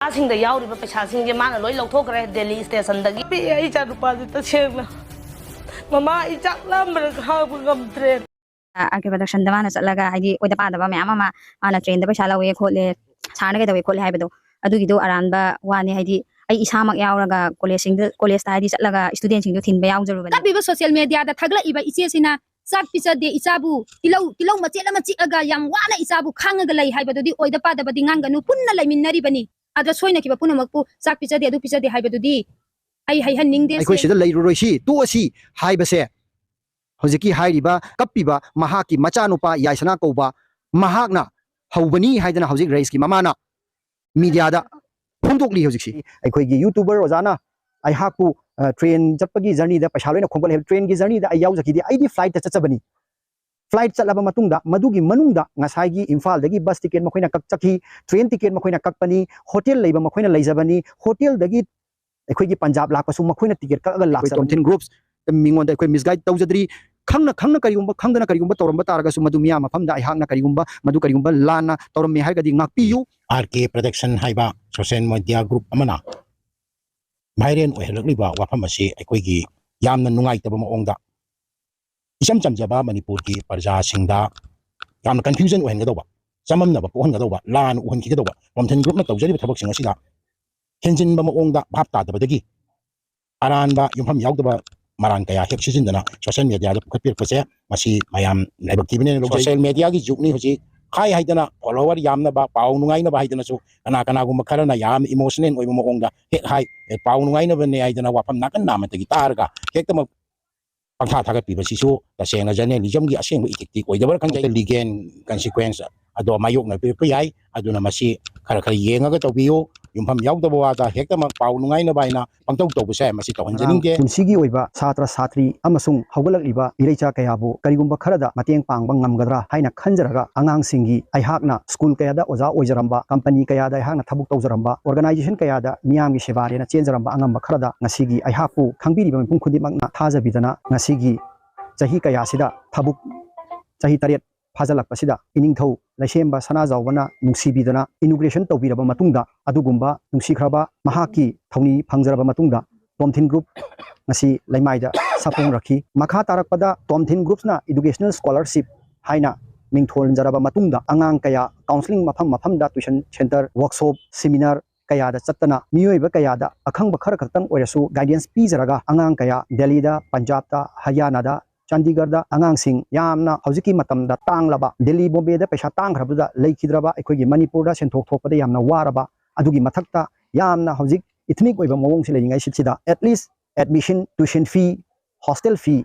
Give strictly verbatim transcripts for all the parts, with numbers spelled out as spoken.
ꯑꯉꯥꯡꯁꯤꯡꯗ ꯌꯥꯎꯔꯤꯕ ꯄꯩꯁꯥꯁꯤꯡꯁꯦ ꯃꯥꯅ ꯂꯣꯏ ꯂꯧꯊꯣꯛꯈ꯭ꯔꯦ ꯗꯦꯜꯂꯤ ꯁ꯭ꯇꯦꯁꯟꯗꯒꯤ꯫ ꯄꯤꯛꯑꯦ ꯑꯩ ꯏꯆꯥ ꯅꯨꯄꯥꯁꯦ ꯇꯁꯦꯡꯅ꯫ ꯃꯃꯥ ꯑꯩ ꯆꯥꯛ ꯂꯥꯝꯕꯅ ꯈꯥꯡꯕ ꯉꯝꯗ꯭ꯔꯦ꯫ ꯑꯥꯔ ꯀꯦ ꯄ꯭ꯔꯗꯛꯁꯟꯗ ꯃꯥꯅ ꯆꯠꯂꯒ, ꯍꯥꯏꯗꯤ, ꯑꯣꯏꯗ ꯄꯥꯗꯕ ꯃꯌꯥꯝ ꯑꯃ, ꯃꯥꯅ ꯇ꯭ꯔꯦꯟꯗ ꯄꯩꯁꯥ ꯂꯧꯋꯦ ꯈꯣꯠꯂꯦ, ꯁꯥꯔꯅ ꯀꯩꯗꯧꯋꯦ ꯈꯣꯠꯂꯦ ꯍꯥꯏꯕꯗꯣ, ꯑꯗꯨꯒꯤꯗꯣ ꯑꯔꯥꯟꯕ ꯋꯥꯅꯤ꯫ ꯍꯥꯏꯗꯤ, ꯑꯩ ꯏꯁꯥꯃꯛ ꯌꯥꯎꯔꯒ ꯀꯣꯂꯦꯖꯁꯤꯡꯗ, ꯀꯣꯂꯦꯖꯇ, ꯍꯥꯏꯗꯤ, ꯆꯠꯂꯒ ꯏꯁꯇꯨꯗꯦꯟꯁꯤꯡꯗꯣ ꯊꯤꯟꯕ ꯌꯥꯎꯖꯔꯨꯕꯅꯤ꯫ ꯀꯞꯄꯤꯕ ꯁꯣꯁꯤꯌꯦꯜ ꯃꯦꯗꯤꯌꯥꯗ ꯊꯥꯒꯠꯂꯛꯏꯕ ꯏꯆꯦꯁꯤꯅ ꯆꯥꯛ ꯄꯤꯖꯗꯦ ꯏꯆꯥꯕꯨ, ꯇꯤꯜꯍꯧ, ꯇꯤꯜꯍꯧ ꯃꯆꯦꯠ ꯑꯃ ꯆꯤꯛꯑꯒ ꯌꯥꯝ ꯋꯥꯅ ꯏꯆꯥꯕꯨ ꯈꯥꯡꯉꯒ ꯂꯩ ꯍꯥꯏꯕꯗꯨꯗꯤ ꯑꯣꯏꯗ ꯄꯥꯗꯕꯗꯤ ꯉꯥꯡꯒꯅꯨ꯫ ꯄꯨꯟꯅ ꯂꯩꯃꯤꯟꯅꯔꯤꯕꯅꯤ꯫ ꯑꯗ ꯁꯣꯏꯅꯈꯤꯕ ꯄꯨꯝꯅꯃꯛꯄꯨ ꯆꯥꯛ ꯄꯤꯖꯗꯦ, ꯑꯗꯨ ꯄꯤꯖꯗꯦ ꯍꯥꯏꯕꯗꯨꯗꯤ ꯑꯩ ꯍꯥꯏꯍꯟꯅꯤꯡꯗꯦ꯫ ꯑꯩꯈꯣꯏ ꯁꯤꯗ ꯂꯩꯔꯨꯔꯣꯏꯁꯤ, ꯇꯣꯛꯑꯁꯤ ꯍꯥꯏꯕꯁꯦ ꯍꯧꯖꯤꯛꯀꯤ ꯍꯥꯏꯔꯤꯕ ꯀꯞꯄꯤꯕ ꯃꯍꯥꯛꯀꯤ ꯃꯆꯥꯅꯨꯄꯥ ꯌꯥꯏꯁꯅꯥ ꯀꯧꯕ ꯃꯍꯥꯛꯅ ꯍꯧꯕꯅꯤ ꯍꯥꯏꯗꯅ ꯍꯧꯖꯤꯛ ꯔꯩꯁꯀꯤ ꯃꯃꯥꯅ ꯃꯤꯗꯤꯌꯥꯗ ꯐꯣꯡꯗꯣꯛꯂꯤ꯫ ꯍꯧꯖꯤꯛꯁꯤ ꯑꯩꯈꯣꯏꯒꯤ ꯌꯨꯇ꯭ꯌꯨꯕꯔ ꯑꯣꯖꯥꯅ ꯑꯩꯍꯥꯛꯄꯨ, ꯑ, ꯇ꯭ꯔꯦꯟ ꯆꯠꯄꯒꯤ ꯖꯔꯅꯤꯗ ꯄꯩꯁꯥ ꯂꯣꯏꯅ ꯈꯣꯝꯒꯠꯂꯦ꯫ ꯇ꯭ꯔꯦꯟꯒꯤ ꯖꯔꯅꯤꯗ ꯑꯩ ꯌꯥꯎꯖꯈꯤꯗꯦ, ꯑꯩꯗꯤ ꯐ꯭ꯂꯥꯏꯠꯇ ꯆꯠꯆꯕꯅꯤ꯫ ꯐ꯭ꯂꯥꯏꯠ ꯆꯠꯂꯕ ꯃꯇꯨꯡꯗ ꯃꯗꯨꯒꯤ ꯃꯅꯨꯡꯗ ꯉꯁꯥꯏꯒꯤ ꯏꯝꯐꯥꯜꯗꯒꯤ ꯕꯁ ꯇꯤꯀꯦꯠ ꯃꯈꯣꯏꯅ ꯀꯛꯆꯈꯤ, ꯇ꯭ꯔꯦꯟ ꯇꯤꯀꯦꯠ ꯃꯈꯣꯏꯅ ꯀꯛꯄꯅꯤ, ꯍꯣꯇꯦꯜ ꯂꯩꯕ ꯃꯈꯣꯏꯅ ꯂꯩꯖꯕꯅꯤ, ꯍꯣꯇꯦꯜꯗꯒꯤ ꯑꯩꯈꯣꯏꯒꯤ ꯄꯟꯖꯥꯕ ꯂꯥꯛꯄꯁꯨ ꯃꯈꯣꯏꯅ ꯇꯤꯀꯦꯠ ꯀꯛꯑꯒ ꯑꯩꯈꯣꯏ ꯂꯥꯛꯆꯕꯅꯤ꯫ ꯇꯣꯝꯊꯤꯟ ꯒ꯭ꯔꯨꯞꯁ ꯃꯤꯉꯣꯟꯗ ꯑꯩꯈꯣꯏ ꯃꯤꯁꯒꯥꯏꯗ ꯇꯧꯖꯗ꯭ꯔꯤ꯫ ꯈꯪꯅ ꯈꯪꯅ ꯀꯔꯤꯒꯨꯝꯕ, ꯈꯪꯗꯅ ꯀꯔꯤꯒꯨꯝꯕ ꯇꯧꯔꯝꯕ ꯇꯥꯔꯒꯁꯨ ꯃꯗꯨ ꯃꯤꯌꯥꯝ ꯃꯐꯝꯗ ꯑꯩꯍꯥꯛꯅ ꯀꯔꯤꯒꯨꯝꯕ, ꯃꯗꯨ ꯀꯔꯤꯒꯨꯝꯕ ꯂꯥꯟꯅ ꯇꯧꯔꯝꯃꯦ ꯍꯥꯏꯔꯒꯗꯤ ꯉꯥꯛꯄꯤꯌꯨ꯫ ꯑꯥꯔ ꯀꯦ ꯄ꯭ꯔꯗꯛꯁꯟ ꯍꯥꯏꯕ ꯁꯣꯁꯤꯌꯦꯜ ꯃꯦꯗꯤꯌꯥ ꯒ꯭ꯔꯨꯞ ꯑꯃꯅ ꯚꯥꯏꯔꯦꯜ ꯑꯣꯏꯍꯜꯂꯛꯂꯤꯕ ꯋꯥꯐꯝ ꯑꯁꯤ ꯑꯩꯈꯣꯏꯒꯤ ꯌꯥꯝꯅ ꯅꯨꯡꯉꯥꯏꯇꯕ ꯃꯑꯣꯡꯗ ꯏꯆꯝ ꯆꯝꯖꯕ ꯃꯅꯤꯄꯨꯔꯒꯤ ꯄ꯭ꯔꯖꯥꯁꯤꯡꯗ ꯌꯥꯝꯅ ꯀꯟꯐ꯭ꯌꯨꯖꯟ ꯑꯣꯏꯍꯟꯒꯗꯧꯕ, ꯆꯃꯝꯅꯕ ꯄꯣꯛꯍꯟꯒꯗꯧꯕ, ꯂꯥꯟ ꯎꯍꯟꯈꯤꯒꯗꯧꯕ, ꯇꯣꯝꯊꯤꯟ ꯒ꯭ꯔꯨꯞꯅ ꯇꯧꯖꯔꯤꯕ ꯊꯕꯛꯁꯤꯡ ꯑꯁꯤꯗ ꯍꯦꯟꯖꯤꯟꯕ ꯃꯑꯣꯡꯗ ꯚꯥꯞ ꯇꯥꯗꯕꯗꯒꯤ ꯑꯔꯥꯟꯕ ꯌꯨꯝꯐꯝ ꯌꯥꯎꯗꯕ ꯃꯔꯥꯟ ꯀꯌꯥ ꯍꯦꯛ ꯁꯤꯖꯤꯟꯗꯅ ꯁꯣꯁꯤꯌꯦꯜ ꯃꯦꯗꯤꯌꯥꯗ ꯄꯨꯈꯠꯄꯤꯔꯛꯄꯁꯦ ꯃꯁꯤ ꯃꯌꯥꯝ ꯂꯥꯏꯕꯛ ꯊꯤꯕꯅꯦꯅ ꯂꯧꯖꯩ꯫ ꯁꯣꯁꯤꯌꯦꯜ ꯃꯦꯗꯤꯌꯥꯒꯤ ꯖꯨꯒꯅꯤ ꯍꯧꯖꯤꯛ꯫ ꯍꯥꯏ ꯍꯥꯏꯗꯅ, ꯐꯣꯂꯣꯋꯔ ꯌꯥꯝꯅꯕ, ꯄꯥꯎ ꯅꯨꯡꯉꯥꯏꯅꯕ ꯍꯥꯏꯗꯅꯁꯨ ꯀꯅꯥ ꯀꯅꯥꯒꯨꯝꯕ ꯈꯔꯅ ꯌꯥꯝ ꯏꯃꯣꯁꯅꯦꯜ ꯑꯣꯏꯕ ꯃꯑꯣꯡꯗ ꯍꯦꯛ ꯍꯥꯏ, "ꯑꯦ, ꯄꯥꯎ ꯅꯨꯡꯉꯥꯏꯅꯕꯅꯦ" ꯍꯥꯏꯗꯅ ꯋꯥꯐꯝ ꯅꯥꯀꯟ ꯅꯥꯝꯃꯗꯒꯤ ꯇꯥꯔꯒ ꯍꯦꯛꯇꯃꯛ ꯄꯪꯊꯥ ꯊꯥꯒꯠꯄꯤꯕꯁꯤꯁꯨ ꯇꯁꯦꯡꯅ ꯖꯔꯅꯦꯂꯤꯖꯝꯒꯤ ꯑꯁꯦꯡꯕ ꯏꯊꯤꯛꯇꯤ ꯑꯣꯏꯗꯕ꯭ꯔꯥ ꯈꯪꯗꯦ꯫ ꯂꯤꯒꯦꯜ ꯀꯟꯁꯤꯀ꯭ꯋꯦꯟꯁ ꯑꯗꯣ ꯃꯥꯌꯣꯛꯅꯕꯤꯔꯛꯄ ꯌꯥꯏ꯫ ꯑꯗꯨꯅ ꯃꯁꯤ ꯈꯔ ꯈꯔ ꯌꯦꯡꯉꯒ ꯇꯧꯕꯤꯌꯨ꯫ ꯌꯨꯝꯐꯝ ꯌꯥꯎꯗꯕ ꯋꯥꯗ ꯍꯦꯛꯇꯃꯛ ꯄꯥꯎ ꯅꯨꯡꯉꯥꯏꯅꯕ ꯍꯥꯏꯅ ꯄꯪꯇꯧ ꯇꯧꯕꯁꯦ ꯃꯁꯤ ꯇꯧꯍꯟꯖꯅꯤꯡꯗꯦ꯫ ꯄꯨꯟꯁꯤꯒꯤ ꯑꯣꯏꯕ ꯁꯥꯇ꯭ꯔ ꯁꯥꯇ꯭ꯔꯤ ꯑꯃꯁꯨꯡ ꯍꯧꯒꯠꯂꯛꯂꯤꯕ ꯏꯔꯩꯆꯥ ꯀꯌꯥꯕꯨ ꯀꯔꯤꯒꯨꯝꯕ ꯈꯔꯗ ꯃꯇꯦꯡ ꯄꯥꯡꯕ ꯉꯝꯒꯗ꯭ꯔꯥ ꯍꯥꯏꯅ ꯈꯟꯖꯔꯒ ꯑꯉꯥꯡꯁꯤꯡꯒꯤ, ꯑꯩꯍꯥꯛꯅ ꯁ꯭ꯀꯨꯜ ꯀꯌꯥꯗ ꯑꯣꯖꯥ ꯑꯣꯏꯖꯔꯝꯕ, ꯀꯝꯄꯅꯤ ꯀꯌꯥꯗ ꯑꯩꯍꯥꯛꯅ ꯊꯕꯛ ꯇꯧꯖꯔꯝꯕ, ꯑꯣꯔꯒꯅꯥꯏꯖꯦꯁꯟ ꯀꯌꯥꯗ ꯃꯤꯌꯥꯝꯒꯤ ꯁꯦꯕꯥꯔꯦꯅ ꯆꯦꯟꯖꯔꯝꯕ ꯑꯉꯝꯕ ꯈꯔꯗ ꯉꯁꯤꯒꯤ ꯑꯩꯍꯥꯛꯄꯨ ꯈꯪꯕꯤꯔꯤꯕ ꯃꯤꯄꯨꯝ ꯈꯨꯗꯤꯡꯃꯛꯅ ꯊꯥꯖꯕꯤꯗꯅ ꯉꯁꯤꯒꯤ ꯆꯍꯤ ꯀꯌꯥꯁꯤꯗ ꯊꯕꯛ ꯆꯍꯤ ꯇꯔꯦꯠ ꯐꯥꯖꯤꯜꯂꯛꯄꯁꯤꯗ ꯏꯅꯤꯡꯊꯧ ꯂꯩꯁꯦꯝꯕ ꯁꯅꯥꯖꯥꯎꯕꯅ ꯅꯨꯡꯁꯤꯕꯤꯗꯨꯅ inauguration ꯇꯧꯕꯤꯔꯕ ꯃꯇꯨꯡꯗ, ꯑꯗꯨꯒꯨꯝꯕ ꯅꯨꯡꯁꯤꯈ꯭ꯔꯕ ꯃꯍꯥꯛꯀꯤ ꯊꯧꯅꯤ ꯐꯪꯖꯔꯕ ꯃꯇꯨꯡꯗ, ꯇꯣꯝꯊꯤꯟ group ꯉꯁꯤ ꯂꯩꯃꯥꯏꯗ ꯁꯥꯐꯣꯡꯔꯛꯈꯤ꯫ ꯃꯈꯥ ꯇꯥꯔꯛꯄꯗ ꯇꯣꯝꯊꯤꯟ groups ꯅ educational scholarship ꯍꯥꯏꯅ ꯃꯤꯡꯊꯣꯟꯖꯔꯕ ꯃꯇꯨꯡꯗ, ꯑꯉꯥꯡ ꯀꯌꯥ counselling ꯃꯐꯝ ꯃꯐꯝꯗ tuition centre, workshop, seminar ꯀꯌꯥꯗ ꯆꯠꯇꯅ ꯃꯤꯑꯣꯏꯕ ꯀꯌꯥꯗ ꯑꯈꯪꯕ ꯈꯔ ꯈꯛꯇꯪ ꯑꯣꯏꯔꯁꯨ guidance ꯄꯤꯖꯔꯒ, ꯑꯉꯥꯡ ꯀꯌꯥ ꯗꯦꯜꯂꯤꯗ, ꯄꯟꯖꯥꯕꯇ, ꯍꯔꯤꯌꯥꯅꯥꯗ, ꯆꯥꯟꯗꯤꯒꯔꯗ ꯑꯉꯥꯡꯁꯤꯡ ꯌꯥꯝꯅ ꯍꯧꯖꯤꯛꯀꯤ ꯃꯇꯝꯗ ꯇꯥꯡꯂꯕ, ꯗꯦꯜꯂꯤ ꯕꯣꯝꯕꯦꯗ ꯄꯩꯁꯥ ꯇꯥꯡꯈ꯭ꯔꯕꯗꯨꯗ ꯂꯩꯈꯤꯗ꯭ꯔꯕ, ꯑꯩꯈꯣꯏꯒꯤ ꯃꯅꯤꯄꯨꯔꯗ ꯁꯦꯟꯊꯣꯛ ꯊꯣꯛꯄꯗ ꯌꯥꯝꯅ ꯋꯥꯔꯕ, ꯑꯗꯨꯒꯤ ꯃꯊꯛꯇ ꯌꯥꯝꯅ ꯍꯧꯖꯤꯛ ethnic ꯑꯣꯏꯕ ꯃꯑꯣꯡꯁꯤ ꯂꯩꯔꯤꯉꯩꯁꯤꯗ at least admission, tuition fee, hostel fee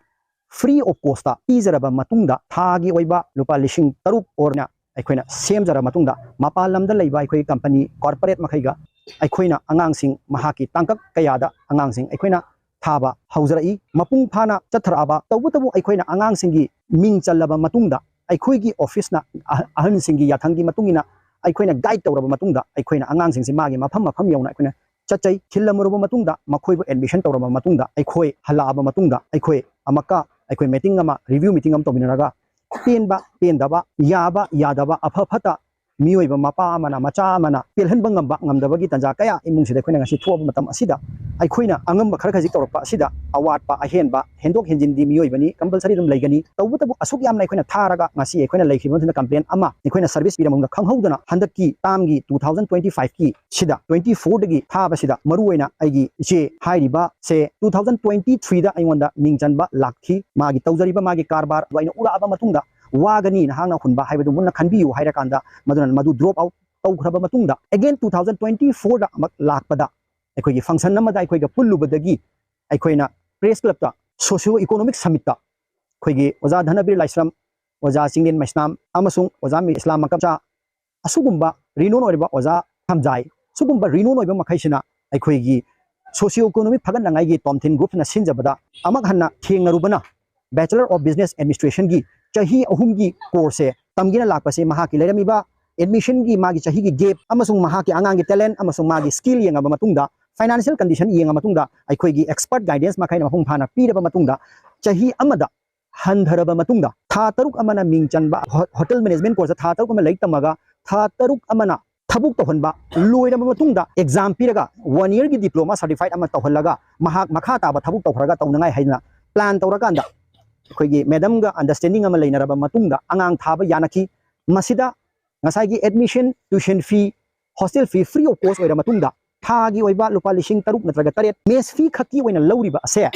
free of cost ꯇ ꯄꯤꯖꯔꯕ ꯃꯇꯨꯡꯗ, ꯊꯥꯒꯤ ꯑꯣꯏꯕ ꯂꯨꯄꯥ ꯂꯤꯁꯤꯡ ꯇꯔꯨꯛ ꯑꯣꯏꯅ ꯑꯩꯈꯣꯏꯅ ꯁꯦꯝꯖꯔꯕ ꯃꯇꯨꯡꯗ, ꯃꯄꯥꯟ ꯂꯝꯗ ꯂꯩꯕ ꯑꯩꯈꯣꯏꯒꯤ company, corporate ꯃꯈꯩꯒ ꯑꯩꯈꯣꯏꯅ ꯑꯉꯥꯡꯁꯤꯡ ꯃꯍꯥꯛꯀꯤ ꯇꯥꯡꯀꯛ ꯀꯌꯥꯗ ꯑꯉꯥꯡꯁꯤꯡ ꯑꯩꯈꯣꯏꯅ ꯊꯥꯕ ꯍꯧꯖꯔꯛꯏ꯫ ꯃꯄꯨꯡ ꯐꯥꯅ ꯆꯠꯊꯔꯛꯑꯕ, ꯇꯧꯕꯇꯕꯨ ꯑꯩꯈꯣꯏꯅ ꯑꯉꯥꯡꯁꯤꯡꯒꯤ ꯃꯤꯡ ꯆꯜꯂꯕ ꯃꯇꯨꯡꯗ, ꯑꯩꯈꯣꯏꯒꯤ office ꯅ ꯑꯍ-, ꯑꯍꯟꯁꯤꯡꯒꯤ ꯌꯥꯊꯪꯒꯤ ꯃꯇꯨꯡ ꯏꯟꯅ ꯑꯩꯈꯣꯏꯅ guide ꯇꯧꯔꯕ ꯃꯇꯨꯡꯗ, ꯑꯩꯈꯣꯏꯅ ꯑꯉꯥꯡꯁꯤꯡꯁꯤ ꯃꯥꯒꯤ ꯃꯐꯝ ꯃꯐꯝ ꯌꯧꯅ ꯑꯩꯈꯣꯏꯅ ꯆꯠꯆꯩ꯫ ꯊꯤꯜꯂꯝꯃꯨꯔꯕ ꯃꯇꯨꯡꯗ, ꯃꯈꯣꯏꯕꯨ admission ꯇꯧꯔꯕ ꯃꯇꯨꯡꯗ, ꯑꯩꯈꯣꯏ ꯍꯜꯂꯛꯑꯕ ꯃꯇꯨꯡꯗ, ꯑꯩꯈꯣꯏ ꯑꯃꯨꯛꯀ ꯑꯩꯈꯣꯏ meeting ꯑꯃ, review meeting ꯑꯃ ꯇꯧꯃꯤꯟꯅꯔꯒ, ꯄꯦꯟꯕ ꯄꯦꯟꯗꯕ, ꯌꯥꯕ ꯌꯥꯗꯕ, ꯑꯐ ꯐꯠꯇ ꯃꯤꯑꯣꯏꯕ ꯃꯄꯥ ꯑꯃꯅ, ꯃꯆꯥ ꯑꯃꯅ ꯄꯦꯜꯍꯟꯕ ꯉꯝꯕ ꯉꯝꯗꯕꯒꯤ ꯇꯥꯟꯖꯥ ꯀꯌꯥ ꯏꯃꯨꯡꯁꯤꯗ ꯑꯩꯈꯣꯏꯅ ꯉꯁꯤ ꯊꯣꯛꯑꯕ ꯃꯇꯝ ꯑꯁꯤꯗ, ꯑꯩꯈꯣꯏꯅ ꯑꯉꯝꯕ ꯈꯔ ꯈꯖꯤꯛ ꯇꯧꯔꯛꯄ ꯑꯁꯤꯗ ꯑꯋꯥꯠꯄ ꯑꯍꯦꯟꯕ ꯍꯦꯟꯗꯣꯛ ꯍꯦꯟꯖꯤꯟꯗꯤ ꯃꯤꯑꯣꯏꯕꯅꯤ, compulsory ꯑꯗꯨꯝ ꯂꯩꯒꯅꯤ꯫ ꯇꯧꯕꯇꯕꯨ ꯑꯁꯨꯛ ꯌꯥꯝꯅ ꯑꯩꯈꯣꯏꯅ ꯊꯥꯔꯒ ꯉꯁꯤ ꯑꯩꯈꯣꯏꯅ ꯂꯩꯈꯤꯕ ꯃꯇꯝꯗ complain ꯑꯃ ꯑꯩꯈꯣꯏꯅ service ꯄꯤꯔꯝꯕ ꯃꯇꯝꯗ ꯈꯪꯍꯧꯗꯅ, ꯍꯟꯗꯛꯀꯤ term ꯒꯤ two thousand twenty five ꯀꯤ ꯁꯤꯗ, twenty four ꯗꯒꯤ ꯊꯥꯕꯁꯤꯗ, ꯃꯔꯨꯑꯣꯏꯅ ꯑꯩꯒꯤ ꯏꯆꯦ ꯍꯥꯏꯔꯤꯕ ꯁꯦ two thousand twenty three ꯗ ꯑꯩꯉꯣꯟꯗ ꯃꯤꯡ ꯆꯟꯕ ꯂꯥꯛꯈꯤ꯫ ꯃꯥꯒꯤ ꯇꯧꯖꯔꯤꯕ ꯃꯥꯒꯤ ꯀꯔꯕꯥꯔꯗꯣ ꯑꯩꯅ ꯎꯔꯛꯑꯕ ꯃꯇꯨꯡꯗ, "ꯋꯥꯒꯅꯤ, ꯅꯍꯥꯛꯅ ꯍꯨꯟꯕ ꯍꯥꯏꯕꯗꯨ ꯃꯨꯟꯅ ꯈꯟꯕꯤꯌꯨ" ꯍꯥꯏꯔꯀꯥꯟꯗ, ꯃꯗꯨꯅ ꯃꯗꯨ drop out ꯇꯧꯈ꯭ꯔꯕ ꯃꯇꯨꯡꯗ, again two thousand twenty four ꯗ ꯑꯃꯨꯛ ꯂꯥꯛꯄꯗ, ꯑꯩꯈꯣꯏꯒꯤ function ꯑꯃꯗ ꯑꯩꯈꯣꯏꯒ ꯄꯨꯜꯂꯨꯕꯗꯒꯤ, ꯑꯩꯈꯣꯏꯅ press club ꯇ socio economic summit ꯇ ꯑꯩꯈꯣꯏꯒꯤ ꯑꯣꯖꯥ ꯙꯅꯕꯤꯔ ꯂꯥꯏꯁ꯭ꯔꯝ, ꯑꯣꯖꯥ ꯆꯤꯡꯂꯦꯟ ꯃꯩꯁꯅꯥꯝ ꯑꯃꯁꯨꯡ ꯑꯣꯖꯥ ꯃꯤꯔ ꯏꯁꯂꯥꯝ ꯃꯀꯞꯆꯥ, ꯑꯁꯤꯒꯨꯝꯕ renowned ꯑꯣꯏꯔꯤꯕ ꯑꯣꯖꯥ ꯊꯝꯖꯥꯏ, ꯁꯤꯒꯨꯝꯕ renowned ꯑꯣꯏꯕ ꯃꯈꯩꯁꯤꯅ ꯑꯩꯈꯣꯏꯒꯤ socio economic ꯐꯒꯠꯅꯉꯥꯏꯒꯤ ꯇꯣꯝꯊꯤꯟ group ꯅ ꯁꯤꯟꯖꯕꯗ ꯑꯃꯨꯛ ꯍꯟꯅ ꯊꯦꯡꯅꯔꯨꯕꯅ, Bachelor of Business Administration ꯒꯤ ꯆꯍꯤ ꯑꯍꯨꯝꯒꯤ course ꯁꯦ ꯇꯝꯒꯦꯅ ꯂꯥꯛꯄꯁꯦ, ꯃꯍꯥꯛꯀꯤ ꯂꯩꯔꯝꯃꯤꯕ admission ꯒꯤ ꯃꯥꯒꯤ ꯆꯍꯤꯒꯤ gap ꯑꯃꯁꯨꯡ ꯃꯍꯥꯛꯀꯤ ꯑꯉꯥꯡꯒꯤ talent ꯑꯃꯁꯨꯡ ꯃꯥꯒꯤ skill ꯌꯦꯡꯉꯕ ꯃꯇꯨꯡꯗ, financial condition ꯌꯦꯡꯉ ꯃꯇꯨꯡꯗ, ꯑꯩꯈꯣꯏꯒꯤ expert guidance ꯃꯈꯩꯅ ꯃꯄꯨꯡ ꯐꯥꯅ ꯄꯤꯔꯕ ꯃꯇꯨꯡꯗ, ꯆꯍꯤ ꯑꯃꯗ ꯍꯟꯊꯔꯕ ꯃꯇꯨꯡꯗ, ꯊꯥ ꯇꯔꯨꯛ ꯑꯃꯅ ꯃꯤꯡ ꯆꯟꯕ ꯍꯣ-, hotel management course ꯊꯥ ꯇꯔꯨꯛ ꯑꯃ ꯂꯥꯏꯔꯤꯛ ꯇꯝꯃꯒ, ꯊꯥ ꯇꯔꯨꯛ ꯑꯃꯅ ꯊꯕꯛ ꯇꯧꯍꯟꯕ, ꯂꯣꯏꯔꯕ ꯃꯇꯨꯡꯗ exam ꯄꯤꯔꯒ one year ꯒꯤ diploma certified ꯑꯃ ꯇꯧꯍꯜꯂꯒ ꯃꯍꯥꯛ ꯃꯈꯥ ꯇꯥꯕ ꯊꯕꯛ ꯇꯧꯈ꯭ꯔꯒ ꯇꯧꯅꯉꯥꯏ ꯍꯥꯏꯗꯅ plan ꯇꯧꯔꯀꯥꯟꯗ ꯑꯩꯈꯣꯏꯒꯤ madam ꯒ understanding ꯑꯃ ꯂꯩꯅꯔꯕ ꯃꯇꯨꯡꯗ ꯑꯉꯥꯡ ꯊꯥꯕ ꯌꯥꯅꯈꯤ꯫ ꯃꯁꯤꯗ ꯉꯁꯥꯏꯒꯤ admission, tuition fee, hostel fee free of cost ꯑꯣꯏꯔ ꯃꯇꯨꯡꯗ ꯊꯥꯒꯤ ꯑꯣꯏꯕ ꯂꯨꯄꯥ ꯂꯤꯁꯤꯡ ꯇꯔꯨꯛ ꯅꯠꯇ꯭ꯔꯒ ꯇꯔꯦꯠ mess fee ꯈꯛꯀꯤ ꯑꯣꯏꯅ ꯂꯧꯔꯤꯕ ꯑꯁꯦ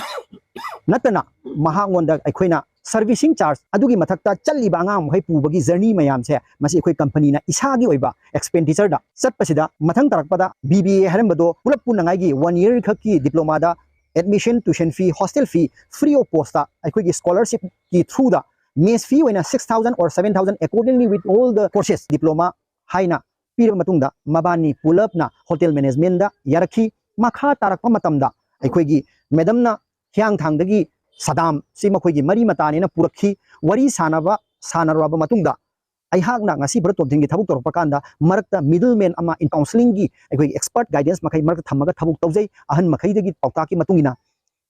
ꯅꯠꯇꯅ ꯃꯍꯥꯛꯉꯣꯟꯗ ꯑꯩꯈꯣꯏꯅ servicing charge, ꯑꯗꯨꯒꯤ ꯃꯊꯛꯇ ꯆꯠꯂꯤꯕ ꯑꯉꯥꯡ ꯃꯈꯩ ꯄꯨꯕꯒꯤ journey ꯃꯌꯥꯝꯁꯦ, ꯃꯁꯤ ꯑꯩꯈꯣꯏ company ꯅ ꯏꯁꯥꯒꯤ ꯑꯣꯏꯕ expenditure ꯗ ꯆꯠꯄꯁꯤꯗ ꯃꯊꯪ ꯇꯥꯔꯛꯄꯗ B B A ꯍꯥꯏꯔꯝꯕꯗꯣ ꯄꯨꯂꯞ ꯄꯨꯟꯅꯉꯥꯏꯒꯤ one year ꯈꯛꯀꯤ diploma the admission, tuition fee, hostel fee free of cost ꯇ ꯑꯩꯈꯣꯏꯒꯤ scholarship ꯀꯤ through ꯗ mess fee ꯑꯣꯏꯅ six thousand or seven thousand accordingly with all the courses diploma ꯍꯥꯏꯅ ꯄꯤꯔꯕ ꯃꯇꯨꯡꯗ ꯃꯕꯥꯅꯤ ꯄꯨꯂꯞꯅ hotel management ꯗ ꯌꯥꯔꯛꯈꯤ꯫ ꯃꯈꯥ ꯇꯥꯔꯛꯄ ꯃꯇꯝꯗ ꯑꯩꯈꯣꯏꯒꯤ madam ꯅ ꯍꯤꯌꯥꯡꯊꯥꯡꯗꯒꯤ ꯁꯗꯥꯝ ꯁꯤ ꯃꯈꯣꯏꯒꯤ ꯃꯔꯤ ꯃꯇꯥꯅꯦꯅ ꯄꯨꯔꯛꯈꯤ꯫ ꯋꯥꯔꯤ ꯁꯥꯟꯅꯕ ꯁꯥꯟꯅꯔꯕ ꯃꯇꯨꯡꯗ ꯑꯩꯍꯥꯛꯅ ꯉꯁꯤ ꯚꯥꯔꯠ ꯇꯣꯞ ꯇꯦꯟꯒꯤ ꯊꯕꯛ ꯇꯧꯔꯛꯄ ꯀꯥꯟꯗ ꯃꯔꯛꯇ middle man ꯑꯃ in counselling ꯒꯤ ꯑꯩꯈꯣꯏꯒꯤ expert guidance ꯃꯈꯩ ꯃꯔꯛꯇ ꯊꯝꯃꯒ ꯊꯕꯛ ꯇꯧꯖꯩ꯫ ꯑꯍꯟ ꯃꯈꯩꯗꯒꯤ ꯄꯥꯎꯇꯥꯛꯀꯤ ꯃꯇꯨꯡ ꯏꯟꯅ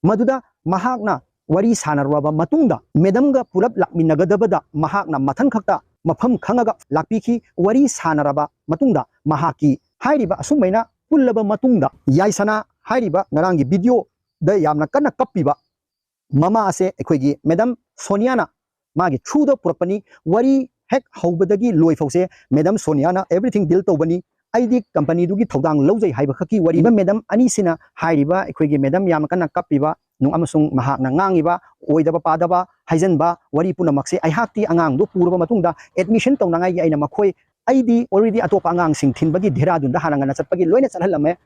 ꯃꯗꯨꯗ ꯃꯍꯥꯛꯅ ꯋꯥꯔꯤ ꯁꯥꯟꯅꯔꯕ ꯃꯇꯨꯡꯗ madam ꯒ ꯄꯨꯂꯞ ꯂꯥꯛꯃꯤꯟꯅꯒꯗꯕꯗ ꯃꯍꯥꯛꯅ ꯃꯊꯪ ꯈꯛꯇ ꯃꯐꯝ ꯈꯪꯉꯒ ꯂꯥꯛꯄꯤꯈꯤ꯫ ꯋꯥꯔꯤ ꯁꯥꯟꯅꯔꯕ ꯃꯇꯨꯡꯗ ꯃꯍꯥꯛꯀꯤ ꯍꯥꯏꯔꯤꯕ ꯑꯁꯨꯝꯃꯥꯏꯅ ꯄꯨꯜꯂꯕ ꯃꯇꯨꯡꯗ ꯌꯥꯏꯁꯅꯥ ꯍꯥꯏꯔꯤꯕ ꯉꯔꯥꯡꯒꯤ video ꯗ ꯌꯥꯝꯅ ꯀꯟꯅ ꯀꯞꯄꯤꯕ ꯃꯃꯥ ꯑꯁꯦ ꯑꯩꯈꯣꯏꯒꯤ madam ꯁꯣꯅꯤꯌꯥꯅ ꯃꯥꯒꯤ through ꯗ ꯄꯨꯔꯛꯄꯅꯤ꯫ ꯋꯥꯔꯤ ꯍꯦꯛ ꯍꯧꯕꯗꯒꯤ ꯂꯣꯏ ꯐꯥꯎꯁꯦ madam ꯁꯣꯅꯤꯌꯥꯅ everything deal ꯇꯧꯕꯅꯤ꯫ ꯑꯩꯗꯤ company ꯗꯨꯒꯤ ꯊꯧꯗꯥꯡ ꯂꯧꯖꯩ ꯍꯥꯏꯕ ꯈꯛꯀꯤ ꯋꯥꯔꯤ꯫ Madam ꯑꯅꯤꯁꯤꯅ ꯍꯥꯏꯔꯤꯕ ꯑꯩꯈꯣꯏꯒꯤ madam ꯌꯥꯝ ꯀꯟꯅ ꯀꯞꯄꯤꯕ ꯅꯨꯡ-, ꯑꯃꯁꯨꯡ ꯃꯍꯥꯛꯅ ꯉꯥꯡꯉꯤꯕ ꯑꯣꯏꯗꯕ ꯄꯥꯗꯕ ꯍꯥꯏꯖꯟꯕ ꯋꯥꯔꯤ ꯄꯨꯝꯅꯃꯛꯁꯦ ꯑꯩꯍꯥꯛꯇꯤ ꯑꯉꯥꯡꯗꯨ ꯄꯨꯔꯕ ꯃꯇꯨꯡꯗ admission ꯇꯧꯅꯉꯥꯏꯒꯤ ꯑꯩꯅ ꯃꯈꯣꯏ, ꯑꯩꯗꯤ already ꯑꯇꯣꯞꯄ ꯑꯉꯥꯡꯁꯤꯡ ꯊꯤꯟꯕꯒꯤ ꯗꯦꯍꯔꯥꯗꯨꯟꯗ ꯍꯥꯟꯅ ꯉꯟꯅ ꯆꯠꯄꯒꯤ ꯂꯣꯏꯅ ꯆꯠꯍꯜꯂꯝꯃꯦ꯫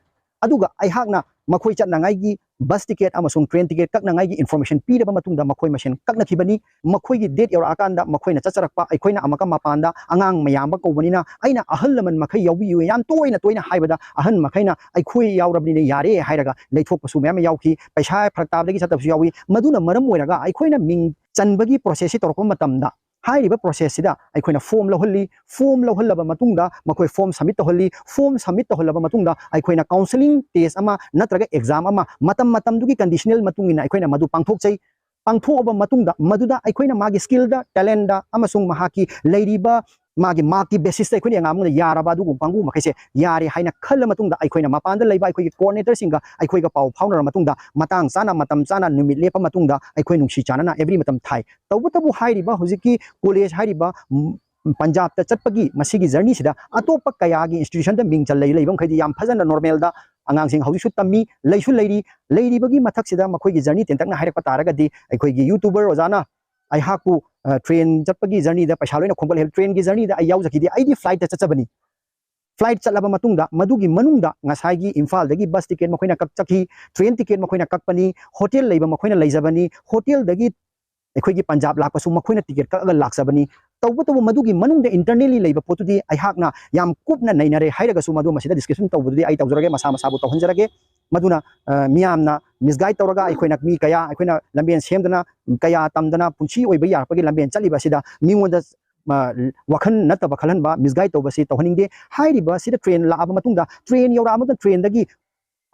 ꯑꯗꯨꯒ ꯑꯩꯍꯥꯛꯅ ꯃꯈꯣꯏ ꯆꯠꯅꯉꯥꯏꯒꯤ bus ticket ꯑꯃꯁꯨꯡ train ticket ꯀꯛꯅꯉꯥꯏꯒꯤ information ꯄꯤꯔꯕ ꯃꯇꯨꯡꯗ ꯃꯈꯣꯏ ꯃꯁꯦꯟ ꯀꯛꯅꯈꯤꯕꯅꯤ꯫ ꯃꯈꯣꯏꯒꯤ date ꯌꯧꯔꯛꯑꯀꯥꯟꯗ ꯃꯈꯣꯏꯅ ꯆꯠꯆꯔꯛꯄ, ꯑꯩꯈꯣꯏꯅ ꯑꯃꯨꯛꯀ ꯃꯄꯥꯟꯗ ꯑꯉꯥꯡ ꯃꯌꯥꯝꯕ ꯀꯧꯕꯅꯤꯅ ꯑꯩꯅ ꯑꯍꯜ ꯂꯃꯟ ꯃꯈꯩ ꯌꯥꯎꯕꯤꯌꯨ, ꯌꯥꯝ ꯇꯣꯏꯅ ꯇꯣꯏꯅ ꯍꯥꯏꯕꯗ ꯑꯍꯟ ꯃꯈꯩꯅ "ꯑꯩꯈꯣꯏ ꯌꯥꯎꯔꯕꯅꯤꯅ ꯌꯥꯔꯦ" ꯍꯥꯏꯔꯒ ꯂꯩꯊꯣꯛꯄꯁꯨ ꯃꯌꯥꯝ ꯑꯃ ꯌꯥꯎꯈꯤ꯫ ꯄꯩꯁꯥ ꯐꯔꯛ ꯇꯥꯕꯗꯒꯤ ꯆꯠꯇꯕꯁꯨ ꯌꯥꯎꯏ꯫ ꯃꯗꯨꯅ ꯃꯔꯝ ꯑꯣꯏꯔꯒ ꯑꯩꯈꯣꯏꯅ ꯃꯤꯡ ꯆꯟꯕꯒꯤ process ꯁꯤ ꯇꯧꯔꯛꯄ ꯃꯇꯝꯗ ꯍꯥꯏꯔꯤꯕ process ꯁꯤꯗ ꯑꯩꯈꯣꯏꯅ form ꯂꯧꯍꯜꯂꯤ꯫ Form ꯂꯧꯍꯜꯂꯕ ꯃꯇꯨꯡꯗ ꯃꯈꯣꯏ form submit ꯇꯧꯍꯜꯂꯤ꯫ Form submit ꯇꯧꯍꯜꯂꯕ ꯃꯇꯨꯡꯗ ꯑꯩꯈꯣꯏꯅ counselling test ꯑꯃ ꯅꯠꯇ꯭ꯔꯒ exam ꯑꯃ ꯃꯇꯝ ꯃꯇꯝꯗꯨꯒꯤ conditional ꯃꯇꯨꯡ ꯏꯟꯅ ꯑꯩꯈꯣꯏꯅ ꯃꯗꯨ ꯄꯥꯡꯊꯣꯛꯆꯩ꯫ ꯄꯥꯡꯊꯣꯛꯑꯕ ꯃꯇꯨꯡꯗ, ꯃꯗꯨꯗ ꯑꯩꯈꯣꯏꯅ ꯃꯥꯒꯤ skill ꯗ, talent ꯗ ꯑꯃꯁꯨꯡ ꯃꯍꯥꯛꯀꯤ ꯂꯩꯔꯤꯕ ꯃꯥꯒꯤ mark ꯀꯤ basis ꯇ ꯑꯩꯈꯣꯏꯅ ꯑꯉꯥꯡ ꯑꯃꯗ ꯌꯥꯔꯕ ꯑꯗꯨꯒꯨꯝꯕ ꯀꯥꯡꯕꯨ ꯃꯈꯩꯁꯦ ꯌꯥꯔꯦ ꯍꯥꯏꯅ ꯈꯜꯂ ꯃꯇꯨꯡꯗ, ꯑꯩꯈꯣꯏꯅ ꯃꯄꯥꯟꯗ ꯂꯩꯕ ꯑꯩꯈꯣꯏꯒꯤ coordinator ꯁꯤꯡꯒ ꯑꯩꯈꯣꯏꯒ ꯄꯥꯎ ꯐꯥꯎꯅꯔ ꯃꯇꯨꯡꯗ, ꯃꯇꯥꯡ ꯆꯥꯅ, ꯃꯇꯝ ꯆꯥꯅ, ꯅꯨꯃꯤꯠ ꯂꯦꯞꯄ ꯃꯇꯨꯡꯗ ꯑꯩꯈꯣꯏ ꯅꯨꯡꯁꯤ ꯆꯥꯟꯅꯅ every ꯃꯇꯝ ꯊꯥꯏ꯫ ꯇꯧꯕꯇꯕꯨ ꯍꯥꯏꯔꯤꯕ ꯍꯧꯖꯤꯛꯀꯤ college ꯍꯥꯏꯔꯤꯕ, ꯎꯝ, ꯄꯟꯖꯥꯕꯇ ꯆꯠꯄꯒꯤ ꯃꯁꯤꯒꯤ journey ꯁꯤꯗ ꯑꯇꯣꯞꯄ ꯀꯌꯥꯒꯤ institution ꯗ ꯃꯤꯡ ꯆꯜ ꯂꯩ-, ꯂꯩꯕ ꯃꯈꯩꯗꯤ ꯌꯥꯝ ꯐꯖꯅ normal ꯗ ꯑꯉꯥꯡꯁꯤꯡ ꯍꯧꯖꯤꯛꯁꯨ ꯇꯝꯃꯤ, ꯂꯩꯁꯨ ꯂꯩꯔꯤ꯫ ꯂꯩꯔꯤꯕꯒꯤ ꯃꯊꯛꯁꯤꯗ ꯃꯈꯣꯏꯒꯤ journey ꯇꯦꯟꯇꯛꯅ ꯍꯥꯏꯔꯛꯄ ꯇꯥꯔꯒꯗꯤ, ꯑꯩꯈꯣꯏꯒꯤ YouTuber ꯑꯣꯖꯥꯅ ꯑꯩꯍꯥꯛꯄꯨ, ꯑ, train ꯆꯠꯄꯒꯤ journey ꯗ ꯄꯩꯁꯥ ꯂꯣꯏꯅ ꯈꯣꯝꯒꯠꯂꯦ꯫ Train ꯒꯤ journey ꯗ ꯑꯩ ꯌꯥꯎꯖꯈꯤꯗꯦ, ꯑꯩꯗꯤ flight ꯇ ꯆꯠꯆꯕꯅꯤ꯫ Flight ꯆꯠꯂꯕ ꯃꯇꯨꯡꯗ, ꯃꯗꯨꯒꯤ ꯃꯅꯨꯡꯗ ꯉꯁꯥꯏꯒꯤ ꯏꯝꯐꯥꯜꯗꯒꯤ bus ticket ꯃꯈꯣꯏꯅ ꯀꯛꯆꯈꯤ, train ticket ꯃꯈꯣꯏꯅ ꯀꯛꯄꯅꯤ, hotel ꯂꯩꯕ ꯃꯈꯣꯏꯅ ꯂꯩꯖꯕꯅꯤ, hotel ꯗꯒꯤ ꯑꯩꯈꯣꯏꯒꯤ ꯄꯟꯖꯥꯕ ꯂꯥꯛꯄꯁꯨ ꯃꯈꯣꯏꯅ ticket ꯀꯛꯑꯒ ꯂꯥꯛꯆꯕꯅꯤ꯫ ꯇꯧꯕꯇꯕꯨ ꯃꯗꯨꯒꯤ ꯃꯅꯨꯡꯗ internally ꯂꯩꯕ ꯄꯣꯠꯇꯨꯗꯤ ꯑꯩꯍꯥꯛꯅ ꯌꯥꯝ ꯀꯨꯞꯅ ꯅꯩꯅꯔꯦ ꯍꯥꯏꯔꯒꯁꯨ, ꯃꯗꯨ ꯃꯁꯤꯗ description ꯇꯧꯕꯗꯨꯗꯤ ꯑꯩ ꯇꯧꯖꯔꯒꯦ, ꯃꯁꯥ ꯃꯁꯥꯕꯨ ꯇꯧꯍꯟꯖꯔꯒꯦ꯫ ꯃꯗꯨꯅ, ꯑ, ꯃꯤꯌꯥꯝꯅ misguide ꯇꯧꯔꯒ ꯑꯩꯈꯣꯏꯅ ꯃꯤ ꯀꯌꯥ ꯑꯩꯈꯣꯏꯅ ꯂꯝꯕꯦꯟ ꯁꯦꯝꯗꯅ, ꯀꯌꯥ ꯇꯝꯗꯅ ꯄꯨꯟꯁꯤ ꯑꯣꯏꯕ ꯌꯥꯔꯛꯄꯒꯤ ꯂꯝꯕꯦꯟ ꯆꯠꯂꯤꯕ ꯑꯁꯤꯗ ꯃꯤꯉꯣꯟꯗ, ꯑ, ꯋꯥꯈꯜ ꯅꯠꯇꯕ ꯈꯜꯍꯟꯕ, misguide ꯇꯧꯕꯁꯤ ꯇꯧꯍꯟꯅꯤꯡꯗꯦ꯫ ꯍꯥꯏꯔꯤꯕ ꯁꯤꯗ train ꯂꯥꯛꯑꯕ ꯃꯇꯨꯡꯗ, train ꯌꯧꯔꯛꯑꯕ ꯃꯇꯨꯡꯗ, train ꯗꯒꯤ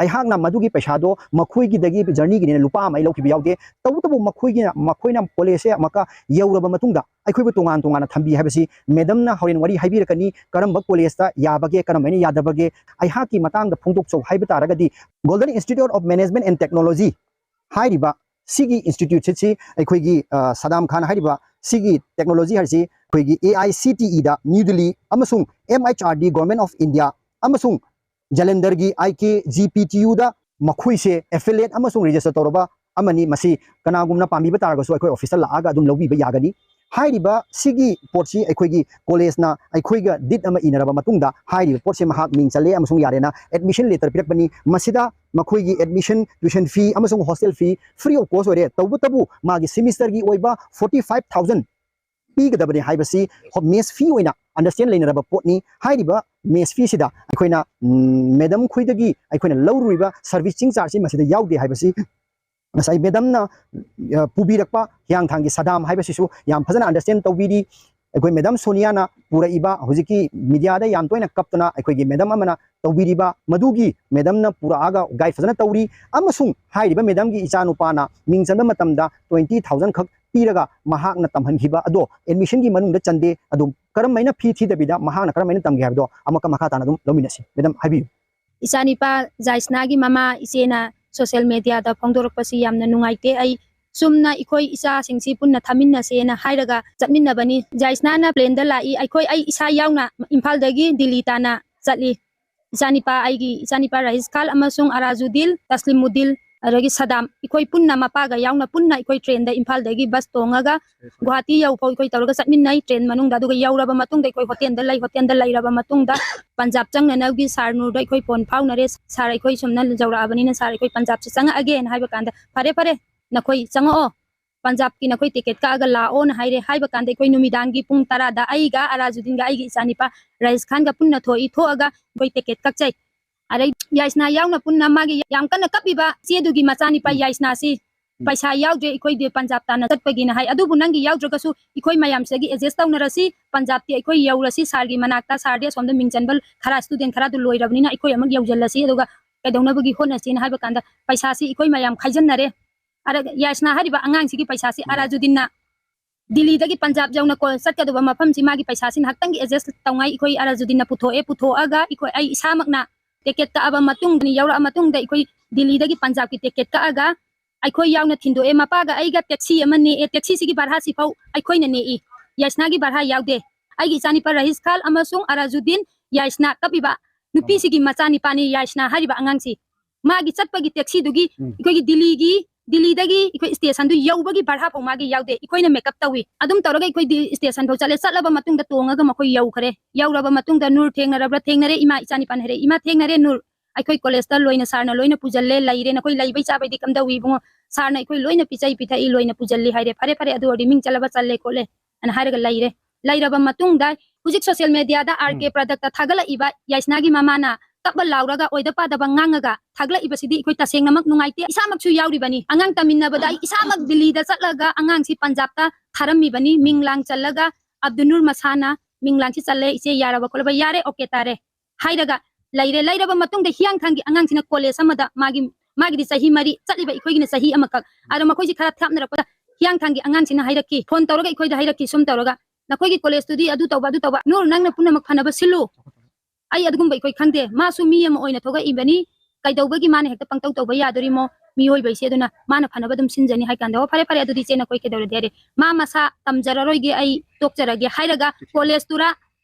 ꯑꯩꯍꯥꯛꯅ ꯃꯗꯨꯒꯤ ꯄꯩꯁꯥꯗꯣ ꯃꯈꯣꯏꯒꯤꯗꯒꯤ journey ꯒꯤꯅꯦꯅ ꯂꯨꯄꯥ ꯑꯃ ꯑꯩ ꯂꯧꯈꯤꯕ ꯌꯥꯎꯗꯦ꯫ ꯇꯧꯕꯇꯕꯨ ꯃꯈꯣꯏꯒꯤꯅ, ꯃꯈꯣꯏꯅ college ꯁꯦ ꯑꯃꯨꯛꯀ ꯌꯧꯔꯕ ꯃꯇꯨꯡꯗ ꯑꯩꯈꯣꯏꯕꯨ ꯇꯣꯉꯥꯟ ꯇꯣꯉꯥꯟꯅ ꯊꯝꯕꯤ ꯍꯥꯏꯕꯁꯤ madam ꯅ ꯍꯣꯔꯦꯟ ꯋꯥꯔꯤ ꯍꯥꯏꯕꯤꯔꯛꯀꯅꯤ, ꯀꯔꯝꯕ college ꯇ ꯌꯥꯕꯒꯦ, ꯀꯔꯝꯕꯅ ꯌꯥꯗꯕꯒꯦ꯫ ꯑꯩꯍꯥꯛꯀꯤ ꯃꯇꯥꯡꯗ ꯐꯣꯡꯗꯣꯛꯆꯧ ꯍꯥꯏꯕ ꯇꯥꯔꯒꯗꯤ, Golden Institute of Management and Technology ꯍꯥꯏꯔꯤꯕ ꯁꯤꯒꯤ institute ꯁꯤ ꯑꯩꯈꯣꯏꯒꯤ, ꯑ, ꯁꯗꯥꯝ ꯈꯥꯟ ꯍꯥꯏꯔꯤꯕ ꯁꯤꯒꯤ technology ꯍꯥꯏꯔꯤꯁꯤ ꯑꯩꯈꯣꯏꯒꯤ A I C T E the New Delhi ꯑꯃꯁꯨꯡ M H R D Government of India ꯑꯃꯁꯨꯡ ꯖꯂꯟꯙꯔꯒꯤ I K G P T U ꯗ ꯃꯈꯣꯏꯁꯦ affiliate ꯑꯃꯁꯨꯡ register ꯇꯧꯔꯕ ꯑꯃꯅꯤ꯫ ꯃꯁꯤ ꯀꯅꯥꯒꯨꯝꯕꯅ ꯄꯥꯝꯕꯤꯕ ꯇꯥꯔꯒꯁꯨ ꯑꯩꯈꯣꯏ office ꯇ ꯂꯥꯛꯑꯒ ꯑꯗꯨꯝ ꯂꯧꯕꯤꯕ ꯌꯥꯒꯅꯤ꯫ ꯍꯥꯏꯔꯤꯕ ꯁꯤꯒꯤ ꯄꯣꯠꯁꯤ ꯑꯩꯈꯣꯏꯒꯤ college ꯅ ꯑꯩꯈꯣꯏꯒ deed ꯑꯃ ꯏꯅꯔꯕ ꯃꯇꯨꯡꯗ ꯍꯥꯏꯔꯤꯕ ꯄꯣꯠꯁꯤ ꯃꯍꯥꯛ ꯃꯤꯡ ꯆꯜꯂꯦ ꯑꯃꯁꯨꯡ ꯌꯥꯔꯦꯅ admission letter ꯄꯤꯔꯛꯄꯅꯤ꯫ ꯃꯁꯤꯗ ꯃꯈꯣꯏꯒꯤ admission, tuition fee ꯑꯃꯁꯨꯡ hostel fee free of cost ꯑꯣꯏꯔꯦ꯫ ꯇꯧꯕꯇꯕꯨ ꯃꯥꯒꯤ semester ꯒꯤ ꯑꯣꯏꯕ forty five thousand ꯄꯤꯒꯗꯕꯅꯤ ꯍꯥꯏꯕꯁꯤ ꯍꯣ-, mess fee ꯑꯣꯏꯅ understand ꯂꯩꯅꯔꯕ ꯄꯣꯠꯅꯤ꯫ ꯍꯥꯏꯔꯤꯕ mess fee ꯁꯤꯗ ꯑꯩꯈꯣꯏꯅ, ꯎꯝ, madam ꯈꯣꯏꯗꯒꯤ ꯑꯩꯈꯣꯏꯅ ꯂꯧꯔꯨꯔꯤꯕ servicing charge ꯁꯤ ꯃꯁꯤꯗ ꯌꯥꯎꯗꯦ ꯍꯥꯏꯕꯁꯤ ꯉꯁꯥꯏ madam ꯅ, ꯑ, ꯄꯨꯕꯤꯔꯛꯄ ꯍꯤꯌꯥꯡꯊꯥꯡꯒꯤ ꯁꯗꯥꯝ ꯍꯥꯏꯕꯁꯤꯁꯨ ꯌꯥꯝ ꯐꯖꯅ understand ꯇꯧꯕꯤꯔꯤ꯫ ꯑꯩꯈꯣꯏ ꯃꯦꯗꯥꯝ ꯁꯣꯅꯤꯌꯥꯅ ꯄꯨꯔꯛꯏꯕ, ꯍꯧꯖꯤꯛꯀꯤ ꯃꯤꯗꯤꯌꯥꯗ ꯌꯥꯝ ꯇꯣꯏꯅ ꯀꯞꯇꯅ ꯑꯩꯈꯣꯏꯒꯤ ꯃꯦꯗꯥꯝ ꯑꯃꯅ ꯇꯧꯕꯤꯔꯤꯕ, ꯃꯗꯨꯒꯤ ꯃꯦꯗꯥꯝꯅ ꯄꯨꯔꯛꯑꯒ ꯒꯥꯏꯗ ꯐꯖꯅ ꯇꯧꯔꯤ꯫ ꯑꯃꯁꯨꯡ ꯍꯥꯏꯔꯤꯕ ꯃꯦꯗꯥꯝꯒꯤ ꯏꯆꯥꯅꯨꯄꯥꯅ ꯃꯤꯡ ꯆꯟꯕ ꯃꯇꯝꯗ twenty thousand ꯈꯛ ꯄꯤꯔꯒ ꯃꯍꯥꯛꯅ ꯇꯝꯍꯟꯈꯤꯕ ꯑꯗꯣ ꯑꯦꯗꯃꯤꯁꯟꯒꯤ ꯃꯅꯨꯡꯗ ꯆꯟꯗꯦ꯫ ꯑꯗꯣ ꯀꯔꯝꯍꯥꯏꯅ ꯐꯤ ꯊꯤꯗꯕꯤꯗ ꯃꯍꯥꯛꯅ ꯀꯔꯝꯍꯥꯏꯅ ꯇꯝꯒꯦ ꯍꯥꯏꯕꯗꯣ ꯑꯃꯨꯛꯀ ꯃꯈꯥ ꯇꯥꯅ ꯑꯗꯨꯝ ꯂꯧꯃꯤꯟꯅꯁꯤ꯫ ꯃꯦꯗꯥꯝ, ꯍꯥꯏꯕꯤꯌꯨ꯫ ꯏꯆꯥꯅꯤꯄꯥ ꯖꯥꯏꯁꯅꯥꯒꯤ ꯃꯃꯥ ꯏꯆꯦꯅ ꯁꯣꯁꯤꯌꯦꯜ ꯃꯦꯗꯤꯌꯥꯗ ꯐꯣꯡꯗꯣꯔꯛꯄꯁꯤ ꯌꯥꯝꯅ ꯅꯨꯡꯉꯥꯏꯇꯦ꯫ ꯑꯩ ꯆꯨꯝꯅ ꯑꯩꯈꯣꯏ ꯏꯆꯥꯁꯤꯡꯁꯤ ꯄꯨꯟꯅ ꯊꯝꯃꯤꯟꯅꯁꯦꯅ ꯍꯥꯏꯔꯒ ꯆꯠꯃꯤꯟꯅꯕꯅꯤ꯫ ꯖꯥꯏꯁꯅꯥꯅ ꯄ꯭ꯂꯦꯟꯗ ꯂꯥꯛꯏ, ꯑꯩꯈꯣꯏ, ꯑꯩ ꯏꯁꯥ ꯌꯥꯎꯅ ꯏꯝꯐꯥꯜꯗꯒꯤ ꯗꯤꯜꯂꯤ ꯇꯥꯟꯅ ꯆꯠꯂꯤ꯫ ꯏꯆꯥꯅꯤꯄꯥ, ꯑꯩꯒꯤ ꯏꯆꯥꯅꯤꯄꯥ ꯔꯥꯍꯤꯁ ꯈꯥꯟ ꯑꯃꯁꯨꯡ ꯑꯔꯥꯖꯨꯗꯤꯟ, ꯇꯁꯂꯤꯃꯨꯗꯤꯟ, ꯑꯗꯒꯤ ꯁꯗꯥꯝ, ꯑꯩꯈꯣꯏ ꯄꯨꯟꯅ ꯃꯄꯥꯒ ꯌꯥꯎꯅ ꯄꯨꯟꯅ ꯑꯩꯈꯣꯏ ꯇ꯭ꯔꯦꯟꯗ ꯏꯝꯐꯥꯜꯗꯒꯤ ꯕꯁ ꯇꯣꯡꯉꯒ ꯒꯨꯍꯥꯇꯤ ꯌꯧꯐꯥꯎ ꯑꯩꯈꯣꯏ ꯇꯧꯔꯒ ꯆꯠꯃꯤꯟꯅꯩ ꯇ꯭ꯔꯦꯟ ꯃꯅꯨꯡꯗ꯫ ꯑꯗꯨꯒ ꯌꯧꯔꯕ ꯃꯇꯨꯡꯗ ꯑꯩꯈꯣꯏ ꯍꯣꯇꯦꯜꯗ ꯂꯩ꯫ ꯍꯣꯇꯦꯜꯗ ꯂꯩꯔꯕ ꯃꯇꯨꯡꯗ ꯄꯟꯖꯥꯕ ꯆꯪꯅꯅꯕꯒꯤ ꯁꯥꯔ ꯅꯨꯔꯗ ꯑꯩꯈꯣꯏ ꯐꯣꯟ ꯐꯥꯎꯅꯔꯦ꯫ "ꯁꯥꯔ, ꯑꯩꯈꯣꯏ ꯁꯨꯝꯅ ꯌꯧꯔꯛꯑꯕꯅꯤꯅ ꯁꯥꯔ, ꯑꯩꯈꯣꯏ ꯄꯟꯖꯥꯕꯁꯤ ꯆꯪꯉꯛꯑꯒꯦꯅ" ꯍꯥꯏꯕ ꯀꯥꯟꯗ, "ꯐꯔꯦ, ꯐꯔꯦ, ꯅꯈꯣꯏ ꯆꯪꯉꯛꯑꯣ, ꯄꯟꯖꯥꯕꯀꯤ ꯅꯈꯣꯏ ꯇꯤꯀꯦꯠ ꯀꯛꯑꯒ ꯂꯥꯛꯑꯣꯅ" ꯍꯥꯏꯔꯦ꯫ ꯍꯥꯏꯕ ꯀꯥꯟꯗ ꯑꯩꯈꯣꯏ ꯅꯨꯃꯤꯗꯥꯡꯒꯤ ꯄꯨꯡ ꯇꯔꯥꯗ ꯑꯩꯒ ꯑꯔꯥꯖꯨꯗꯤꯟꯒ ꯑꯩꯒꯤ ꯏꯆꯥꯅꯤꯄꯥ ꯔꯥꯍꯤꯁ ꯈꯥꯟꯒ ꯄꯨꯟꯅ ꯊꯣꯛꯏ꯫ ꯊꯣꯛꯑꯒ ꯑꯩꯈꯣꯏ ꯇꯤꯀꯦꯠ ꯀꯛꯆꯩ꯫ ꯑꯗꯩ ꯌꯥꯏꯁꯅꯥ ꯌꯥꯎꯅ ꯄꯨꯟꯅ ꯃꯥꯒꯤ ꯌꯥꯝ ꯀꯟꯅ ꯀꯞꯄꯤꯕ ꯏꯆꯦꯗꯨꯒꯤ ꯃꯆꯥꯅꯤꯄꯥ ꯎꯝ꯫ ꯌꯥꯏꯁꯅꯥꯁꯤ ꯎꯝ꯫ "ꯄꯩꯁꯥ ꯌꯥꯎꯗ꯭ꯔꯦ ꯑꯩꯈꯣꯏꯗꯤ ꯄꯟꯖꯥꯕ ꯇꯥꯟꯅ ꯆꯠꯄꯒꯤꯅ" ꯍꯥꯏ꯫ "ꯑꯗꯨꯕꯨ ꯅꯪꯒꯤ ꯌꯥꯎꯗ꯭ꯔꯒꯁꯨ ꯑꯩꯈꯣꯏ ꯃꯌꯥꯝꯁꯤꯗꯒꯤ ꯑꯦꯗꯖꯁ ꯇꯧꯅꯔꯁꯤ, ꯄꯟꯖꯥꯕꯇꯤ ꯑꯩꯈꯣꯏ ꯌꯧꯔꯁꯤ ꯁꯥꯔꯒꯤ ꯃꯅꯥꯛꯇ, ꯁꯥꯔꯗꯤ ꯑꯁꯣꯝꯗ ꯃꯤꯡ ꯆꯟꯕ ꯈꯔ ꯏꯁꯇꯨꯗꯦꯟ ꯈꯔꯗꯨ ꯂꯣꯏꯔꯕꯅꯤꯅ ꯑꯩꯈꯣꯏ ꯑꯃꯨꯛ ꯌꯧꯁꯤꯜꯂꯁꯤ, ꯑꯗꯨꯒ ꯀꯩꯗꯧꯅꯕꯒꯤ ꯍꯣꯠꯅꯁꯤꯅ" ꯍꯥꯏꯕ ꯀꯥꯟꯗ ꯄꯩꯁꯥꯁꯤ ꯑꯩꯈꯣꯏ ꯃꯌꯥꯝ ꯈꯥꯏꯖꯤꯟꯅꯔꯦ꯫ ꯑꯗ ꯌꯥꯏꯁꯅꯥ ꯍꯥꯏꯔꯤꯕ ꯑꯉꯥꯡꯁꯤꯒꯤ ꯄꯩꯁꯥꯁꯤ ꯎꯝ꯫ ꯑꯔꯥꯖꯨꯗꯤꯟꯅ ꯗꯤꯜꯂꯤꯗꯒꯤ ꯄꯟꯖꯥꯕ ꯌꯧꯅ ꯀꯣ-, ꯆꯠꯀꯗꯧꯕ ꯃꯐꯝꯁꯤ ꯃꯥꯒꯤ ꯄꯩꯁꯥꯁꯤ ꯉꯥꯏꯍꯥꯛꯇꯪꯒꯤ ꯑꯦꯗꯖꯁ ꯇꯧꯉꯥꯏ ꯑꯩꯈꯣꯏ ꯑꯔꯥꯖꯨꯗꯤꯟꯅ ꯄꯨꯊꯣꯛꯑꯦ꯫ ꯄꯨꯊꯣꯛꯑꯒ ꯑꯩꯈꯣꯏ, ꯑꯩ ꯏꯁꯥꯃꯛꯅ ꯇꯤꯀꯦꯠ ꯀꯛꯑꯕ ꯃꯇꯨꯡꯗ, ꯌꯧꯔꯛꯑ ꯃꯇꯨꯡꯗ ꯑꯩꯈꯣꯏ ꯗꯤꯜꯂꯤꯗꯒꯤ ꯄꯟꯖꯥꯕꯀꯤ ꯇꯤꯀꯦꯠ ꯀꯛꯑꯒ ꯑꯩꯈꯣꯏ ꯌꯥꯎꯅ ꯊꯤꯟꯗꯣꯛꯑꯦ꯫ ꯃꯄꯥꯒ ꯑꯩꯒ ꯇꯦꯛꯁꯤ ꯑꯃ ꯅꯦꯛꯑꯦ꯫ ꯇꯦꯛꯁꯤꯁꯤꯒꯤ ꯚꯔꯥꯁꯤ ꯐꯥꯎ ꯑꯩꯈꯣꯏꯅ ꯅꯦꯛꯏ꯫ ꯌꯥꯏꯁꯅꯥꯒꯤ ꯚꯔꯥ ꯌꯥꯎꯗꯦ꯫ ꯑꯩꯒꯤ ꯏꯆꯥꯅꯤꯄꯥ ꯔꯥꯍꯤꯁ ꯈꯥꯟ ꯑꯃꯁꯨꯡ ꯑꯔꯥꯖꯨꯗꯤꯟ, ꯌꯥꯏꯁꯅꯥ ꯀꯞꯄꯤꯕ ꯅꯨꯄꯤꯁꯤꯒꯤ ꯃꯆꯥꯅꯤꯄꯥꯅꯤ ꯌꯥꯏꯁꯅꯥ ꯍꯥꯏꯔꯤꯕ ꯑꯉꯥꯡꯁꯤ꯫ ꯃꯥꯒꯤ ꯆꯠꯄꯒꯤ ꯇꯦꯛꯁꯤꯗꯨꯒꯤ ꯎꯝ꯫ ꯑꯩꯈꯣꯏꯒꯤ ꯗꯤꯜꯂꯤꯒꯤ, ꯗꯤꯜꯂꯤꯗꯒꯤ ꯑꯩꯈꯣꯏ ꯁ꯭ꯇꯦꯁꯟꯗꯨ ꯌꯧꯕꯒꯤ ꯚꯔꯥ ꯐꯥꯎ ꯃꯥꯒꯤ ꯌꯥꯎꯗꯦ, ꯑꯩꯈꯣꯏꯅ ꯃꯦꯀꯞ ꯇꯧꯏ꯫ ꯑꯗꯨꯝ ꯇꯧꯔꯒ ꯑꯩꯈꯣꯏ ꯗꯤ-, ꯁ꯭ꯇꯦꯁꯟ ꯐꯥꯎ ꯆꯠꯂꯦ꯫ ꯆꯠꯂꯕ ꯃꯇꯨꯡꯗ ꯇꯣꯡꯉꯒ ꯃꯈꯣꯏ ꯌꯧꯈ꯭ꯔꯦ꯫ ꯌꯧꯔꯕ ꯃꯇꯨꯡꯗ, "ꯅꯨꯔ ꯊꯦꯡꯅꯔꯕ꯭ꯔꯥ?" "ꯊꯦꯡꯅꯔꯦ ꯏꯃꯥ", ꯏꯆꯥꯅꯤꯄꯥꯅ ꯍꯥꯏꯔꯛꯑꯦ꯫ "ꯏꯃꯥ ꯊꯦꯡꯅꯔꯦ ꯅꯨꯔ, ꯑꯩꯈꯣꯏ ꯀꯣꯂꯦꯖꯇ ꯂꯣꯏꯅ ꯁꯥꯔꯅ ꯂꯣꯏꯅ ꯄꯨꯁꯤꯜꯂꯦ, ꯂꯩꯔꯦ, ꯅꯈꯣꯏ ꯂꯩꯕ ꯆꯥꯕꯩꯗꯤ ꯀꯝꯗꯧꯏ ꯏꯕꯨꯡꯉꯣ?" "ꯁꯥꯔꯅ ꯑꯩꯈꯣꯏ ꯂꯣꯏꯅ ꯄꯤꯖꯩ ꯄꯤꯊꯛꯏ, ꯂꯣꯏꯅ ꯄꯨꯁꯤꯜꯂꯤ" ꯍꯥꯏꯔꯦ꯫ "ꯐꯔꯦ, ꯐꯔꯦ, ꯑꯗꯨ ꯑꯣꯏꯔꯗꯤ ꯃꯤꯡ ꯆꯠꯂꯕ ꯆꯠꯂꯦ ꯈꯣꯠꯂꯦ" ꯑꯅ ꯍꯥꯏꯔꯒ ꯂꯩꯔꯦ꯫ ꯂꯩꯔꯕ ꯃꯇꯨꯡꯗ ꯍꯧꯖꯤꯛ ꯁꯣꯁꯤꯌꯦꯜ ꯃꯦꯗꯤꯌꯥꯗ ꯑꯥꯔ ꯀꯦ ꯎꯝ꯫ ꯄ꯭ꯔꯗꯛꯇ ꯊꯥꯒꯠꯂꯛꯏꯕ ꯌꯥꯏꯁꯅꯥꯒꯤ ꯃꯃꯥꯅ ꯀꯞꯄ ꯂꯥꯎꯔꯒ ꯑꯣꯏꯗ ꯄꯥꯗꯕ ꯉꯥꯡꯉꯒ ꯊꯥꯒꯠꯂꯛꯏꯕꯁꯤꯗꯤ ꯑꯩꯈꯣꯏ ꯇꯁꯦꯡꯅꯃꯛ ꯅꯨꯡꯉꯥꯏꯇꯦ꯫ ꯏꯁꯥꯃꯛꯁꯨ ꯌꯥꯎꯔꯤꯕꯅꯤ꯫ ꯑꯉꯥꯡ ꯇꯝꯃꯤꯟꯅꯕꯗ ꯑꯩ ꯏꯁꯥꯃꯛ ꯗꯤꯜꯂꯤꯗ ꯆꯠꯂꯒ ꯑꯉꯥꯡꯁꯤ ꯄꯟꯖꯥꯕꯇ ꯊꯥꯔꯝꯃꯤꯕꯅꯤ꯫ ꯃꯤꯡ ꯂꯥꯡ ꯆꯜꯂꯒ ꯑꯕꯗꯨꯅꯨꯔ ꯃꯁꯥꯅ ꯃꯤꯡ ꯂꯥꯡꯁꯤ ꯆꯜꯂꯦ, ꯏꯆꯦ ꯌꯥꯔꯕ ꯈꯣꯠꯂꯕ? ꯌꯥꯔꯦ, ꯑꯣꯀꯦ ꯇꯥꯔꯦ ꯍꯥꯏꯔꯒ ꯂꯩꯔꯦ꯫ ꯂꯩꯔꯕ ꯃꯇꯨꯡꯗ ꯍꯤꯌꯥꯡꯊꯥꯡꯒꯤ ꯑꯉꯥꯡꯁꯤꯅ ꯀꯣꯂꯦꯖ ꯑꯃꯗ ꯃꯥꯒꯤ, ꯃꯥꯒꯤꯗꯤ ꯆꯍꯤ ꯃꯔꯤ ꯆꯠꯂꯤꯕ, ꯑꯩꯈꯣꯏꯒꯤꯅ ꯆꯍꯤ ꯑꯃꯈꯛ꯫ ꯑꯗꯣ ꯃꯈꯣꯏꯁꯤ ꯈꯔ ꯊꯥꯞꯅꯔꯛꯄꯗ ꯍꯤꯌꯥꯡꯊꯥꯡꯒꯤ ꯑꯉꯥꯡꯁꯤꯅ ꯍꯥꯏꯔꯛꯈꯤ, ꯐꯣꯟ ꯇꯧꯔꯒ ꯑꯩꯈꯣꯏꯗ ꯍꯥꯏꯔꯛꯈꯤ, ꯁꯨꯝ ꯇꯧꯔꯒ, "ꯅꯈꯣꯏꯒꯤ ꯀꯣꯂꯦꯖꯇꯨꯗꯤ ꯑꯗꯨ ꯇꯧꯕ, ꯑꯗꯨ ꯇꯧꯕ, ꯅꯨꯔ, ꯅꯪꯅ ꯄꯨꯝꯅꯃꯛ ꯐꯅꯕ ꯁꯤꯜꯂꯨ, ꯑꯩ ꯑꯗꯨꯒꯨꯝꯕ ꯑꯩꯈꯣꯏ ꯈꯪꯗꯦ, ꯃꯥꯁꯨ ꯃꯤ ꯑꯃ ꯑꯣꯏꯅ ꯊꯣꯛꯂꯛꯏꯕꯅꯤ, ꯀꯩꯗꯧꯕꯒꯤ ꯃꯥꯅ ꯍꯦꯛꯇ ꯄꯪꯇꯧ ꯇꯧꯕ ꯌꯥꯗꯣꯔꯤꯃꯣ? ꯃꯤꯑꯣꯏꯕ ꯍꯥꯏꯁꯦ, ꯑꯗꯨꯅ ꯃꯥꯅ ꯐꯅꯕ ꯑꯗꯨꯝ ꯁꯤꯟꯖꯅꯤ" ꯍꯥꯏ ꯀꯥꯟꯗ, "ꯑꯣ, ꯐꯔꯦ, ꯐꯔꯦ, ꯑꯗꯨꯗꯤ ꯏꯆꯦ ꯅꯈꯣꯏ ꯀꯩꯗꯧꯔꯗꯤ?" ꯍꯥꯏꯔꯦ꯫ ꯃꯥ ꯃꯁꯥ ꯇꯝꯖꯔꯔꯣꯏꯒꯦ, ꯑꯩ ꯇꯣꯛꯆꯔꯒꯦ ꯍꯥꯏꯔꯒ ꯀꯣꯂꯦꯖꯇꯨꯔ